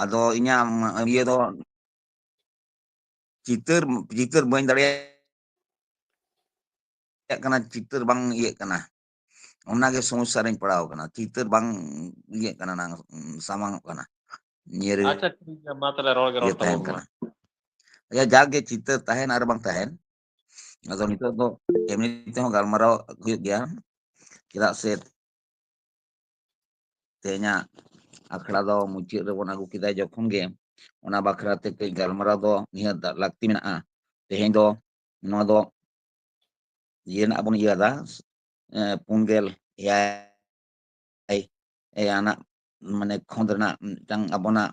ᱟᱫᱚ ᱤᱧᱟᱹᱜ ᱤᱭᱟᱹ ᱫᱚ ᱪᱤᱛᱟᱹᱨ, ᱪᱤᱛᱟᱹᱨ ᱵᱟᱹᱧ ᱫᱟᱲᱮᱭᱟᱜ ᱠᱟᱱᱟ, ᱪᱤᱛᱟᱹᱨ ᱵᱟᱝ ᱤᱭᱟᱹᱜ ᱠᱟᱱᱟ, ᱚᱱᱟᱜᱮ ᱥᱚᱢᱚᱥᱥᱟ ᱨᱮᱧ ᱯᱟᱲᱟᱣ ᱠᱟᱱᱟ᱾ ᱪᱤᱛᱟᱹᱨ ᱵᱟᱝ ᱤᱭᱟᱹᱜ ᱠᱟᱱᱟ, ᱱᱟᱝ ᱥᱟᱢᱟᱝᱚᱜ ᱠᱟᱱᱟ, ᱧᱮᱞ ᱟᱪᱪᱷᱟ, ᱴᱷᱤᱠ ᱜᱮᱭᱟ, ᱢᱟ ᱛᱟᱦᱞᱮ ᱨᱚᱲ ᱜᱮ ᱨᱚᱲ ᱤᱭᱟᱹ ᱛᱟᱦᱮᱱ ᱛᱟᱵᱚᱱ ᱢᱮ᱾ ᱠᱟᱱᱟ᱾ ᱟᱪᱪᱷᱟ, ᱡᱟᱜᱮ ᱪᱤᱛᱟᱹᱨ ᱛᱟᱦᱮᱱ ᱟᱨ ᱵᱟᱝ ᱛᱟᱦᱮᱱ, ᱟᱫᱚ ᱱᱤᱛᱚᱜ ᱫᱚ ᱮᱢᱱᱤ ᱛᱮᱦᱚᱸ ᱜᱟᱞᱢᱟᱨᱟᱣ ᱦᱩᱭᱩᱜ ᱜᱮᱭᱟ, ᱪᱮᱫᱟᱜ ᱥᱮ ᱛᱮᱦᱮᱧᱟᱜ ᱟᱠᱷᱲᱟ ᱫᱚ ᱢᱩᱪᱟᱹᱫ ᱨᱮᱵᱚᱱ ᱟᱹᱜᱩ ᱠᱮᱫᱟ ᱡᱚᱠᱷᱚᱱ ᱜᱮ, ᱚᱱᱟ ᱵᱟᱠᱷᱨᱟ ᱛᱮ ᱠᱟᱹᱡ ᱜᱟᱞᱢᱟᱨᱟᱣ ᱫᱚ ᱱᱤᱦᱟᱹᱛ ᱞᱟᱹᱠᱛᱤ ᱢᱮᱱᱟᱜᱼᱟ᱾ ᱛᱮᱦᱮᱧ ᱫᱚ ᱱᱚᱣᱟ ᱫᱚ ᱤᱭᱟᱹ ᱨᱮᱱᱟᱜ ᱵᱚᱱ ᱤᱭᱟᱹ ᱫᱟ, ᱮ, ᱯᱩᱱ ᱜᱮᱞ ᱮᱭᱟᱭ ᱮᱭᱟᱭ ᱟᱱᱟᱜ ᱢᱟᱱᱮ ᱠᱷᱚᱸᱫᱽ ᱨᱮᱱᱟᱜ ᱢᱤᱫᱴᱟᱝ ᱟᱵᱚᱱᱟᱜ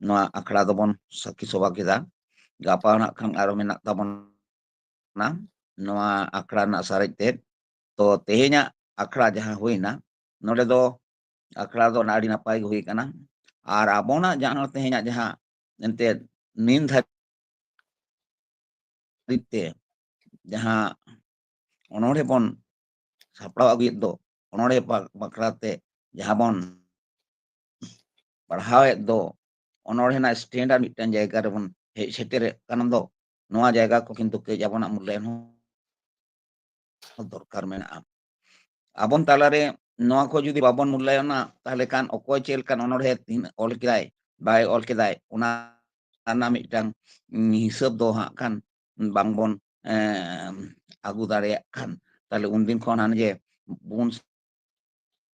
ᱱᱚᱣᱟ ᱟᱠᱷᱲᱟ ᱫᱚᱵᱚᱱ ᱥᱟᱹᱠᱷᱤ ᱥᱚᱵᱷᱟ ᱠᱮᱫᱟ᱾ ᱜᱟᱯᱟ ᱱᱟᱜ ᱠᱷᱟᱱ ᱟᱨᱚ ᱢᱮᱱᱟᱜ ᱛᱟᱵᱚᱱᱟ ᱱᱚᱣᱟ ᱟᱠᱷᱲᱟ ᱨᱮᱱᱟᱜ ᱥᱟᱨᱮᱡ ᱛᱮᱫ᱾ ᱛᱚ ᱛᱮᱦᱮᱧᱟᱜ ᱟᱠᱷᱲᱟ ᱡᱟᱦᱟᱸ ᱦᱩᱭᱱᱟ, ᱱᱚᱰᱮ ᱫᱚ ᱟᱠᱷᱲᱟ ᱫᱚ ᱟᱹᱰᱤ ᱱᱟᱯᱟᱭ ᱜᱮ ᱦᱩᱭ ᱠᱟᱱᱟ᱾ ᱟᱨ ᱟᱵᱚᱱᱟᱜ ᱡᱟᱦᱟᱸ ᱛᱮᱦᱮᱧᱟᱜ ᱡᱟᱦᱟᱸ ᱮᱱᱛᱮᱫ ᱱᱤᱱ ᱫᱷᱟᱹᱨᱤᱡ ᱛᱮ ᱡᱟᱦᱟᱸ ᱚᱱᱚᱬᱦᱮ ᱵᱚᱱ ᱥᱟᱯᱲᱟᱣ ᱟᱹᱜᱩᱭᱮᱫ ᱫᱚ, ᱚᱱᱚᱬᱦᱮ ᱵᱟ-, ᱵᱟᱠᱷᱨᱟ ᱛᱮ ᱡᱟᱦᱟᱸ ᱵᱚᱱ ᱯᱟᱲᱦᱟᱣᱮᱫ ᱫᱚ, ᱚᱱᱚᱬᱦᱮ ᱨᱮᱱᱟᱜ standard ᱢᱤᱫᱴᱟᱝ ᱡᱟᱭᱜᱟ ᱨᱮᱵᱚᱱ ᱦᱮᱡ ᱥᱮᱴᱮᱨᱮᱫ ᱠᱟᱱ ᱫᱚ, ᱱᱚᱣᱟ ᱡᱟᱭᱜᱟ ᱠᱚ ᱠᱤᱱᱛᱩ ᱠᱟᱹᱡ ᱟᱵᱚᱱᱟᱜ ᱢᱩᱞᱞᱟᱭᱚᱱ ᱦᱚᱸ ᱫᱚᱨᱠᱟᱨ ᱢᱮᱱᱟᱜᱼᱟ᱾ ᱟᱵᱚᱱ ᱛᱟᱞᱟᱨᱮ ᱱᱚᱣᱟ ᱠᱚ ᱡᱩᱫᱤ ᱵᱟᱵᱚᱱ ᱢᱩᱞᱞᱟᱭᱚᱱᱟ, ᱛᱟᱦᱚᱞᱮ ᱠᱷᱟᱱ ᱚᱠᱚᱭ ᱪᱮᱫ ᱞᱮᱠᱟᱱ ᱚᱱᱚᱬᱦᱮ ᱛᱤᱱᱟᱹᱜ ᱚᱞ ᱠᱮᱫᱟᱭ, ᱵᱟᱭ ᱚᱞ ᱠᱮᱫᱟᱭ, ᱚᱱᱟ ᱨᱮᱱᱟᱜ ᱢᱤᱫᱴᱟᱝ, ᱩᱢ, ᱦᱤᱥᱟᱹᱵ ᱫᱚ ᱦᱟᱸᱜ ᱠᱷᱟᱱ ᱵᱟᱝᱵᱚᱱ, ᱮᱢ, ᱟᱹᱜᱩ ᱫᱟᱲᱮᱭᱟᱜ ᱠᱷᱟᱱ, ᱛᱟᱦᱞᱮ ᱩᱱᱫᱤᱱ ᱠᱷᱚᱱ ᱦᱟᱱᱮ ᱡᱮ ᱵᱚᱱ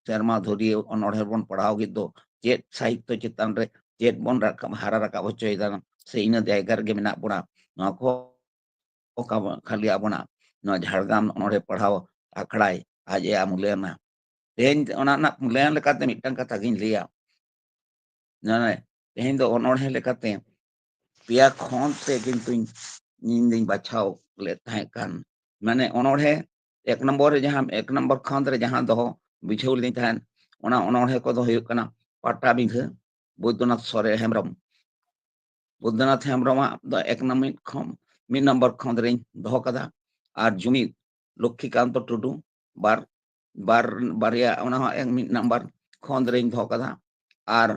ᱥᱮᱨᱢᱟ ᱫᱷᱩᱨᱤᱭᱟᱹ ᱚᱱᱚᱬᱦᱮ ᱵᱚᱱ ᱯᱟᱲᱦᱟᱣ ᱠᱮᱫ ᱫᱚ, ᱪᱮᱫ ᱥᱟᱦᱤᱛᱛᱚ ᱪᱮᱛᱟᱱ ᱨᱮ ᱪᱮᱫ ᱵᱚᱱ ᱨᱟᱠᱟᱵ, ᱦᱟᱨᱟ ᱨᱟᱠᱟᱵ ᱦᱚᱪᱚᱭᱮᱫᱟ, ᱥᱮ ᱤᱱᱟᱹ ᱡᱟᱭᱜᱟ ᱨᱮᱜᱮ ᱢᱮᱱᱟᱜ ᱵᱚᱱᱟ, ᱱᱚᱣᱟ ᱠᱚ ᱠᱷᱟᱹᱞᱤ ᱟᱵᱚᱱᱟᱜ ᱱᱚᱣᱟ ᱡᱷᱟᱲᱜᱨᱟᱢ ᱚᱱᱚᱬᱦᱮ ᱯᱟᱲᱦᱟᱣ ᱟᱠᱷᱲᱟᱭ ᱟᱡ ᱮ ᱢᱩᱞᱭᱟᱱᱟ᱾ ᱛᱮᱦᱮᱧ ᱚᱱᱟ ᱨᱮᱱᱟᱜ ᱢᱩᱞᱭᱟᱱ ᱞᱮᱠᱟᱛᱮ ᱢᱤᱫᱴᱟᱝ ᱠᱟᱛᱷᱟ ᱜᱤᱧ ᱞᱟᱹᱭᱟ᱾ ᱱᱚᱜᱼᱚᱭ ᱛᱮᱦᱮᱧ ᱫᱚ ᱚᱱᱚᱬᱦᱮ ᱞᱮᱠᱟᱛᱮ ᱯᱮᱭᱟ ᱠᱷᱚᱸᱫ ᱛᱮ ᱠᱤᱱᱛᱩᱧ, ᱤᱧ ᱫᱩᱧ ᱵᱟᱪᱷᱟᱣ ᱞᱮᱫ ᱛᱟᱦᱮᱸ ᱠᱟᱱ᱾ ᱢᱟᱱᱮ ᱚᱱᱚᱬᱦᱮ ᱮᱠ ᱱᱚᱢᱵᱚᱨ ᱨᱮ ᱡᱟᱦᱟᱸ, ᱮᱠ ᱱᱚᱢᱵᱚᱨ ᱠᱷᱚᱸᱫ ᱨᱮ ᱡᱟᱦᱟᱸ ᱫᱚᱦᱚ ᱵᱩᱡᱷᱟᱹᱣ ᱞᱤᱫᱟᱹᱧ ᱛᱟᱦᱮᱸᱫ, ᱚᱱᱟ ᱚᱱᱚᱬᱦᱮ ᱠᱚᱫᱚ ᱦᱩᱭᱩᱜ ᱠᱟᱱᱟ ᱯᱟᱴᱟᱵᱤᱸᱫᱷᱟᱹ, ᱵᱳᱭᱫᱚᱱᱟᱛᱷ ᱥᱚᱨᱮ ᱦᱮᱢᱵᱨᱚᱢ᱾ ᱵᱳᱭᱫᱚᱱᱟᱛᱷ ᱦᱮᱢᱵᱨᱚᱢᱟᱜ ᱫᱚ ᱮᱠ ᱱᱚᱢᱵᱚᱨ ᱠᱷᱚᱸᱫ, ᱢᱤᱫ ᱱᱚᱢᱵᱚᱨ ᱠᱷᱚᱸᱫ ᱨᱮᱧ ᱫᱚᱦᱚ ᱠᱟᱫᱟ᱾ ᱟᱨ ᱡᱩᱢᱤᱫ ᱞᱚᱠᱠᱷᱤᱠᱟᱱᱛᱚ ᱴᱩᱰᱩ ᱵᱟᱨ, ᱵᱟᱨ, ᱵᱟᱨᱭᱟ, ᱚᱱᱟ ᱦᱚᱸ ᱮᱠ, ᱢᱤᱫ ᱱᱟᱢᱵᱟᱨ ᱠᱷᱚᱸᱫ ᱨᱮᱧ ᱫᱚᱦᱚ ᱠᱟᱫᱟ᱾ ᱟᱨ,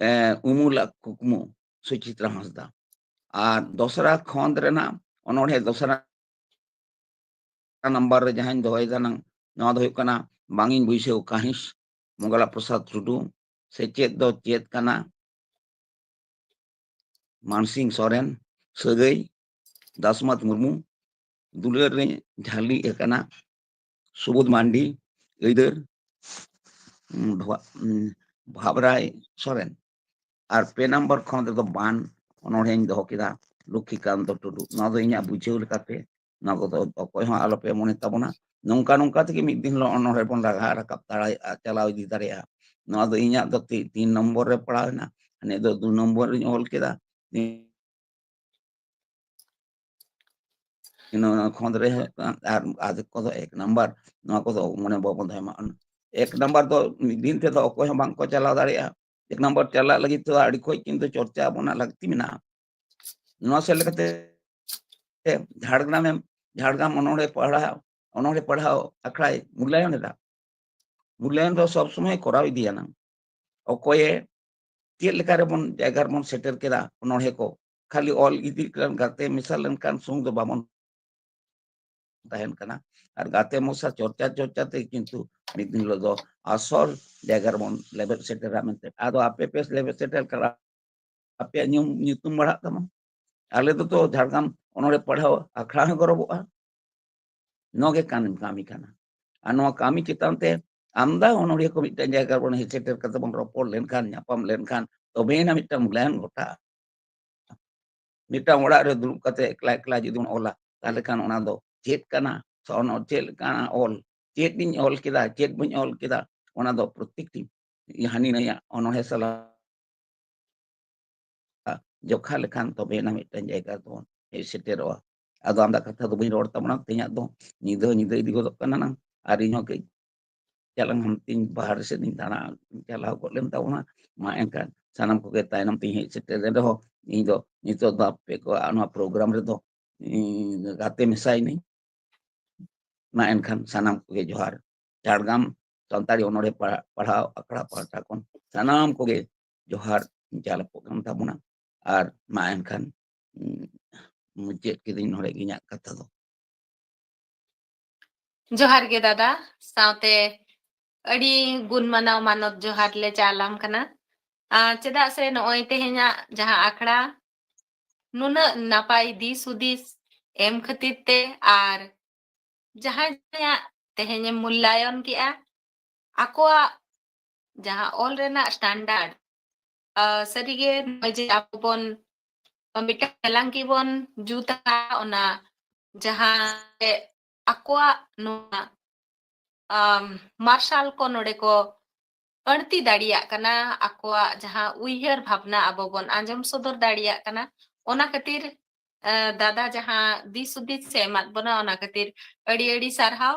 ᱮ, ᱩᱢᱩᱞᱟᱜ ᱠᱩᱠᱢᱩ ᱥᱩᱪᱤᱛᱨᱟ ᱦᱟᱸᱥᱫᱟ᱾ ᱟᱨ ᱫᱚᱥᱨᱟ ᱠᱷᱚᱸᱫ ᱨᱮᱱᱟᱜ ᱚᱱᱚᱬᱦᱮ ᱫᱚᱥᱨᱟ ᱱᱟᱢᱵᱟᱨ ᱨᱮ ᱡᱟᱦᱟᱸᱧ ᱫᱚᱦᱚᱭᱮᱫᱟ ᱱᱟᱝ, ᱱᱚᱣᱟ ᱫᱚ ᱦᱩᱭᱩᱜ ᱠᱟᱱᱟ ᱵᱟᱝ ᱤᱧ ᱵᱩᱡᱷᱟᱹᱣ ᱠᱟᱹᱦᱤᱥ, ᱢᱚᱸᱜᱚᱞᱟ ᱯᱨᱚᱥᱟᱫᱽ ᱴᱩᱰᱩ᱾ ᱥᱮᱪᱮᱫ ᱫᱚ ᱪᱮᱫ ᱠᱟᱱᱟ? ᱢᱟᱱᱥᱤᱝ ᱥᱚᱨᱮᱱ᱾ ᱥᱟᱹᱜᱟᱹᱭ, ᱫᱟᱥᱢᱟᱛ ᱢᱩᱨᱢᱩ᱾ ᱫᱩᱞᱟᱹᱲ ᱨᱮ ᱡᱷᱟᱹᱞᱤ ᱟᱠᱟᱱᱟ, ᱥᱩᱵᱳᱫᱷ ᱢᱟᱱᱰᱤ᱾ ᱟᱹᱭᱫᱟᱹᱨ, ᱩᱸ, ᱵᱷᱟ-, ᱩᱸ, ᱵᱷᱟᱵᱽᱨᱟᱭ ᱥᱚᱨᱮᱱ᱾ ᱟᱨ ᱯᱮ ᱱᱟᱢᱵᱟᱨ ᱠᱷᱚᱸᱫ ᱨᱮᱫᱚ ᱵᱟᱱ ᱚᱱᱚᱬᱦᱮᱧ ᱫᱚᱦᱚ ᱠᱮᱫᱟ, ᱞᱚᱠᱠᱷᱤᱠᱟᱱᱛᱚ ᱴᱩᱰᱩ᱾ ᱱᱚᱣᱟ ᱫᱚ ᱤᱧᱟᱹᱜ ᱵᱩᱡᱷᱟᱹᱣ ᱞᱮᱠᱟᱛᱮ, ᱱᱚᱣᱟ ᱠᱚᱫᱚ ᱚᱠᱚᱭ ᱦᱚᱸ ᱟᱞᱚᱯᱮ ᱢᱚᱱᱮ ᱛᱟᱵᱚᱱᱟ᱾ ᱱᱚᱝᱠᱟ ᱱᱚᱝᱠᱟ ᱛᱮᱜᱮ ᱢᱤᱫ ᱫᱤᱱ ᱦᱤᱞᱳᱜ ᱚᱱᱚᱬᱦᱮ ᱵᱚᱱ ᱨᱟᱜᱟ ᱨᱟᱠᱟᱵ ᱫᱟᱲᱮᱭᱟᱜᱼᱟ, ᱪᱟᱞᱟᱣ ᱤᱫᱤ ᱫᱟᱲᱮᱭᱟᱜᱼᱟ᱾ ᱱᱚᱣᱟ ᱫᱚ ᱤᱧᱟᱹᱜ ᱫᱚ ᱛᱤ-, ᱛᱤᱱ ᱱᱚᱢᱵᱚᱨ ᱨᱮ ᱯᱟᱲᱟᱣ ᱮᱱᱟ, ᱱᱤᱛ ᱫᱚ ᱫᱩ ᱱᱚᱢᱵᱚᱨ ᱨᱤᱧ ᱚᱞ ᱠᱮᱫᱟ᱾ ᱤᱱᱟᱹ ᱚᱱᱟ ᱠᱷᱚᱸᱫᱽ ᱨᱮ ᱦᱩᱭᱩᱜ ᱠᱟᱱᱟ, ᱟᱨ ᱟᱫᱷᱮᱠ ᱠᱚᱫᱚ ᱮᱠ ᱱᱟᱢᱵᱟᱨ, ᱱᱚᱣᱟ ᱠᱚᱫᱚ ᱢᱚᱱᱮ ᱵᱟᱵᱚᱱ ᱫᱚᱦᱚᱭ ᱢᱟ᱾ ᱮᱠ ᱱᱟᱢᱵᱟᱨ ᱫᱚ ᱢᱤᱫ ᱫᱤᱱ ᱛᱮᱫᱚ ᱚᱠᱚᱭ ᱦᱚᱸ ᱵᱟᱝ ᱠᱚ ᱪᱟᱞᱟᱣ ᱫᱟᱲᱮᱭᱟᱜᱼᱟ᱾ ᱮᱠ ᱱᱟᱢᱵᱟᱨ ᱪᱟᱞᱟᱜ ᱞᱟᱹᱜᱤᱫ ᱛᱮᱫᱚ ᱟᱹᱰᱤ ᱠᱷᱚᱡ ᱠᱤᱱᱛᱩ ᱪᱚᱨᱪᱟ ᱟᱵᱚᱱᱟᱜ ᱞᱟᱹᱠᱛᱤ ᱢᱮᱱᱟᱜᱼᱟ᱾ ᱱᱚᱣᱟ ᱥᱮᱫ ᱞᱮᱠᱟᱛᱮ ᱡᱷᱟᱲᱜᱨᱟᱢ ᱮᱢ, ᱡᱷᱟᱲᱜᱨᱟᱢ ᱚᱱᱚᱬᱦᱮ ᱯᱟᱲᱦᱟᱣ, ᱚᱱᱚᱬᱦᱮ ᱯᱟᱲᱦᱟᱣ ᱟᱠᱷᱲᱟᱭ ᱢᱩᱞᱞᱟᱭᱚᱱ ᱮᱫᱟ᱾ ᱢᱩᱞᱞᱟᱭᱚᱱ ᱫᱚ ᱥᱚᱵ ᱥᱚᱢᱚᱭ ᱠᱚᱨᱟᱣ ᱤᱫᱤᱭᱟᱱᱟ᱾ ᱚᱠᱚᱭᱮ ᱪᱮᱫ ᱞᱮᱠᱟ ᱨᱮᱵᱚᱱ ᱡᱟᱭᱜᱟ ᱨᱮᱵᱚᱱ ᱥᱮᱴᱮᱨ ᱠᱮᱫᱟ ᱚᱱᱚᱬᱦᱮ ᱠᱚ, ᱠᱷᱟᱹᱞᱤ ᱚᱞ ᱤᱫᱤ ᱞᱮᱠᱟᱱ ᱜᱟᱛᱮ ᱢᱮᱥᱟ ᱞᱮᱱᱠᱷᱟᱱ ᱥᱩᱢᱩᱝ ᱫᱚ ᱵᱟᱵᱚᱱ ᱛᱟᱦᱮᱱ ᱠᱟᱱᱟ᱾ ᱟᱨ ᱜᱟᱛᱮ ᱢᱚᱥᱟ ᱪᱚᱨᱪᱟ ᱪᱚᱨᱪᱟ ᱛᱮ ᱠᱤᱱᱛᱩ ᱢᱤᱫ ᱫᱤᱱ ᱦᱤᱞᱳᱜ ᱫᱚ ᱟᱥᱚᱞ ᱡᱟᱭᱜᱟ ᱨᱮᱵᱚᱱ ᱞᱮᱵᱮᱫ ᱥᱮᱴᱮᱨᱟ ᱢᱮᱱᱛᱮ᱾ ᱟᱫᱚ ᱟᱯᱮ ᱯᱮ ᱞᱮᱵᱮᱫ ᱥᱮᱴᱮᱨ ᱠᱟᱱᱟ, ᱟᱯᱮᱭᱟᱜ ᱧᱩᱢ, ᱧᱩᱛᱩᱢ ᱵᱟᱲᱦᱟᱜ ᱛᱟᱢᱟ᱾ ᱟᱞᱮ ᱫᱚ ᱛᱚ ᱡᱷᱟᱲᱜᱨᱟᱢ ᱚᱱᱚᱬᱦᱮ ᱯᱟᱲᱦᱟᱣ ᱟᱠᱷᱲᱟ ᱦᱚᱸ ᱜᱚᱨᱚᱵᱚᱜᱼᱟ᱾ ᱱᱚᱣᱟ ᱜᱮ ᱠᱟᱱ ᱠᱟᱹᱢᱤ ᱠᱟᱱᱟ᱾ ᱟᱨ ᱱᱚᱣᱟ ᱠᱟᱹᱢᱤ ᱪᱮᱛᱟᱱ ᱛᱮ ᱟᱢᱫᱟ ᱚᱱᱚᱬᱦᱤᱭᱟᱹ ᱠᱚ ᱢᱤᱫᱴᱟᱝ ᱡᱟᱭᱜᱟ ᱨᱮᱵᱚᱱ ᱦᱮᱡ ᱥᱮᱴᱮᱨ ᱠᱟᱛᱮ ᱵᱚᱱ ᱨᱚᱯᱚᱲ ᱞᱮᱱᱠᱷᱟᱱ, ᱧᱟᱯᱟᱢ ᱞᱮᱱᱠᱷᱟᱱ, ᱛᱚᱵᱮᱭᱮᱱᱟ ᱢᱤᱫᱴᱟᱝ ᱢᱩᱞᱟᱭᱚᱱ ᱜᱷᱚᱴᱟᱜᱼᱟ᱾ ᱢᱤᱫᱴᱟᱝ ᱚᱲᱟᱜ ᱨᱮ ᱫᱩᱲᱩᱵ ᱠᱟᱛᱮ ᱮᱠᱞᱟ ᱮᱠᱞᱟ ᱡᱩᱫᱤ ᱵᱚᱱ ᱚᱞᱟ, ᱛᱟᱦᱞᱮ ᱠᱷᱟᱱ ᱚᱱᱟ ᱫᱚ ᱪᱮᱫ ᱠᱟᱱᱟ? ᱥᱮ ᱚᱱᱟ ᱪᱮᱫ ᱞᱮᱠᱟᱱᱟᱜ ᱚᱞ? ᱪᱮᱫ ᱤᱧ ᱚᱞ ᱠᱮᱫᱟ, ᱪᱮᱫ ᱵᱟᱹᱧ ᱚᱞ ᱠᱮᱫᱟ? ᱚᱱᱟ ᱫᱚ ᱯᱨᱚᱛᱮᱠᱴᱤ ᱦᱟᱹᱱᱤ ᱱᱟᱹᱭᱟᱜ ᱚᱱᱚᱬᱦᱮ ᱥᱟᱞᱟᱜ ᱡᱚᱠᱷᱟ ᱞᱮᱠᱷᱟᱱ ᱛᱚᱵᱮᱭᱮᱱᱟ ᱢᱤᱫᱴᱟᱝ ᱡᱟᱭᱜᱟ ᱨᱮᱵᱚᱱ ᱦᱮᱡ ᱥᱮᱴᱮᱨᱚᱜᱼᱟ᱾ ᱟᱫᱚ ᱟᱢᱫᱟ ᱠᱟᱛᱷᱟ ᱫᱚ ᱵᱟᱹᱧ ᱨᱚᱲ ᱛᱟᱵᱚᱱᱟ, ᱛᱮᱦᱮᱧᱟᱜ ᱫᱚ ᱧᱤᱫᱟᱹ, ᱧᱤᱫᱟᱹ ᱤᱫᱤ ᱜᱚᱫᱚᱜ ᱠᱟᱱᱟ ᱱᱟᱝ, ᱟᱨ ᱤᱧ ᱦᱚᱸ ᱠᱟᱹᱡ ᱪᱟᱞᱟᱝ ᱦᱟᱱᱛᱮᱧ ᱵᱟᱦᱨᱮ ᱥᱮᱫ ᱤᱧ ᱫᱟᱬᱟ ᱪᱟᱞᱟᱣ ᱜᱚᱫ ᱞᱮᱱ ᱛᱟᱵᱚᱱᱟ᱾ ᱢᱟ ᱮᱱᱠᱷᱟᱱ ᱥᱟᱱᱟᱢ ᱠᱚᱜᱮ ᱛᱟᱭᱱᱚᱢ ᱛᱮᱧ ᱦᱮᱡ ᱥᱮᱴᱮᱨ ᱮᱱ ᱨᱮᱦᱚᱸ, ᱤᱧ ᱫᱚ ᱱᱤᱛᱚᱜ ᱫᱚ ᱟᱯᱮ ᱠᱚᱣᱟᱜ ᱱᱚᱣᱟ ᱯᱨᱳᱜᱨᱟᱢ ᱨᱮᱫᱚ, ᱤᱧ ᱜᱟᱛᱮ ᱢᱮᱥᱟᱭᱤᱱᱟᱹᱧ᱾ ᱢᱟ ᱮᱱᱠᱷᱟᱱ ᱥᱟᱱᱟᱢ ᱠᱚᱜᱮ ᱡᱚᱦᱟᱨ᱾ ᱡᱷᱟᱲᱜᱨᱟᱢ ᱥᱟᱱᱛᱟᱲᱤ ᱚᱱᱚᱬᱦᱮ ᱯᱟᱲᱦᱟ-, ᱯᱟᱲᱦᱟᱣ ᱟᱠᱷᱲᱟ ᱯᱟᱦᱴᱟ ᱠᱷᱚᱱ ᱥᱟᱱᱟᱢ ᱠᱚᱜᱮ ᱡᱚᱦᱟᱨ ᱤᱧ ᱪᱟᱞ ᱟᱠᱚ ᱠᱟᱱ ᱛᱟᱵᱚᱱᱟ᱾ ᱟᱨ ᱢᱟ ᱮᱱᱠᱷᱟᱱ, ᱩᱸ, ᱢᱩᱪᱟᱹᱫ ᱠᱤᱫᱟᱹᱧ ᱱᱚᱰᱮ ᱜᱮ ᱤᱧᱟᱹᱜ ᱠᱟᱛᱷᱟ ᱫᱚ᱾ ᱡᱚᱦᱟᱨ ᱜᱮ ᱫᱟᱫᱟ, ᱥᱟᱶᱛᱮ ᱟᱹᱰᱤ ᱜᱩᱱ ᱢᱟᱱᱟᱣ ᱢᱟᱱᱚᱛ ᱡᱚᱦᱟᱨ ᱞᱮ ᱪᱟᱞᱟᱢ ᱠᱟᱱᱟ᱾ ᱟᱨ ᱪᱮᱫᱟᱜ ᱥᱮ ᱱᱚᱜᱼᱚᱭ ᱛᱮᱦᱮᱧᱟᱜ ᱡᱟᱦᱟᱸ ᱟᱠᱷᱲᱟ ᱱᱩᱱᱟᱹᱜ ᱱᱟᱯᱟᱭ ᱫᱤᱥ ᱦᱩᱫᱤᱥ ᱮᱢ ᱠᱷᱟᱹᱛᱤᱨ ᱛᱮ ᱟᱨ ᱡᱟᱦᱟᱸᱭ ᱡᱟᱦᱟᱸᱭᱟᱜ ᱛᱮᱦᱮᱧᱮ ᱢᱩᱞᱞᱟᱭᱚᱱ ᱠᱮᱜᱼᱟ, ᱟᱠᱚᱣᱟᱜ ᱡᱟᱦᱟᱸ ᱚᱞ ᱨᱮᱱᱟᱜ standard, ᱟ, ᱥᱟᱹᱨᱤᱜᱮ ᱱᱚᱜᱼᱚᱭ ᱡᱮ ᱟᱵᱚ ᱵᱚᱱ ᱢᱤᱫᱴᱟᱝ ᱮᱞᱟᱝ ᱜᱮᱵᱚᱱ ᱡᱩᱛᱟ, ᱚᱱᱟ ᱡᱟᱦᱟᱸ ᱟᱠᱚᱣᱟᱜ ᱱᱚᱣᱟ, ᱟᱢ, ᱢᱟᱨᱥᱟᱞ ᱠᱚ ᱱᱚᱰᱮ ᱠᱚ ᱟᱹᱲᱛᱤ ᱫᱟᱲᱮᱭᱟᱜ ᱠᱟᱱᱟ, ᱟᱠᱚᱣᱟᱜ ᱡᱟᱦᱟᱸ ᱩᱭᱦᱟᱹᱨ ᱵᱷᱟᱵᱽᱱᱟ ᱟᱵᱚ ᱵᱚᱱ ᱟᱸᱡᱚᱢ ᱥᱚᱫᱚᱨ ᱫᱟᱲᱮᱭᱟᱜ ᱠᱟᱱᱟ᱾ ᱚᱱᱟ ᱠᱷᱟᱹᱛᱤᱨ, ᱮ, ᱫᱟᱫᱟ ᱡᱟᱦᱟᱸ ᱫᱤᱥ ᱦᱩᱫᱤᱥ ᱮ ᱮᱢᱟᱫ ᱵᱚᱱᱟ, ᱚᱱᱟ ᱠᱷᱟᱹᱛᱤᱨ ᱟᱹᱰᱤ ᱟᱹᱰᱤ ᱥᱟᱨᱦᱟᱣ᱾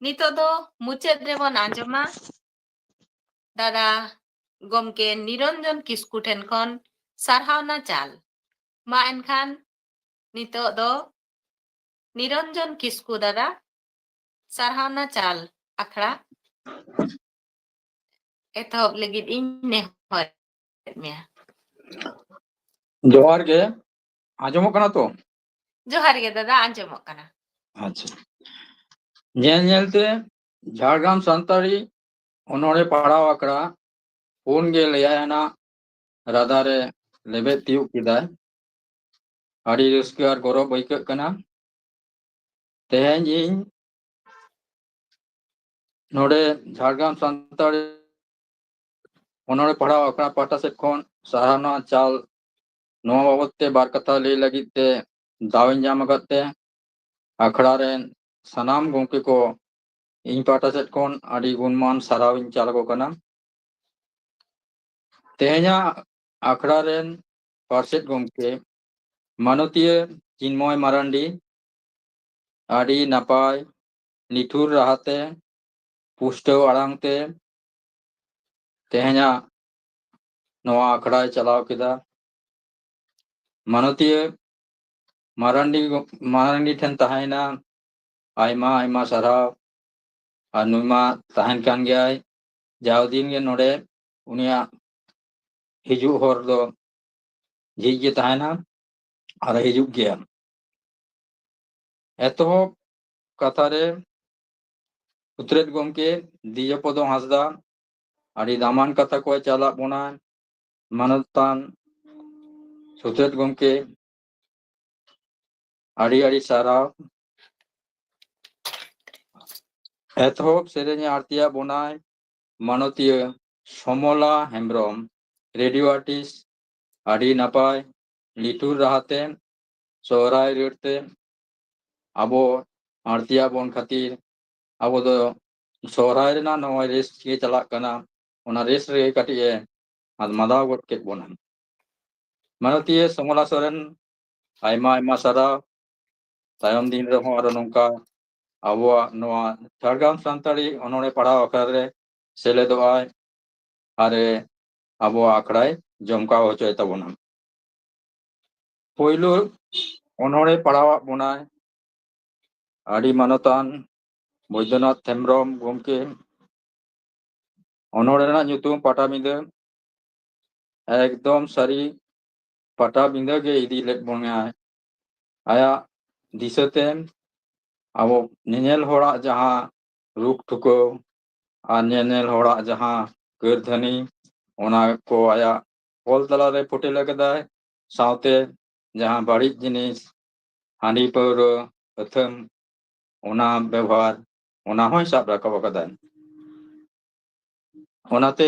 ᱱᱤᱛᱚᱜ ᱫᱚ ᱢᱩᱪᱟᱹᱫ ᱨᱮᱵᱚᱱ ᱟᱸᱡᱚᱢᱟ ᱫᱟᱫᱟ ᱜᱚᱢᱠᱮ ᱱᱤᱨᱚᱧᱡᱚᱱ ᱠᱤᱥᱠᱩ ᱴᱷᱮᱱ ᱠᱷᱚᱱ ᱥᱟᱨᱦᱟᱣᱱᱟ ᱪᱟᱞ᱾ ᱢᱟ ᱮᱱᱠᱷᱟᱱ ᱱᱤᱛᱚᱜ ᱫᱚ ᱱᱤᱨᱚᱧᱡᱚᱱ ᱠᱤᱥᱠᱩ ᱫᱟᱫᱟ ᱥᱟᱨᱦᱟᱣᱱᱟ ᱪᱟᱞ ᱟᱠᱷᱲᱟ ᱮᱛᱚᱦᱚᱵ ᱞᱟᱹᱜᱤᱫ ᱤᱧ ᱱᱮᱦᱚᱨᱮᱫ ᱢᱮᱭᱟ᱾ ᱡᱚᱦᱟᱨ ᱜᱮ᱾ ᱟᱸᱡᱚᱢᱚᱜ ᱠᱟᱱᱟ ᱛᱚ? ᱡᱚᱦᱟᱨ ᱜᱮ ᱫᱟᱫᱟ, ᱟᱸᱡᱚᱢᱚᱜ ᱠᱟᱱᱟ᱾ ᱟᱪᱪᱷᱟ᱾ ᱧᱮᱞ ᱧᱮᱞᱛᱮ ᱡᱷᱟᱲᱜᱨᱟᱢ ᱥᱟᱱᱛᱟᱲᱤ ᱚᱱᱚᱬᱦᱮ ᱯᱟᱲᱦᱟᱣ ᱟᱠᱷᱲᱟ ᱯᱩᱱ ᱜᱮᱞ ᱮᱭᱟᱭ ᱟᱱᱟᱜ ᱨᱟᱫᱟ ᱨᱮ ᱞᱮᱵᱮᱫ ᱛᱤᱭᱳᱜ ᱠᱮᱫᱟᱭ᱾ ᱟᱹᱰᱤ ᱨᱟᱹᱥᱠᱟᱹ ᱟᱨ ᱜᱚᱨᱚᱵᱽ ᱟᱹᱭᱠᱟᱹᱜ ᱠᱟᱱᱟ᱾ ᱛᱮᱦᱮᱧ ᱤᱧ ᱱᱚᱰᱮ ᱡᱷᱟᱲᱜᱨᱟᱢ ᱥᱟᱱᱛᱟᱲᱤ ᱚᱱᱚᱬᱦᱮ ᱯᱟᱲᱦᱟᱣ ᱟᱠᱷᱲᱟ ᱯᱟᱦᱴᱟ ᱥᱮᱫ ᱠᱷᱚᱱ ᱥᱟᱨᱦᱟᱣᱱᱟ ᱪᱟᱞ ᱱᱚᱣᱟ ᱵᱟᱵᱚᱛ ᱛᱮ ᱵᱟᱨ ᱠᱟᱛᱷᱟ ᱞᱟᱹᱭ ᱞᱟᱹᱜᱤᱫ ᱛᱮ ᱫᱟᱣ ᱤᱧ ᱧᱟᱢ ᱟᱠᱟᱫ ᱛᱮ ᱟᱠᱷᱲᱟ ᱨᱮᱱ ᱥᱟᱱᱟᱢ ᱜᱚᱢᱠᱮ ᱠᱚ ᱤᱧ ᱯᱟᱦᱴᱟ ᱥᱮᱫ ᱠᱷᱚᱱ ᱟᱹᱰᱤ ᱜᱩᱱᱢᱟᱱ ᱥᱟᱨᱦᱟᱣ ᱤᱧ ᱪᱟᱞ ᱟᱠᱚ ᱠᱟᱱᱟ᱾ ᱛᱮᱦᱮᱧᱟᱜ ᱟᱠᱷᱲᱟ ᱨᱮᱱ ᱯᱟᱨᱥᱮᱛ ᱜᱚᱢᱠᱮ ᱢᱟᱱᱚᱛᱤᱭᱟᱹ ᱪᱤᱱᱢᱚᱭ ᱢᱟᱨᱟᱱᱰᱤ ᱟᱹᱰᱤ ᱱᱟᱯᱟᱭ ᱱᱤᱴᱷᱩᱨ ᱨᱟᱦᱟᱛᱮ ᱯᱩᱥᱴᱟᱹᱣ ᱟᱲᱟᱝ ᱛᱮ ᱛᱮᱦᱮᱧᱟᱜ ᱱᱚᱣᱟ ᱟᱠᱷᱲᱟᱭ ᱪᱟᱞᱟᱣ ᱠᱮᱫᱟ᱾ ᱢᱟᱱᱚᱛᱤᱭᱟᱹ ᱢᱟᱨᱟᱱᱰᱤ ᱜᱚ-, ᱢᱟᱨᱟᱱᱰᱤ ᱴᱷᱮᱱ ᱛᱟᱦᱮᱸᱭᱮᱱᱟ ᱟᱭᱢᱟ ᱟᱭᱢᱟ ᱥᱟᱨᱦᱟᱣ᱾ ᱟᱨ ᱱᱩᱭ ᱢᱟ ᱛᱟᱦᱮᱱ ᱠᱟᱱ ᱜᱮᱭᱟᱭ ᱡᱟᱣ ᱫᱤᱱ ᱜᱮ ᱱᱚᱰᱮ, ᱩᱱᱤᱭᱟᱜ ᱦᱤᱡᱩᱜ ᱦᱚᱨ ᱫᱚ ᱡᱷᱤᱡ ᱜᱮ ᱛᱟᱦᱮᱱᱟ ᱟᱨ ᱦᱤᱡᱩᱜ ᱜᱮᱭᱟ᱾ ᱮᱛᱚᱦᱚᱵ ᱠᱟᱛᱷᱟ ᱨᱮ ᱥᱩᱛᱨᱮᱛ ᱜᱚᱢᱠᱮ ᱫᱤᱡᱚᱯᱚᱫᱚ ᱦᱟᱸᱥᱫᱟ ᱟᱹᱰᱤ ᱫᱟᱢᱟᱱ ᱠᱟᱛᱷᱟ ᱠᱚᱭ ᱪᱟᱞᱟᱜ ᱵᱚᱱᱟ᱾ ᱢᱟᱱᱚᱛᱟᱱ ᱥᱩᱛᱨᱮᱛ ᱜᱚᱢᱠᱮ, ᱟᱹᱰᱤ ᱟᱹᱰᱤ ᱥᱟᱨᱦᱟᱣ᱾ ᱮᱛᱚᱦᱚᱵ ᱥᱮᱨᱮᱧ ᱟᱨᱛᱤᱭᱟ ᱵᱚᱱᱟᱭ ᱢᱟᱱᱚᱛᱤᱭᱟᱹ ᱥᱚᱢᱚᱞᱟ ᱦᱮᱢᱵᱨᱚᱢ, ᱨᱮᱰᱤᱭᱳ ᱟᱨᱴᱤᱥᱴ, ᱟᱹᱰᱤ ᱱᱟᱯᱟᱭ ᱞᱤᱴᱷᱩᱨ ᱨᱟᱦᱟᱛᱮ ᱥᱚᱦᱨᱟᱭ ᱨᱟᱹᱲ ᱛᱮ ᱟᱵᱚ ᱟᱨᱛᱤᱭᱟ ᱵᱚᱱ ᱠᱷᱟᱹᱛᱤᱨ ᱟᱵᱚ ᱫᱚ ᱥᱚᱦᱨᱟᱭ ᱨᱮᱱᱟᱜ ᱱᱚᱜᱼᱚᱭ ᱨᱟᱹᱥᱠᱟᱹ ᱪᱟᱞᱟᱜ ᱠᱟᱱᱟ᱾ ᱚᱱᱟ ᱨᱮᱥ ᱨᱮ ᱠᱟᱹᱴᱤᱡ ᱮ ᱢᱟᱫᱟᱣ ᱜᱚᱫ ᱠᱮᱫ ᱵᱚᱱᱟ᱾ ᱢᱟᱱᱚᱛᱤᱭᱟᱹ ᱥᱚᱢᱚᱞᱟ ᱥᱚᱨᱮᱱ, ᱟᱭᱢᱟ ᱟᱭᱢᱟ ᱥᱟᱨᱦᱟᱣ᱾ ᱛᱟᱭᱚᱢ ᱫᱤᱱ ᱨᱮᱦᱚᱸ ᱟᱨᱚ ᱱᱚᱝᱠᱟ ᱟᱵᱚᱣᱟᱜ ᱱᱚᱣᱟ ᱡᱷᱟᱲᱜᱨᱟᱢ ᱥᱟᱱᱛᱟᱲᱤ ᱚᱱᱚᱬᱦᱮ ᱯᱟᱲᱦᱟᱣ ᱟᱠᱷᱲᱟ ᱨᱮ ᱥᱮᱞᱮᱫᱚᱜ ᱟᱭ ᱟᱨ ᱮ ᱟᱵᱚᱣᱟᱜ ᱟᱠᱷᱲᱟᱭ ᱡᱚᱢᱠᱟᱣ ᱦᱚᱪᱚᱭ ᱛᱟᱵᱚᱱᱟ᱾ ᱯᱳᱭᱞᱳ ᱚᱱᱚᱬᱦᱮ ᱯᱟᱲᱦᱟᱣᱟᱜ ᱵᱚᱱᱟᱭ ᱟᱹᱰᱤ ᱢᱟᱱᱚᱛᱟᱱ ᱵᱳᱭᱫᱚᱱᱟᱛᱷ ᱦᱮᱢᱵᱨᱚᱢ ᱜᱚᱢᱠᱮ᱾ ᱚᱱᱚᱬᱦᱮ ᱨᱮᱱᱟᱜ ᱧᱩᱛᱩᱢ ᱯᱟᱴᱟᱵᱤᱸᱫᱟᱹ᱾ ᱮᱠᱫᱚᱢ ᱥᱟᱹᱨᱤ, ᱯᱟᱴᱟᱵᱤᱸᱫᱟᱹ ᱜᱮ ᱤᱫᱤ ᱞᱮᱫ ᱵᱚᱱᱟᱭ᱾ ᱟᱭᱟᱜ ᱫᱤᱥᱟᱹᱛᱮ ᱟᱵᱚ ᱧᱮᱧᱮᱞ ᱦᱚᱲᱟᱜ ᱡᱟᱦᱟᱸ ᱨᱩᱠ ᱴᱷᱩᱠᱟᱹᱣ ᱟᱨ ᱧᱮᱧᱮᱞ ᱦᱚᱲᱟᱜ ᱡᱟᱦᱟᱸ ᱠᱟᱹᱨᱫᱷᱟᱹᱱᱤ, ᱚᱱᱟ ᱠᱚ ᱟᱭᱟᱜ ᱚᱞ ᱛᱟᱞᱟᱨᱮ ᱯᱷᱩᱴᱮᱞ ᱟᱠᱟᱫᱟᱭ᱾ ᱥᱟᱶᱛᱮ ᱡᱟᱦᱟᱸ ᱵᱟᱹᱲᱤᱡ ᱡᱤᱱᱤᱥ, ᱦᱟᱺᱰᱤ ᱯᱟᱹᱣᱨᱟᱹ, ᱟᱹᱛᱷᱟᱹᱢ, ᱚᱱᱟ ᱵᱮᱵᱚᱦᱟᱨ, ᱚᱱᱟ ᱦᱚᱸᱭ ᱥᱟᱵ ᱨᱟᱠᱟᱵ ᱟᱠᱟᱫᱟᱭ᱾ ᱚᱱᱟᱛᱮ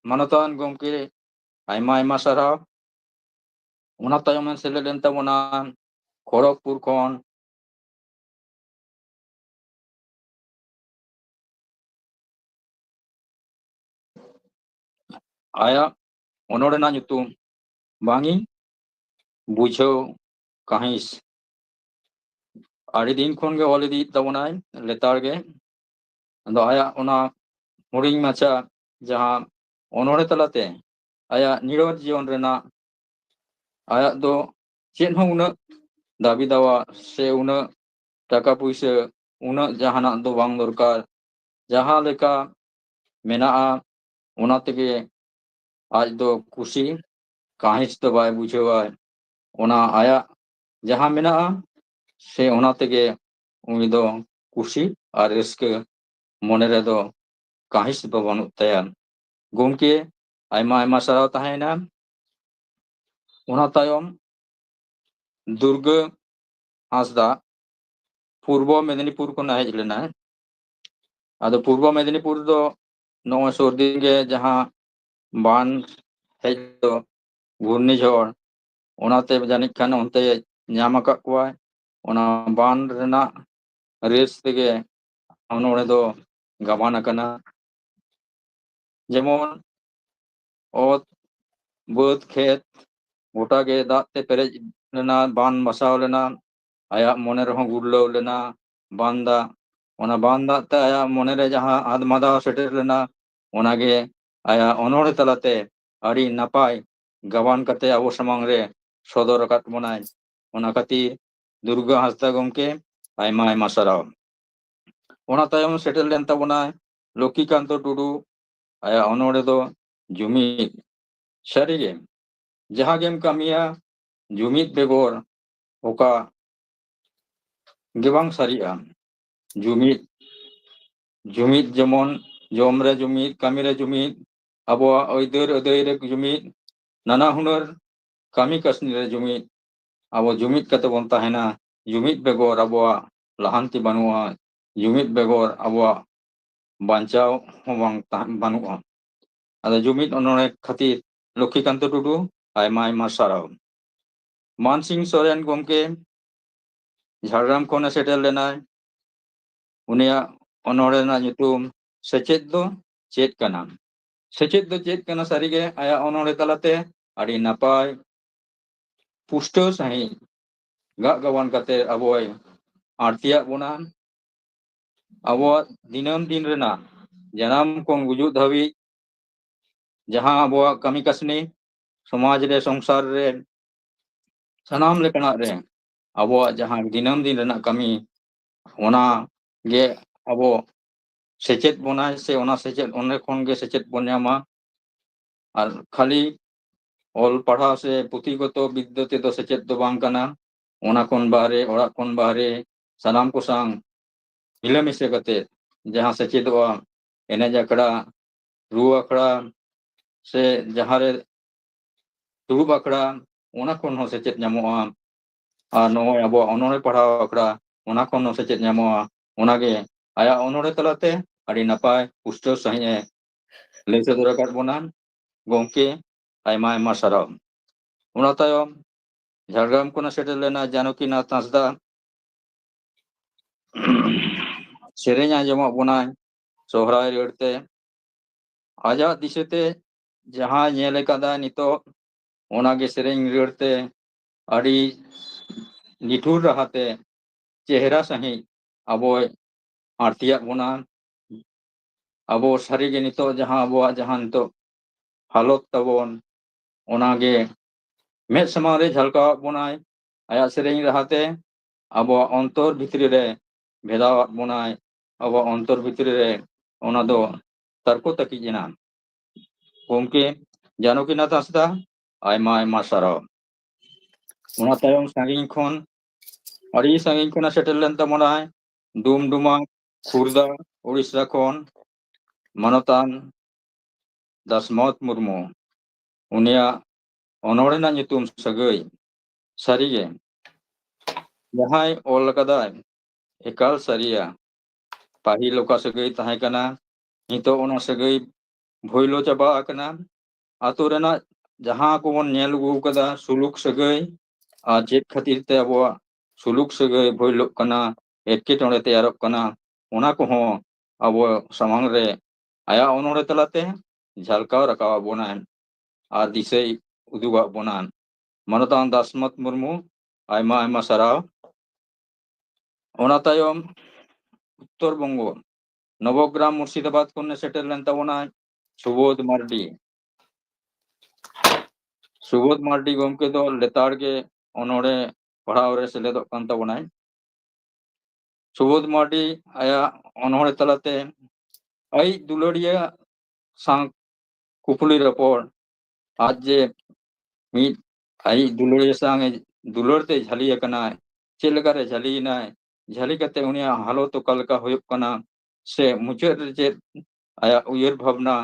ᱢᱟᱱᱚᱛᱟᱱ ᱜᱚᱢᱠᱮ, ᱟᱭᱢᱟ ᱟᱭᱢᱟ ᱥᱟᱨᱦᱟᱣ᱾ ᱚᱱᱟ ᱛᱟᱭᱚᱢ ᱮ ᱥᱮᱞᱮᱫ ᱞᱮᱱ ᱛᱟᱵᱚᱱᱟ ᱠᱷᱚᱲᱚᱜᱽᱯᱩᱨ ᱠᱷᱚᱱ ᱟᱭᱟᱜ ᱚᱱᱚᱬᱦᱮ ᱨᱮᱱᱟᱜ ᱧᱩᱛᱩᱢ ᱵᱟᱝ ᱤᱧ ᱵᱩᱡᱷᱟᱹᱣ ᱠᱟᱹᱦᱤᱥ᱾ ᱟᱹᱰᱤ ᱫᱤᱱ ᱠᱷᱚᱱ ᱜᱮ ᱚᱞ ᱤᱫᱤᱭᱮᱫ ᱛᱟᱵᱚᱱᱟᱭ ᱞᱮᱛᱟᱲ ᱜᱮ᱾ ᱟᱫᱚ ᱟᱭᱟᱜ ᱚᱱᱟ ᱦᱩᱰᱤᱧ ᱢᱟᱪᱷᱟ ᱡᱟᱦᱟᱸ ᱚᱱᱚᱬᱦᱮ ᱛᱟᱞᱟᱛᱮ ᱟᱭᱟᱜ ᱱᱤᱨᱚᱴ ᱡᱤᱭᱚᱱ ᱨᱮᱱᱟᱜ ᱟᱭᱟᱜ ᱫᱚ ᱪᱮᱫ ᱦᱚᱸ ᱩᱱᱟᱹᱜ ᱫᱟᱹᱵᱤ ᱫᱟᱣᱟ ᱥᱮ ᱩᱱᱟᱹᱜ ᱴᱟᱠᱟ ᱯᱩᱭᱥᱟᱹ, ᱩᱱᱟᱹᱜ ᱡᱟᱦᱟᱱᱟᱜ ᱫᱚ ᱵᱟᱝ ᱫᱚᱨᱠᱟᱨ᱾ ᱡᱟᱦᱟᱸ ᱞᱮᱠᱟ ᱢᱮᱱᱟᱜᱼᱟ, ᱚᱱᱟ ᱛᱮᱜᱮ ᱟᱡ ᱫᱚ ᱠᱩᱥᱤ, ᱠᱟᱹᱦᱤᱥ ᱫᱚ ᱵᱟᱭ ᱵᱩᱡᱷᱟᱹᱣᱟ᱾ ᱚᱱᱟ ᱟᱭᱟᱜ ᱡᱟᱦᱟᱸ ᱢᱮᱱᱟᱜᱼᱟ, ᱥᱮ ᱚᱱᱟ ᱛᱮᱜᱮ ᱩᱱᱤ ᱫᱚ ᱠᱩᱥᱤ ᱟᱨ ᱨᱟᱹᱥᱠᱟᱹ, ᱢᱚᱱᱮ ᱨᱮᱫᱚ ᱠᱟᱹᱦᱤᱥ ᱫᱚ ᱵᱟᱹᱱᱩᱜ ᱛᱟᱭᱟ᱾ ᱜᱚᱢᱠᱮ, ᱟᱭᱢᱟ ᱟᱭᱢᱟ ᱥᱟᱨᱦᱟᱣ ᱛᱟᱦᱮᱸᱭᱮᱱᱟ᱾ ᱚᱱᱟ ᱛᱟᱭᱚᱢ ᱫᱩᱨᱜᱟᱹ ᱦᱟᱸᱥᱫᱟ ᱯᱩᱨᱵᱚ ᱢᱮᱫᱤᱱᱤᱯᱩᱨ ᱠᱷᱚᱱᱮ ᱦᱮᱡ ᱞᱮᱱᱟ᱾ ᱟᱫᱚ ᱯᱩᱨᱵᱚ ᱢᱮᱫᱤᱱᱤᱯᱩᱨ ᱫᱚ ᱱᱚᱜᱼᱚᱭ ᱥᱩᱨ ᱫᱤᱱ ᱜᱮ ᱡᱟᱦᱟᱸ ᱵᱟᱱ ᱦᱮᱡ ᱫᱚ, ᱜᱷᱩᱨᱱᱤ ᱡᱷᱚᱲ, ᱚᱱᱟᱛᱮ ᱡᱟᱹᱱᱤᱡ ᱠᱷᱟᱱ ᱚᱱᱛᱮ ᱧᱟᱢ ᱟᱠᱟᱫ ᱠᱚᱣᱟᱭ᱾ ᱚᱱᱟ ᱵᱟᱱ ᱨᱮᱱᱟᱜ ᱨᱮᱥ ᱛᱮᱜᱮ ᱚᱱᱚᱬᱦᱮ ᱫᱚ ᱜᱟᱵᱟᱱ ᱟᱠᱟᱱᱟ᱾ ᱡᱮᱢᱚᱱ ᱚᱛ, ᱵᱟᱹᱫᱽ, ᱠᱷᱮᱛ ᱜᱚᱴᱟ ᱜᱮ ᱫᱟᱜ ᱛᱮ ᱯᱮᱨᱮᱡ ᱞᱮᱱᱟ, ᱵᱟᱱ ᱵᱟᱥᱟᱣ ᱞᱮᱱᱟ, ᱟᱭᱟᱜ ᱢᱚᱱᱮ ᱨᱮᱦᱚᱸ ᱜᱩᱨᱞᱟᱹᱣ ᱞᱮᱱᱟ, ᱵᱟᱱ ᱫᱟᱜ᱾ ᱚᱱᱟ ᱵᱟᱱ ᱫᱟᱜ ᱛᱮ ᱟᱭᱟᱜ ᱢᱚᱱᱮ ᱨᱮ ᱡᱟᱦᱟᱸ ᱟᱫᱢᱟᱫᱟ ᱥᱮᱴᱮᱨ ᱞᱮᱱᱟ, ᱚᱱᱟᱜᱮ ᱟᱭᱟᱜ ᱚᱱᱚᱬᱦᱮ ᱛᱟᱞᱟᱛᱮ ᱟᱹᱰᱤ ᱱᱟᱯᱟᱭ ᱜᱟᱵᱟᱱ ᱠᱟᱛᱮ ᱟᱵᱚ ᱥᱟᱢᱟᱝ ᱨᱮ ᱥᱚᱫᱚᱨ ᱟᱠᱟᱫ ᱵᱚᱱᱟᱭ᱾ ᱚᱱᱟ ᱠᱷᱟᱹᱛᱤᱨ ᱫᱩᱨᱜᱟ ᱦᱟᱸᱥᱫᱟ ᱜᱚᱢᱠᱮ, ᱟᱭᱢᱟ ᱟᱭᱢᱟ ᱥᱟᱨᱦᱟᱣ᱾ ᱚᱱᱟ ᱛᱟᱭᱚᱢ ᱥᱮᱴᱮᱨ ᱞᱮᱱ ᱛᱟᱵᱚᱱᱟᱭ ᱞᱚᱠᱠᱷᱤᱠᱟᱱᱛᱚ ᱴᱩᱰᱩ, ᱟᱭᱟᱜ ᱚᱱᱚᱬᱦᱮ ᱫᱚ ᱡᱩᱢᱤᱫ᱾ ᱥᱟᱹᱨᱤᱜᱮ, ᱡᱟᱦᱟᱸ ᱜᱮᱢ ᱠᱟᱹᱢᱤᱭᱟ, ᱡᱩᱢᱤᱫ ᱵᱮᱜᱚᱨ ᱚᱠᱟ ᱜᱮ ᱵᱟᱝ ᱥᱟᱹᱨᱤᱜᱼᱟ᱾ ᱡᱩᱢᱤᱫ, ᱡᱩᱢᱤᱫ ᱡᱮᱢᱚᱱ ᱡᱚᱢ ᱨᱮ ᱡᱩᱢᱤᱫ, ᱠᱟᱹᱢᱤ ᱨᱮ ᱡᱩᱢᱤᱫ, ᱟᱵᱚᱣᱟᱜ ᱟᱹᱭᱫᱟᱹᱨ ᱟᱹᱫᱟᱹᱭ ᱨᱮ ᱡᱩᱢᱤᱫ, ᱱᱟᱱᱟ ᱦᱩᱱᱟᱹᱨ ᱠᱟᱹᱢᱤ ᱠᱟᱹᱥᱱᱤ ᱨᱮ ᱡᱩᱢᱤᱫ᱾ ᱟᱵᱚ ᱡᱩᱢᱤᱫ ᱠᱟᱛᱮ ᱵᱚᱱ ᱛᱟᱦᱮᱱᱟ᱾ ᱡᱩᱢᱤᱫ ᱵᱮᱜᱚᱨ ᱟᱵᱚᱣᱟᱜ ᱞᱟᱦᱟᱱᱛᱤ ᱵᱟᱹᱱᱩᱜᱼᱟ, ᱡᱩᱢᱤᱫ ᱵᱮᱜᱚᱨ ᱟᱵᱚᱣᱟᱜ ᱵᱟᱧᱪᱟᱣ ᱦᱚᱸ ᱵᱟᱝ ᱛᱟᱦᱮᱸ, ᱵᱟᱹᱱᱩᱜᱼᱟ᱾ ᱟᱫᱚ ᱡᱩᱢᱤᱫ ᱚᱱᱚᱬᱦᱮ ᱠᱷᱟᱹᱛᱤᱨ ᱞᱚᱠᱠᱷᱤᱠᱟᱱᱛᱚ ᱴᱩᱰᱩ, ᱟᱭᱢᱟ ᱟᱭᱢᱟ ᱥᱟᱨᱦᱟᱣ᱾ ᱢᱟᱱᱥᱤᱝ ᱥᱚᱨᱮᱱ ᱜᱚᱢᱠᱮ ᱡᱷᱟᱲᱜᱨᱟᱢ ᱠᱷᱚᱱᱮ ᱥᱮᱴᱮᱨ ᱞᱮᱱᱟᱭ᱾ ᱩᱱᱤᱭᱟᱜ ᱚᱱᱚᱬᱦᱮ ᱨᱮᱱᱟᱜ ᱧᱩᱛᱩᱢ ᱥᱮᱪᱮᱫ ᱫᱚ ᱪᱮᱫ ᱠᱟᱱᱟ? ᱥᱮᱪᱮᱫ ᱫᱚ ᱪᱮᱫ ᱠᱟᱱᱟ? ᱥᱟᱹᱨᱤᱜᱮ ᱟᱭᱟᱜ ᱚᱱᱚᱬᱦᱮ ᱛᱟᱞᱟᱛᱮ ᱟᱹᱰᱤ ᱱᱟᱯᱟᱭ ᱯᱩᱥᱴᱟᱹᱣ ᱥᱟᱺᱦᱤᱡ ᱜᱟᱜ ᱜᱟᱵᱟᱱ ᱠᱟᱛᱮ ᱟᱵᱚᱭ ᱟᱬᱛᱤᱭᱟᱜ ᱵᱚᱱᱟ᱾ ᱟᱵᱚᱣᱟᱜ ᱫᱤᱱᱟᱹᱢ ᱫᱤᱱ ᱨᱮᱱᱟᱜ ᱡᱟᱱᱟᱢ ᱠᱷᱚᱱ ᱜᱩᱡᱩᱜ ᱫᱷᱟᱹᱵᱤᱡ ᱡᱟᱦᱟᱸ ᱟᱵᱚᱣᱟᱜ ᱠᱟᱹᱢᱤ ᱠᱟᱹᱥᱱᱤ, ᱥᱚᱢᱟᱡᱽ ᱨᱮ, ᱥᱚᱝᱥᱟᱨ ᱨᱮ, ᱥᱟᱱᱟᱢ ᱞᱮᱠᱟᱱᱟᱜ ᱨᱮ ᱟᱵᱚᱣᱟᱜ ᱡᱟᱦᱟᱸ ᱫᱤᱱᱟᱹᱢ ᱫᱤᱱ ᱨᱮᱱᱟᱜ ᱠᱟᱹᱢᱤ, ᱚᱱᱟ ᱜᱮ ᱟᱵᱚ ᱥᱮᱪᱮᱫ ᱵᱚᱱᱟᱭ, ᱥᱮ ᱚᱱᱟ ᱥᱮᱪᱮᱫ ᱚᱸᱰᱮ ᱠᱷᱚᱱ ᱜᱮ ᱥᱮᱪᱮᱫ ᱵᱚᱱ ᱧᱟᱢᱟ᱾ ᱟᱨ ᱠᱷᱟᱹᱞᱤ ᱚᱞ ᱯᱟᱲᱦᱟᱣ ᱥᱮ ᱯᱩᱛᱷᱤᱜᱚᱛᱚ ᱵᱤᱫᱽᱫᱟᱹ ᱛᱮᱫᱚ ᱥᱮᱪᱮᱫ ᱫᱚ ᱵᱟᱝ ᱠᱟᱱᱟ᱾ ᱚᱱᱟ ᱠᱷᱚᱱ ᱵᱟᱦᱨᱮ, ᱚᱲᱟᱜ ᱠᱷᱚᱱ ᱵᱟᱦᱨᱮ, ᱥᱟᱱᱟᱢ ᱠᱚ ᱥᱟᱶ ᱢᱤᱞᱮᱢᱤᱥᱮ ᱠᱟᱛᱮ ᱡᱟᱦᱟᱸ ᱥᱮᱪᱮᱫᱚᱜᱼᱟ, ᱮᱱᱮᱡ ᱟᱠᱷᱲᱟ, ᱨᱩ ᱟᱠᱷᱲᱟ, ᱥᱮ ᱡᱟᱦᱟᱸ ᱨᱮ ᱫᱩᱲᱩᱵ ᱟᱠᱷᱲᱟ, ᱚᱱᱟ ᱠᱷᱚᱱ ᱦᱚᱸ ᱥᱮᱪᱮᱫ ᱧᱟᱢᱚᱜᱼᱟ᱾ ᱟᱨ ᱱᱚᱜᱼᱚᱭ ᱟᱵᱚᱣᱟᱜ ᱚᱱᱚᱬᱦᱮ ᱯᱟᱲᱦᱟᱣ ᱟᱠᱷᱲᱟ, ᱚᱱᱟ ᱠᱷᱚᱱ ᱦᱚᱸ ᱥᱮᱪᱮᱫ ᱧᱟᱢᱚᱜᱼᱟ᱾ ᱚᱱᱟᱜᱮ ᱟᱭᱟᱜ ᱚᱱᱚᱬᱦᱮ ᱛᱟᱞᱟᱛᱮ ᱟᱹᱰᱤ ᱱᱟᱯᱟᱭ ᱯᱩᱥᱴᱟᱹᱣ ᱥᱟᱺᱦᱤᱡ ᱮ ᱞᱟᱹᱭ ᱥᱚᱫᱚᱨ ᱟᱠᱟᱫ ᱵᱚᱱᱟ᱾ ᱜᱚᱢᱠᱮ, ᱟᱭᱢᱟ ᱟᱭᱢᱟ ᱥᱟᱨᱦᱟᱣ᱾ ᱚᱱᱟ ᱛᱟᱭᱚᱢ ᱡᱷᱟᱲᱜᱨᱟᱢ ᱠᱷᱚᱱᱮ ᱥᱮᱴᱮᱨ ᱞᱮᱱᱟ ᱡᱟᱱᱚᱠᱤᱱᱟᱛᱷ ᱦᱟᱸᱥᱫᱟ᱾ ᱥᱮᱨᱮᱧ ᱟᱸᱡᱚᱢᱟᱜ ᱵᱚᱱᱟᱭ ᱥᱚᱦᱨᱟᱭ ᱨᱟᱹᱲ ᱛᱮ᱾ ᱟᱡᱟᱜ ᱫᱤᱥᱟᱹᱛᱮ ᱡᱟᱦᱟᱸ ᱧᱮᱞ ᱟᱠᱟᱫᱟᱭ ᱱᱤᱛᱚᱜ, ᱚᱱᱟᱜᱮ ᱥᱮᱨᱮᱧ ᱨᱟᱹᱲ ᱛᱮ ᱟᱹᱰᱤ ᱱᱤᱴᱷᱩᱨ ᱨᱟᱦᱟᱛᱮ ᱪᱮᱦᱨᱟ ᱥᱟᱺᱦᱤᱡ ᱟᱵᱚᱭ ᱟᱬᱛᱤᱭᱟᱫ ᱵᱚᱱᱟ᱾ ᱟᱵᱚ ᱥᱟᱹᱨᱤᱜᱮ ᱱᱤᱛᱚᱜ ᱡᱟᱦᱟᱸ ᱟᱵᱚᱣᱟᱜ ᱡᱟᱦᱟᱸ ᱱᱤᱛᱚᱜ ᱦᱟᱞᱚᱛ ᱛᱟᱵᱚᱱ, ᱚᱱᱟᱜᱮ ᱢᱮᱫ ᱥᱟᱢᱟᱝ ᱨᱮ ᱡᱷᱟᱞᱠᱟᱣᱟᱫ ᱵᱚᱱᱟᱭ᱾ ᱟᱭᱟᱜ ᱥᱮᱨᱮᱧ ᱨᱟᱦᱟᱛᱮ ᱟᱵᱚᱣᱟᱜ ᱚᱱᱛᱚᱨ ᱵᱷᱤᱛᱨᱤ ᱨᱮ ᱵᱷᱮᱫᱟᱣᱟᱫ ᱵᱚᱱᱟᱭ᱾ ᱟᱵᱚᱣᱟᱜ ᱚᱱᱛᱚᱨ ᱵᱷᱤᱛᱨᱤ ᱨᱮ ᱚᱱᱟ ᱫᱚ ᱛᱟᱨᱠᱚ ᱛᱟᱹᱠᱤᱡ ᱮᱱᱟ᱾ ᱜᱚᱢᱠᱮ ᱡᱟᱱᱚᱠᱤᱱᱟᱛᱷ ᱦᱟᱸᱥᱫᱟ, ᱟᱭᱢᱟ ᱟᱭᱢᱟ ᱥᱟᱨᱦᱟᱣ᱾ ᱚᱱᱟ ᱛᱟᱭᱚᱢ ᱥᱟᱺᱜᱤᱧ ᱠᱷᱚᱱ, ᱟᱹᱰᱤ ᱥᱟᱺᱜᱤᱧ ᱠᱷᱚᱱᱮ ᱥᱮᱴᱮᱨ ᱞᱮᱱ ᱛᱟᱵᱚᱱᱟᱭ ᱰᱩᱢᱰᱩᱢᱟ, ᱠᱷᱩᱨᱫᱟ, ᱩᱲᱤᱥᱥᱟ ᱠᱷᱚᱱ ᱢᱟᱱᱚᱛᱟᱱ ᱫᱟᱥᱢᱚᱛ ᱢᱩᱨᱢᱩ᱾ ᱩᱱᱤᱭᱟᱜ ᱚᱱᱚᱬᱦᱮ ᱨᱮᱱᱟᱜ ᱧᱩᱛᱩᱢ ᱥᱟᱹᱜᱟᱹᱭ᱾ ᱥᱟᱹᱨᱤᱜᱮ, ᱡᱟᱦᱟᱸᱭ ᱚᱞ ᱟᱠᱟᱫᱟᱭ, ᱮᱠᱟᱞ ᱥᱟᱹᱨᱤᱭᱟ᱾ ᱯᱟᱹᱦᱤᱞ ᱚᱠᱟ ᱥᱟᱹᱜᱟᱹᱭ ᱛᱟᱦᱮᱸ ᱠᱟᱱᱟ, ᱱᱤᱛᱚᱜ ᱚᱱᱟ ᱥᱟᱹᱜᱟᱹᱭ ᱵᱷᱚᱭᱞᱚ ᱪᱟᱵᱟ ᱟᱠᱟᱱᱟ᱾ ᱟᱛᱳ ᱨᱮᱱᱟᱜ ᱡᱟᱦᱟᱸ ᱠᱚᱵᱚᱱ ᱧᱮᱞ ᱟᱹᱜᱩ ᱟᱠᱟᱫᱟ, ᱥᱩᱞᱩᱠ ᱥᱟᱹᱜᱟᱹᱭ, ᱟᱨ ᱪᱮᱫ ᱠᱷᱟᱹᱛᱤᱨ ᱛᱮ ᱟᱵᱚᱣᱟᱜ ᱥᱩᱞᱩᱠ ᱥᱟᱹᱜᱟᱹᱭ ᱵᱷᱚᱭᱞᱚᱜ ᱠᱟᱱᱟ, ᱮᱴᱠᱮᱴᱚᱬᱮ ᱛᱮᱭᱟᱨᱚᱜ ᱠᱟᱱᱟ, ᱚᱱᱟ ᱠᱚᱦᱚᱸ ᱟᱵᱚ ᱥᱟᱢᱟᱝ ᱨᱮ ᱟᱭᱟᱜ ᱚᱱᱚᱬᱦᱮ ᱛᱟᱞᱟᱛᱮ ᱡᱷᱟᱞᱠᱟᱣ ᱨᱟᱠᱟᱵ ᱟᱵᱚᱱᱟᱭ ᱟᱨ ᱫᱤᱥᱟᱹᱭ ᱩᱫᱩᱜᱟᱜ ᱵᱚᱱᱟ᱾ ᱢᱟᱱᱚᱛᱟᱱ ᱫᱟᱥᱢᱚᱛ ᱢᱩᱨᱢᱩ, ᱟᱭᱢᱟ ᱟᱭᱢᱟ ᱥᱟᱨᱦᱟᱣ᱾ ᱚᱱᱟ ᱛᱟᱭᱚᱢ ᱩᱛᱛᱚᱨ ᱵᱚᱝᱜᱚ, ᱱᱚᱵᱚᱜᱨᱟᱢ, ᱢᱩᱨᱥᱤᱫᱟᱵᱟᱫᱽ ᱠᱷᱚᱱᱮ ᱥᱮᱴᱮᱨ ᱞᱮᱱ ᱛᱟᱵᱚᱱᱟᱭ ᱥᱩᱵᱳᱫᱷ ᱢᱟᱨᱰᱤ᱾ ᱥᱩᱵᱳᱫᱷ ᱢᱟᱨᱰᱤ ᱜᱚᱢᱠᱮ ᱫᱚ ᱞᱮᱛᱟᱲ ᱜᱮ ᱚᱱᱚᱬᱦᱮ ᱯᱟᱲᱦᱟᱣ ᱨᱮ ᱥᱮᱞᱮᱫᱚᱜ ᱠᱟᱱ ᱛᱟᱵᱚᱱᱟᱭ᱾ ᱥᱩᱵᱳᱫᱷ ᱢᱟᱨᱰᱤ ᱟᱭᱟᱜ ᱚᱱᱚᱬᱦᱮ ᱛᱟᱞᱟᱛᱮ ᱟᱭᱤᱡ ᱫᱩᱞᱟᱹᱲᱤᱭᱟᱹ ᱥᱟᱶ ᱠᱩᱠᱞᱤ ᱨᱚᱯᱚᱲ, ᱟᱡ ᱡᱮ ᱢᱤᱫ ᱟᱭᱤᱡ ᱫᱩᱞᱟᱹᱲᱤᱭᱟᱹ ᱥᱟᱶ ᱮ ᱫᱩᱞᱟᱹᱲ ᱛᱮ ᱡᱷᱟᱹᱞᱤ ᱟᱠᱟᱱᱟᱭ, ᱪᱮᱫ ᱞᱮᱠᱟᱨᱮ ᱡᱷᱟᱹᱞᱤᱭᱮᱱᱟᱭ, ᱡᱷᱟᱹᱞᱤ ᱠᱟᱛᱮ ᱩᱱᱤᱭᱟᱜ ᱦᱟᱞᱚᱛ ᱚᱠᱟ ᱞᱮᱠᱟ ᱦᱩᱭᱩᱜ ᱠᱟᱱᱟ, ᱥᱮ ᱢᱩᱪᱟᱹᱫ ᱨᱮ ᱪᱮᱫ ᱟᱭᱟᱜ ᱩᱭᱦᱟᱹᱨ ᱵᱷᱟᱵᱽᱱᱟ,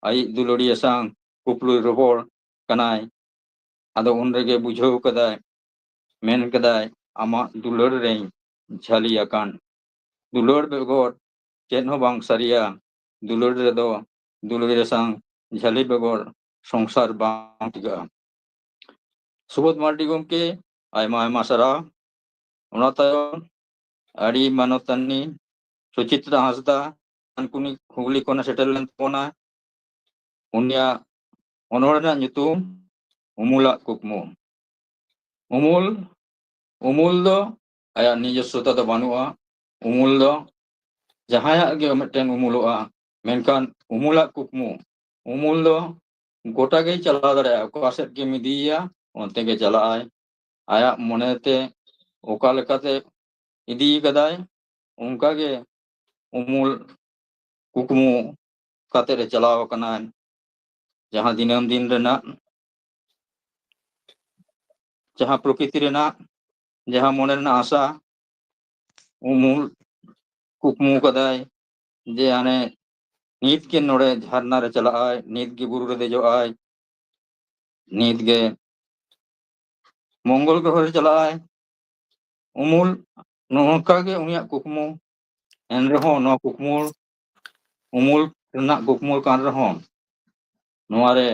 ᱟᱭᱤᱡ ᱫᱩᱞᱟᱹᱲᱤᱭᱟᱹ ᱥᱟᱶ ᱠᱩᱠᱞᱤ ᱨᱚᱯᱚᱲ ᱠᱟᱱᱟᱭ᱾ ᱟᱫᱚ ᱩᱱ ᱨᱮᱜᱮ ᱵᱩᱡᱷᱟᱹᱣ ᱠᱟᱫᱟᱭ, ᱢᱮᱱ ᱠᱟᱫᱟᱭ, ᱟᱢᱟᱜ ᱫᱩᱞᱟᱹᱲ ᱨᱮᱧ ᱡᱷᱟᱹᱞᱤ ᱟᱠᱟᱱ᱾ ᱫᱩᱞᱟᱹᱲ ᱵᱮᱜᱚᱨ ᱪᱮᱫ ᱦᱚᱸ ᱵᱟᱝ ᱥᱟᱹᱨᱤᱭᱟ᱾ ᱫᱩᱞᱟᱹᱲ ᱨᱮᱫᱚ ᱫᱩᱞᱟᱹᱲᱤᱭᱟᱹ ᱥᱟᱶ ᱡᱷᱟᱹᱞᱤ ᱵᱮᱜᱚᱨ ᱥᱚᱝᱥᱟᱨ ᱵᱟᱝ ᱴᱤᱠᱟᱹᱜᱼᱟ᱾ ᱥᱩᱵᱳᱫᱷ ᱢᱟᱨᱰᱤ ᱜᱚᱢᱠᱮ, ᱟᱭᱢᱟ ᱟᱭᱢᱟ ᱥᱟᱨᱦᱟᱣ᱾ ᱚᱱᱟ ᱛᱟᱭᱚᱢ ᱟᱹᱰᱤ ᱢᱟᱱᱚᱛᱟᱱᱤ ᱥᱩᱪᱤᱛᱨᱟ ᱦᱟᱸᱥᱫᱟ ᱰᱟᱱᱠᱩᱱᱤ ᱦᱩᱜᱽᱞᱤ ᱠᱷᱚᱱᱮ ᱥᱮᱴᱮᱨ ᱞᱮᱱ ᱛᱟᱵᱚᱱᱟ᱾ ᱩᱱᱤᱭᱟᱜ ᱚᱱᱚᱬᱦᱮ ᱨᱮᱱᱟᱜ ᱧᱩᱛᱩᱢ ᱩᱢᱩᱞᱟᱜ ᱠᱩᱠᱢᱩ᱾ ᱩᱢᱩᱞ, ᱩᱢᱩᱞ ᱫᱚ ᱟᱭᱟᱜ ᱱᱤᱡᱚᱥᱥᱚᱛᱟ ᱫᱚ ᱵᱟᱹᱱᱩᱜᱼᱟ᱾ ᱩᱢᱩᱞ ᱫᱚ ᱡᱟᱦᱟᱸᱭᱟᱜ ᱜᱮ ᱢᱤᱫᱴᱮᱱ ᱩᱢᱩᱞᱚᱜᱼᱟ, ᱢᱮᱱᱠᱷᱟᱱ ᱩᱢᱩᱞᱟᱜ ᱠᱩᱠᱢᱩ, ᱩᱢᱩᱞ ᱫᱚ ᱜᱚᱴᱟ ᱜᱮᱭ ᱪᱟᱞᱟᱣ ᱫᱟᱲᱮᱭᱟᱜᱼᱟ᱾ ᱚᱠᱟ ᱥᱮᱫ ᱜᱮᱢ ᱤᱫᱤᱭᱮᱭᱟ, ᱚᱱᱛᱮ ᱜᱮ ᱪᱟᱞᱟᱜ ᱟᱭ᱾ ᱟᱭᱟᱜ ᱢᱚᱱᱮᱛᱮ ᱚᱠᱟ ᱞᱮᱠᱟᱛᱮ ᱤᱫᱤ ᱠᱟᱫᱟᱭ, ᱚᱱᱠᱟ ᱜᱮ ᱩᱢᱩᱞ ᱠᱩᱠᱢᱩ ᱠᱟᱛᱮ ᱨᱮ ᱪᱟᱞᱟᱣ ᱟᱠᱟᱱᱟᱭ᱾ ᱡᱟᱦᱟᱸ ᱫᱤᱱᱟᱹᱢ ᱫᱤᱱ ᱨᱮᱱᱟᱜ, ᱡᱟᱦᱟᱸ ᱯᱨᱚᱠᱨᱤᱛᱤ ᱨᱮᱱᱟᱜ, ᱡᱟᱦᱟᱸ ᱢᱚᱱᱮ ᱨᱮᱱᱟᱜ ᱟᱥᱟ, ᱩᱢᱩᱞ ᱠᱩᱠᱢᱩ ᱠᱟᱫᱟᱭ ᱡᱮ ᱦᱟᱱᱮ ᱱᱤᱛ ᱜᱮ ᱱᱚᱰᱮ ᱡᱷᱟᱨᱱᱟ ᱨᱮ ᱪᱟᱞᱟᱜ ᱟᱭ, ᱱᱤᱛ ᱜᱮ ᱵᱩᱨᱩ ᱨᱮ ᱫᱮᱡᱚᱜ ᱟᱭ, ᱱᱤᱛ ᱜᱮ ᱢᱚᱝᱜᱚᱞ ᱜᱨᱚᱦᱚ ᱨᱮ ᱪᱟᱞᱟᱜ ᱟᱭ᱾ ᱩᱢᱩᱞ, ᱱᱚᱝᱠᱟ ᱜᱮ ᱩᱱᱤᱭᱟᱜ ᱠᱩᱠᱢᱩ᱾ ᱮᱱ ᱨᱮᱦᱚᱸ ᱱᱚᱣᱟ ᱠᱩᱠᱢᱩ, ᱩᱢᱩᱞ ᱨᱮᱱᱟᱜ ᱠᱩᱠᱢᱩ ᱠᱟᱱ ᱨᱮᱦᱚᱸ, ᱱᱚᱣᱟ ᱨᱮ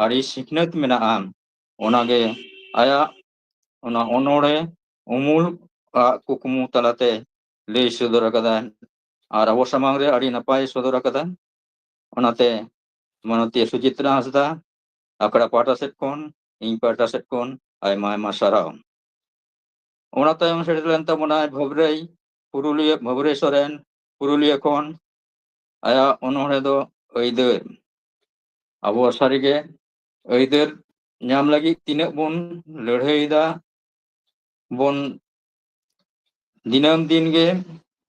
ᱟᱹᱰᱤ ᱥᱤᱠᱷᱱᱟᱹᱛ ᱢᱮᱱᱟᱜᱼᱟ᱾ ᱚᱱᱟᱜᱮ ᱟᱭᱟᱜ ᱚᱱᱟ ᱚᱱᱚᱬᱦᱮ ᱩᱢᱩᱞ ᱟᱜ ᱠᱩᱠᱢᱩ ᱛᱟᱞᱟᱛᱮ ᱞᱟᱹᱭ ᱥᱚᱫᱚᱨ ᱟᱠᱟᱫᱟᱭ᱾ ᱟᱨ ᱟᱵᱚ ᱥᱟᱢᱟᱝ ᱨᱮ ᱟᱹᱰᱤ ᱱᱟᱯᱟᱭ ᱥᱚᱫᱚᱨ ᱟᱠᱟᱫᱟ᱾ ᱚᱱᱟᱛᱮ ᱢᱟᱱᱚᱛᱤᱭᱟᱹ ᱥᱩᱪᱤᱛᱨᱟ ᱦᱟᱸᱥᱫᱟ, ᱟᱠᱷᱲᱟ ᱯᱟᱦᱴᱟ ᱥᱮᱫ ᱠᱷᱚᱱ, ᱤᱧ ᱯᱟᱦᱴᱟ ᱥᱮᱫ ᱠᱷᱚᱱ ᱟᱭᱢᱟ ᱟᱭᱢᱟ ᱥᱟᱨᱦᱟᱣ᱾ ᱚᱱᱟ ᱛᱟᱭᱚᱢ ᱥᱮᱴᱮᱨ ᱞᱮᱱ ᱛᱟᱵᱚᱱᱟᱭ ᱵᱷᱟᱹᱵᱽᱨᱟᱹᱭ ᱯᱩᱨᱩᱞᱤᱭᱟᱹ, ᱵᱷᱟᱹᱵᱽᱨᱟᱹᱭ ᱥᱚᱨᱮᱱ ᱯᱩᱨᱩᱞᱤᱭᱟᱹ ᱠᱷᱚᱱ᱾ ᱟᱭᱟᱜ ᱚᱱᱚᱬᱦᱮ ᱫᱚ ᱟᱹᱭᱫᱟᱹᱨ᱾ ᱟᱵᱚ ᱥᱟᱹᱨᱤᱜᱮ ᱟᱹᱭᱫᱟᱹᱨ ᱧᱟᱢ ᱞᱟᱹᱜᱤᱫ ᱛᱤᱱᱟᱹᱜ ᱵᱚᱱ ᱞᱟᱹᱲᱦᱟᱹᱭᱮᱫᱟ, ᱵᱚᱱ ᱫᱤᱱᱟᱹᱢ ᱫᱤᱱ ᱜᱮ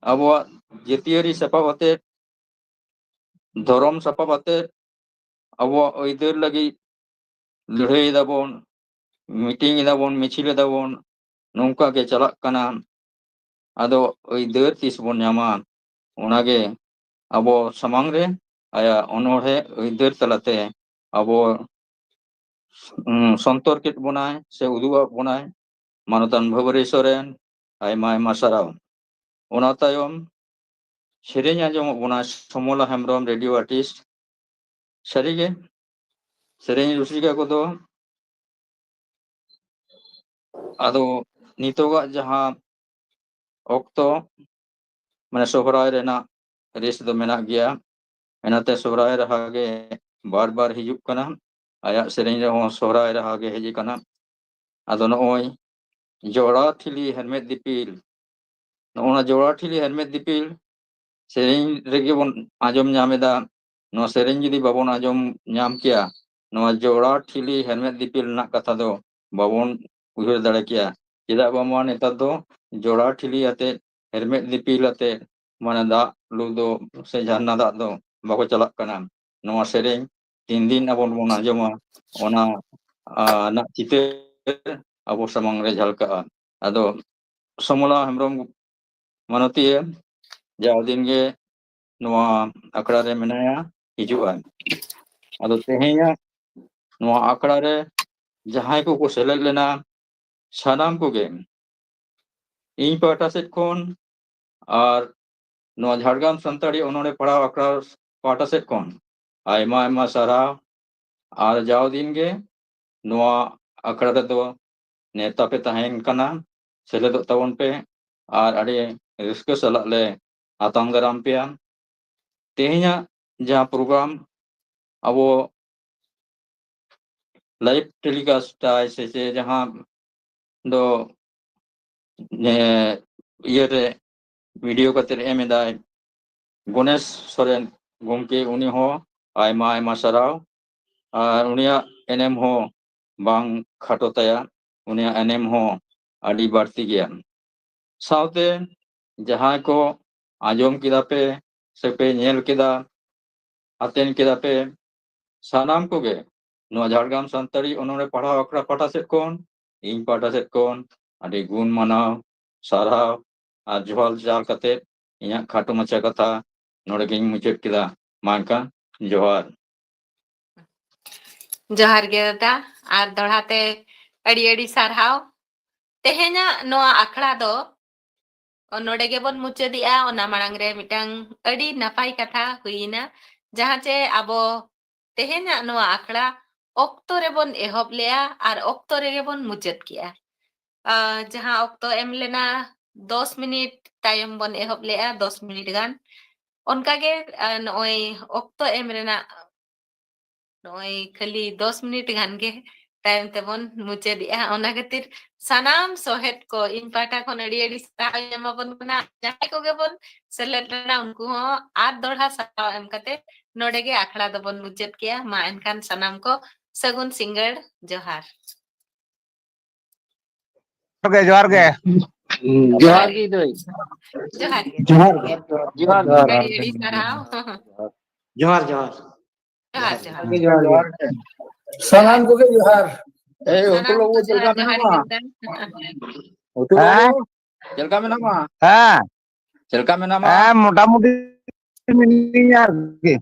ᱟᱵᱚᱣᱟᱜ ᱡᱟᱹᱛᱤᱭᱟᱹᱨᱤ ᱥᱟᱯᱟᱵ ᱟᱛᱮ, ᱫᱷᱚᱨᱚᱢ ᱥᱟᱯᱟᱵ ᱟᱛᱮ ᱟᱵᱚᱣᱟᱜ ᱟᱹᱭᱫᱟᱹᱨ ᱞᱟᱹᱜᱤᱫ ᱞᱟᱹᱲᱦᱟᱹᱭ ᱮᱫᱟᱵᱚᱱ, ᱢᱤᱴᱤᱝ ᱮᱫᱟᱵᱚᱱ, ᱢᱤᱪᱷᱤᱞ ᱮᱫᱟᱵᱚᱱ, ᱱᱚᱝᱠᱟ ᱜᱮ ᱪᱟᱞᱟᱜ ᱠᱟᱱᱟ᱾ ᱟᱫᱚ ᱟᱹᱭᱫᱟᱹᱨ ᱛᱤᱥ ᱵᱚᱱ ᱧᱟᱢᱟ? ᱚᱱᱟᱜᱮ ᱟᱵᱚ ᱥᱟᱢᱟᱝ ᱨᱮ ᱟᱭᱟᱜ ᱚᱱᱚᱬᱦᱮ ᱟᱹᱭᱫᱟᱹᱨ ᱛᱟᱞᱟᱛᱮ ᱟᱵᱚ, ᱩᱸ, ᱥᱚᱱᱛᱚᱨ ᱠᱮᱫ ᱵᱚᱱᱟᱭ ᱥᱮ ᱩᱫᱩᱜ ᱟᱫ ᱵᱚᱱᱟᱭ ᱢᱟᱱᱚᱛᱟᱱ ᱵᱷᱟᱹᱵᱽᱨᱟᱹᱭ ᱥᱚᱨᱮᱱ᱾ ᱟᱭᱢᱟ ᱟᱭᱢᱟ ᱥᱟᱨᱦᱟᱣ᱾ ᱚᱱᱟ ᱛᱟᱭᱚᱢ ᱥᱮᱨᱮᱧ ᱟᱸᱡᱚᱢᱚᱜ ᱵᱚᱱᱟ ᱥᱚᱢᱚᱞᱟ ᱦᱮᱢᱵᱨᱚᱢ, ᱨᱮᱰᱤᱭᱳ ᱟᱨᱴᱤᱥᱴ᱾ ᱥᱟᱹᱨᱤᱜᱮ ᱥᱮᱨᱮᱧ ᱨᱩᱥᱤᱠᱟ ᱠᱚᱫᱚ ᱟᱫᱚ ᱱᱤᱛᱚᱜᱟᱜ ᱡᱟᱦᱟᱸ ᱚᱠᱛᱚ, ᱢᱟᱱᱮ ᱥᱚᱦᱨᱟᱭ ᱨᱮᱱᱟᱜ ᱨᱮᱥ ᱫᱚ ᱢᱮᱱᱟᱜ ᱜᱮᱭᱟ᱾ ᱚᱱᱟᱛᱮ ᱥᱚᱦᱨᱟᱭ ᱨᱟᱦᱟ ᱜᱮ ᱵᱟᱨ ᱵᱟᱨ ᱦᱤᱡᱩᱜ ᱠᱟᱱᱟ᱾ ᱟᱭᱟᱜ ᱥᱮᱨᱮᱧ ᱨᱮᱦᱚᱸ ᱥᱚᱦᱨᱟᱭ ᱨᱟᱦᱟ ᱜᱮ ᱦᱮᱡ ᱟᱠᱟᱱᱟ᱾ ᱟᱫᱚ ᱱᱚᱜᱼᱚᱭ ᱡᱚᱲᱟ ᱴᱷᱤᱞᱤ ᱦᱮᱨᱢᱮᱫ ᱫᱤᱯᱤᱞ, ᱱᱚᱜᱼᱚ ᱱᱟ ᱡᱚᱲᱟ ᱴᱷᱤᱞᱤ ᱦᱮᱨᱢᱮᱫ ᱫᱤᱯᱤᱞ ᱥᱮᱨᱮᱧ ᱨᱮᱜᱮ ᱵᱚᱱ ᱟᱸᱡᱚᱢ ᱧᱟᱢ ᱮᱫᱟ᱾ ᱱᱚᱣᱟ ᱥᱮᱨᱮᱧ ᱡᱩᱫᱤ ᱵᱟᱵᱚᱱ ᱟᱸᱡᱚᱢ ᱧᱟᱢ ᱠᱮᱭᱟ, ᱱᱚᱣᱟ ᱡᱚᱲᱟ ᱴᱷᱤᱞᱤ ᱦᱮᱨᱢᱮᱫ ᱫᱤᱯᱤᱞ ᱨᱮᱱᱟᱜ ᱠᱟᱛᱷᱟ ᱫᱚ ᱵᱟᱵᱚᱱ ᱩᱭᱦᱟᱹᱨ ᱫᱟᱲᱮ ᱠᱮᱭᱟ᱾ ᱪᱮᱫᱟᱜ ᱵᱟᱝᱢᱟ ᱱᱮᱛᱟᱨ ᱫᱚ ᱡᱚᱲᱟ ᱴᱷᱤᱞᱤ ᱟᱛᱮ, ᱦᱮᱨᱢᱮᱫ ᱫᱤᱯᱤᱞ ᱟᱛᱮ, ᱢᱟᱱᱮ ᱫᱟᱜ ᱞᱩ ᱫᱚ ᱥᱮ ᱡᱷᱟᱨᱱᱟ ᱫᱟᱜ ᱫᱚ ᱵᱟᱠᱚ ᱪᱟᱞᱟᱜ ᱠᱟᱱᱟ᱾ ᱱᱚᱣᱟ ᱥᱮᱨᱮᱧ ᱛᱤᱱ ᱫᱤᱱ ᱟᱵᱚ ᱵᱚᱱ ᱟᱸᱡᱚᱢᱟ, ᱚᱱᱟ, ᱟ, ᱨᱮᱱᱟᱜ ᱪᱤᱛᱟᱹᱨ ᱟᱵᱚ ᱥᱟᱢᱟᱝ ᱨᱮ ᱡᱷᱟᱞᱠᱟᱜᱼᱟ᱾ ᱟᱫᱚ ᱥᱚᱢᱚᱞᱟ ᱦᱮᱢᱵᱨᱚᱢ ᱢᱟᱱᱚᱛᱤᱭᱟᱹ ᱡᱟᱣ ᱫᱤᱱ ᱜᱮ ᱱᱚᱣᱟ ᱟᱠᱷᱲᱟ ᱨᱮ ᱢᱮᱱᱟᱭᱟ, ᱦᱤᱡᱩᱜᱼᱟᱭ᱾ ᱟᱫᱚ ᱛᱮᱦᱮᱧᱟᱜ ᱱᱚᱣᱟ ᱟᱠᱷᱲᱟ ᱨᱮ ᱡᱟᱦᱟᱸᱭ ᱠᱚᱠᱚ ᱥᱮᱞᱮᱫ ᱞᱮᱱᱟ, ᱥᱟᱱᱟᱢ ᱠᱚᱜᱮ ᱤᱧ ᱯᱟᱦᱴᱟ ᱥᱮᱫ ᱠᱷᱚᱱ ᱟᱨ ᱱᱚᱣᱟ ᱡᱷᱟᱲᱜᱨᱟᱢ ᱥᱟᱱᱛᱟᱲᱤ ᱚᱱᱚᱬᱦᱮ ᱯᱟᱲᱦᱟᱣ ᱟᱠᱷᱲᱟ ᱯᱟᱦᱴᱟ ᱥᱮᱫ ᱠᱷᱚᱱ ᱟᱭᱢᱟ ᱟᱭᱢᱟ ᱥᱟᱨᱦᱟᱣ᱾ ᱟᱨ ᱡᱟᱣ ᱫᱤᱱ ᱜᱮ ᱱᱚᱣᱟ ᱟᱠᱷᱲᱟ ᱨᱮᱫᱚ ᱱᱮᱣᱛᱟ ᱯᱮ ᱛᱟᱦᱮᱱ ᱠᱟᱱᱟ, ᱥᱮᱞᱮᱫᱚᱜ ᱛᱟᱵᱚᱱ ᱯᱮ ᱟᱨ ᱟᱹᱰᱤ ᱨᱟᱹᱥᱠᱟᱹ ᱥᱟᱞᱟᱜ ᱞᱮ ᱟᱛᱟᱝ ᱫᱟᱨᱟᱢ ᱯᱮᱭᱟ᱾ ᱛᱮᱦᱮᱧᱟᱜ ᱡᱟᱦᱟᱸ ᱯᱨᱳᱜᱨᱟᱢ ᱟᱵᱚ ᱞᱟᱭᱤᱵᱷ ᱴᱮᱞᱤᱠᱟᱥᱴ ᱟᱭ ᱥᱮ ᱪᱮ ᱡᱟᱦᱟᱸ ᱫᱚ, ᱮ, ᱤᱭᱟᱹᱨᱮ ᱵᱷᱤᱰᱤᱭᱳ ᱠᱟᱛᱮ ᱮᱢ ᱮᱫᱟᱭ ᱜᱚᱱᱮᱥ ᱥᱚᱨᱮᱱ ᱜᱚᱢᱠᱮ, ᱩᱱᱤ ᱦᱚᱸ ᱟᱭᱢᱟ ᱟᱭᱢᱟ ᱥᱟᱨᱦᱟᱣ᱾ ᱟᱨ ᱩᱱᱤᱭᱟᱜ ᱮᱱᱮᱢ ᱦᱚᱸ ᱵᱟᱝ ᱠᱷᱟᱴᱚ ᱛᱟᱭᱟ, ᱩᱱᱤᱭᱟᱜ ᱮᱱᱮᱢ ᱦᱚᱸ ᱟᱹᱰᱤ ᱵᱟᱹᱲᱛᱤ ᱜᱮᱭᱟ᱾ ᱥᱟᱶᱛᱮ ᱡᱟᱦᱟᱸᱭ ᱠᱚ ᱟᱸᱡᱚᱢ ᱠᱮᱫᱟ ᱯᱮ ᱥᱮ ᱯᱮ ᱧᱮᱞ ᱠᱮᱫᱟ, ᱟᱛᱮᱱ ᱠᱮᱫᱟ ᱯᱮ, ᱥᱟᱱᱟᱢ ᱠᱚᱜᱮ ᱱᱚᱣᱟ ᱡᱷᱟᱲᱜᱨᱟᱢ ᱥᱟᱱᱛᱟᱲᱤ ᱚᱱᱚᱬᱦᱮ ᱯᱟᱲᱦᱟᱣ ᱟᱠᱷᱲᱟ ᱯᱟᱦᱴᱟ ᱥᱮᱫ ᱠᱷᱚᱱ, ᱤᱧ ᱯᱟᱦᱴᱟ ᱥᱮᱫ ᱠᱷᱚᱱ ᱟᱹᱰᱤ ᱜᱩᱱ ᱢᱟᱱᱟᱣ, ᱥᱟᱨᱦᱟᱣ ᱟᱨ ᱡᱚᱦᱟᱨ ᱡᱟᱨ ᱠᱟᱛᱮ ᱤᱧᱟᱹᱜ ᱠᱷᱟᱴᱚ ᱢᱟᱪᱷᱟ ᱠᱟᱛᱷᱟ ᱱᱚᱰᱮ ᱜᱤᱧ ᱢᱩᱪᱟᱹᱫ ᱠᱮᱫᱟ᱾ ᱢᱟ ᱮᱱᱠᱷᱟᱱ ᱡᱚᱦᱟᱨ᱾ ᱡᱚᱦᱟᱨ ᱜᱮ ᱫᱟᱫᱟ, ᱟᱨ ᱫᱚᱦᱲᱟ ᱛᱮ ᱟᱹᱰᱤ ᱟᱹᱰᱤ ᱥᱟᱨᱦᱟᱣ᱾ ᱛᱮᱦᱮᱧᱟᱜ ᱱᱚᱣᱟ ᱟᱠᱷᱲᱟ ᱫᱚ ᱱᱚᱰᱮ ᱜᱮᱵᱚᱱ ᱢᱩᱪᱟᱹᱫᱮᱜᱼᱟ᱾ ᱚᱱᱟ ᱢᱟᱲᱟᱝ ᱨᱮ ᱢᱤᱫᱴᱟᱝ ᱟᱹᱰᱤ ᱱᱟᱯᱟᱭ ᱠᱟᱛᱷᱟ ᱦᱩᱭᱮᱱᱟ, ᱡᱟᱦᱟᱸ ᱪᱮ ᱟᱵᱚ ᱛᱮᱦᱮᱧᱟᱜ ᱱᱚᱣᱟ ᱟᱠᱷᱲᱟ ᱚᱠᱛᱚ ᱨᱮᱵᱚᱱ ᱮᱦᱚᱵ ᱞᱮᱜᱼᱟ ᱟᱨ ᱚᱠᱛᱚ ᱨᱮᱜᱮ ᱵᱚᱱ ᱢᱩᱪᱟᱹᱫ ᱠᱮᱜᱼᱟ᱾ ᱟᱨ ᱡᱟᱦᱟᱸ ᱚᱠᱛᱚ ᱮᱢ ᱞᱮᱱᱟ, ᱫᱚᱥ ᱢᱤᱱᱤᱴ ᱛᱟᱭᱚᱢ ᱵᱚᱱ ᱮᱦᱚᱵ ᱞᱮᱜᱼᱟ, ᱫᱚᱥ ᱢᱤᱱᱤᱴ ᱜᱟᱱ᱾ ᱚᱱᱠᱟᱜᱮ, ᱟᱨ ᱱᱚᱜᱼᱚᱭ ᱚᱠᱛᱚ ᱮᱢ ᱨᱮᱱᱟᱜ ᱱᱚᱜᱼᱚᱭ ᱠᱷᱟᱹᱞᱤ ᱫᱚᱥ ᱢᱤᱱᱤᱴ ᱜᱟᱱ ᱜᱮ ᱴᱟᱭᱤᱢ ᱛᱮᱵᱚᱱ ᱢᱩᱪᱟᱹᱫᱮᱜᱼᱟ᱾ ᱚᱱᱟ ᱠᱷᱟᱹᱛᱤᱨ ᱥᱟᱱᱟᱢ ᱥᱚᱦᱮᱫ ᱠᱚ ᱤᱧ ᱯᱟᱦᱴᱟ ᱠᱷᱚᱱ ᱟᱹᱰᱤ ᱟᱹᱰᱤ ᱥᱟᱨᱦᱟᱣ ᱤᱧ ᱮᱢᱟᱵᱚᱱ ᱠᱟᱱᱟ᱾ ᱡᱟᱦᱟᱸᱭ ᱠᱚᱜᱮ ᱵᱚᱱ ᱥᱮᱞᱮᱫ ᱞᱮᱱᱟ, ᱩᱱᱠᱩ ᱦᱚᱸ ᱟᱨ ᱫᱚᱲᱦᱟ ᱥᱟᱨᱦᱟᱣ ᱮᱢ ᱠᱟᱛᱮ ᱱᱚᱰᱮ ᱜᱮ ᱟᱠᱷᱲᱟ ᱫᱚᱵᱚᱱ ᱢᱩᱪᱟᱹᱫ ᱠᱮᱜᱼᱟ᱾ ᱢᱟ ᱮᱱᱠᱷᱟᱱ ᱥᱟᱱᱟᱢ ᱠᱚ ᱥᱟᱹᱜᱩᱱ ᱥᱤᱸᱜᱟᱹᱲ, ᱡᱚᱦᱟᱨ᱾ ᱡᱚᱦᱟᱨ ᱜᱮ, ᱡᱚᱦᱟᱨ ᱜᱮ᱾ ᱡᱚᱦᱟᱨ ᱜᱮ ᱫᱟᱹᱭ᱾ ᱡᱚᱦᱟᱨ ᱜᱮ᱾ ᱡᱚᱦᱟᱨ ᱜᱮ᱾ ᱟᱹᱰᱤ ᱟᱹᱰᱤ ᱥᱟᱨᱦᱟᱣ᱾ ᱡᱚᱦᱟᱨ ᱡᱚᱦᱟᱨ᱾ ᱡᱚᱦᱟᱨ ᱡᱚᱦᱟᱨ᱾ ᱡᱚᱦᱟᱨ ᱜᱮ᱾ ᱥᱟᱱᱟᱢ ᱠᱚᱜᱮ ᱡᱚᱦᱟᱨ᱾ ᱮᱭ ᱦᱳᱴᱮᱞ ᱥᱟᱱᱟᱢ ᱵᱟᱹᱵᱩ, ᱠᱚ ᱪᱮᱫ ᱞᱮᱠᱟ ᱡᱚᱦᱟᱨ ᱢᱮᱱᱟᱢᱟ? ᱜᱮ᱾ ᱦᱳᱴᱮᱞ ᱦᱮᱸ? ᱵᱟᱹᱵᱩ, ᱪᱮᱫ ᱞᱮᱠᱟ ᱢᱮᱱᱟᱢᱟ? ᱦᱮᱸ, ᱪᱮᱫ ᱞᱮᱠᱟ ᱢᱮᱱᱟᱢᱟ? ᱦᱮᱸ, ᱢᱚᱴᱟᱢᱩᱴᱤ ᱢᱤᱱᱟᱹᱧᱟ ᱟᱨᱠᱤ᱾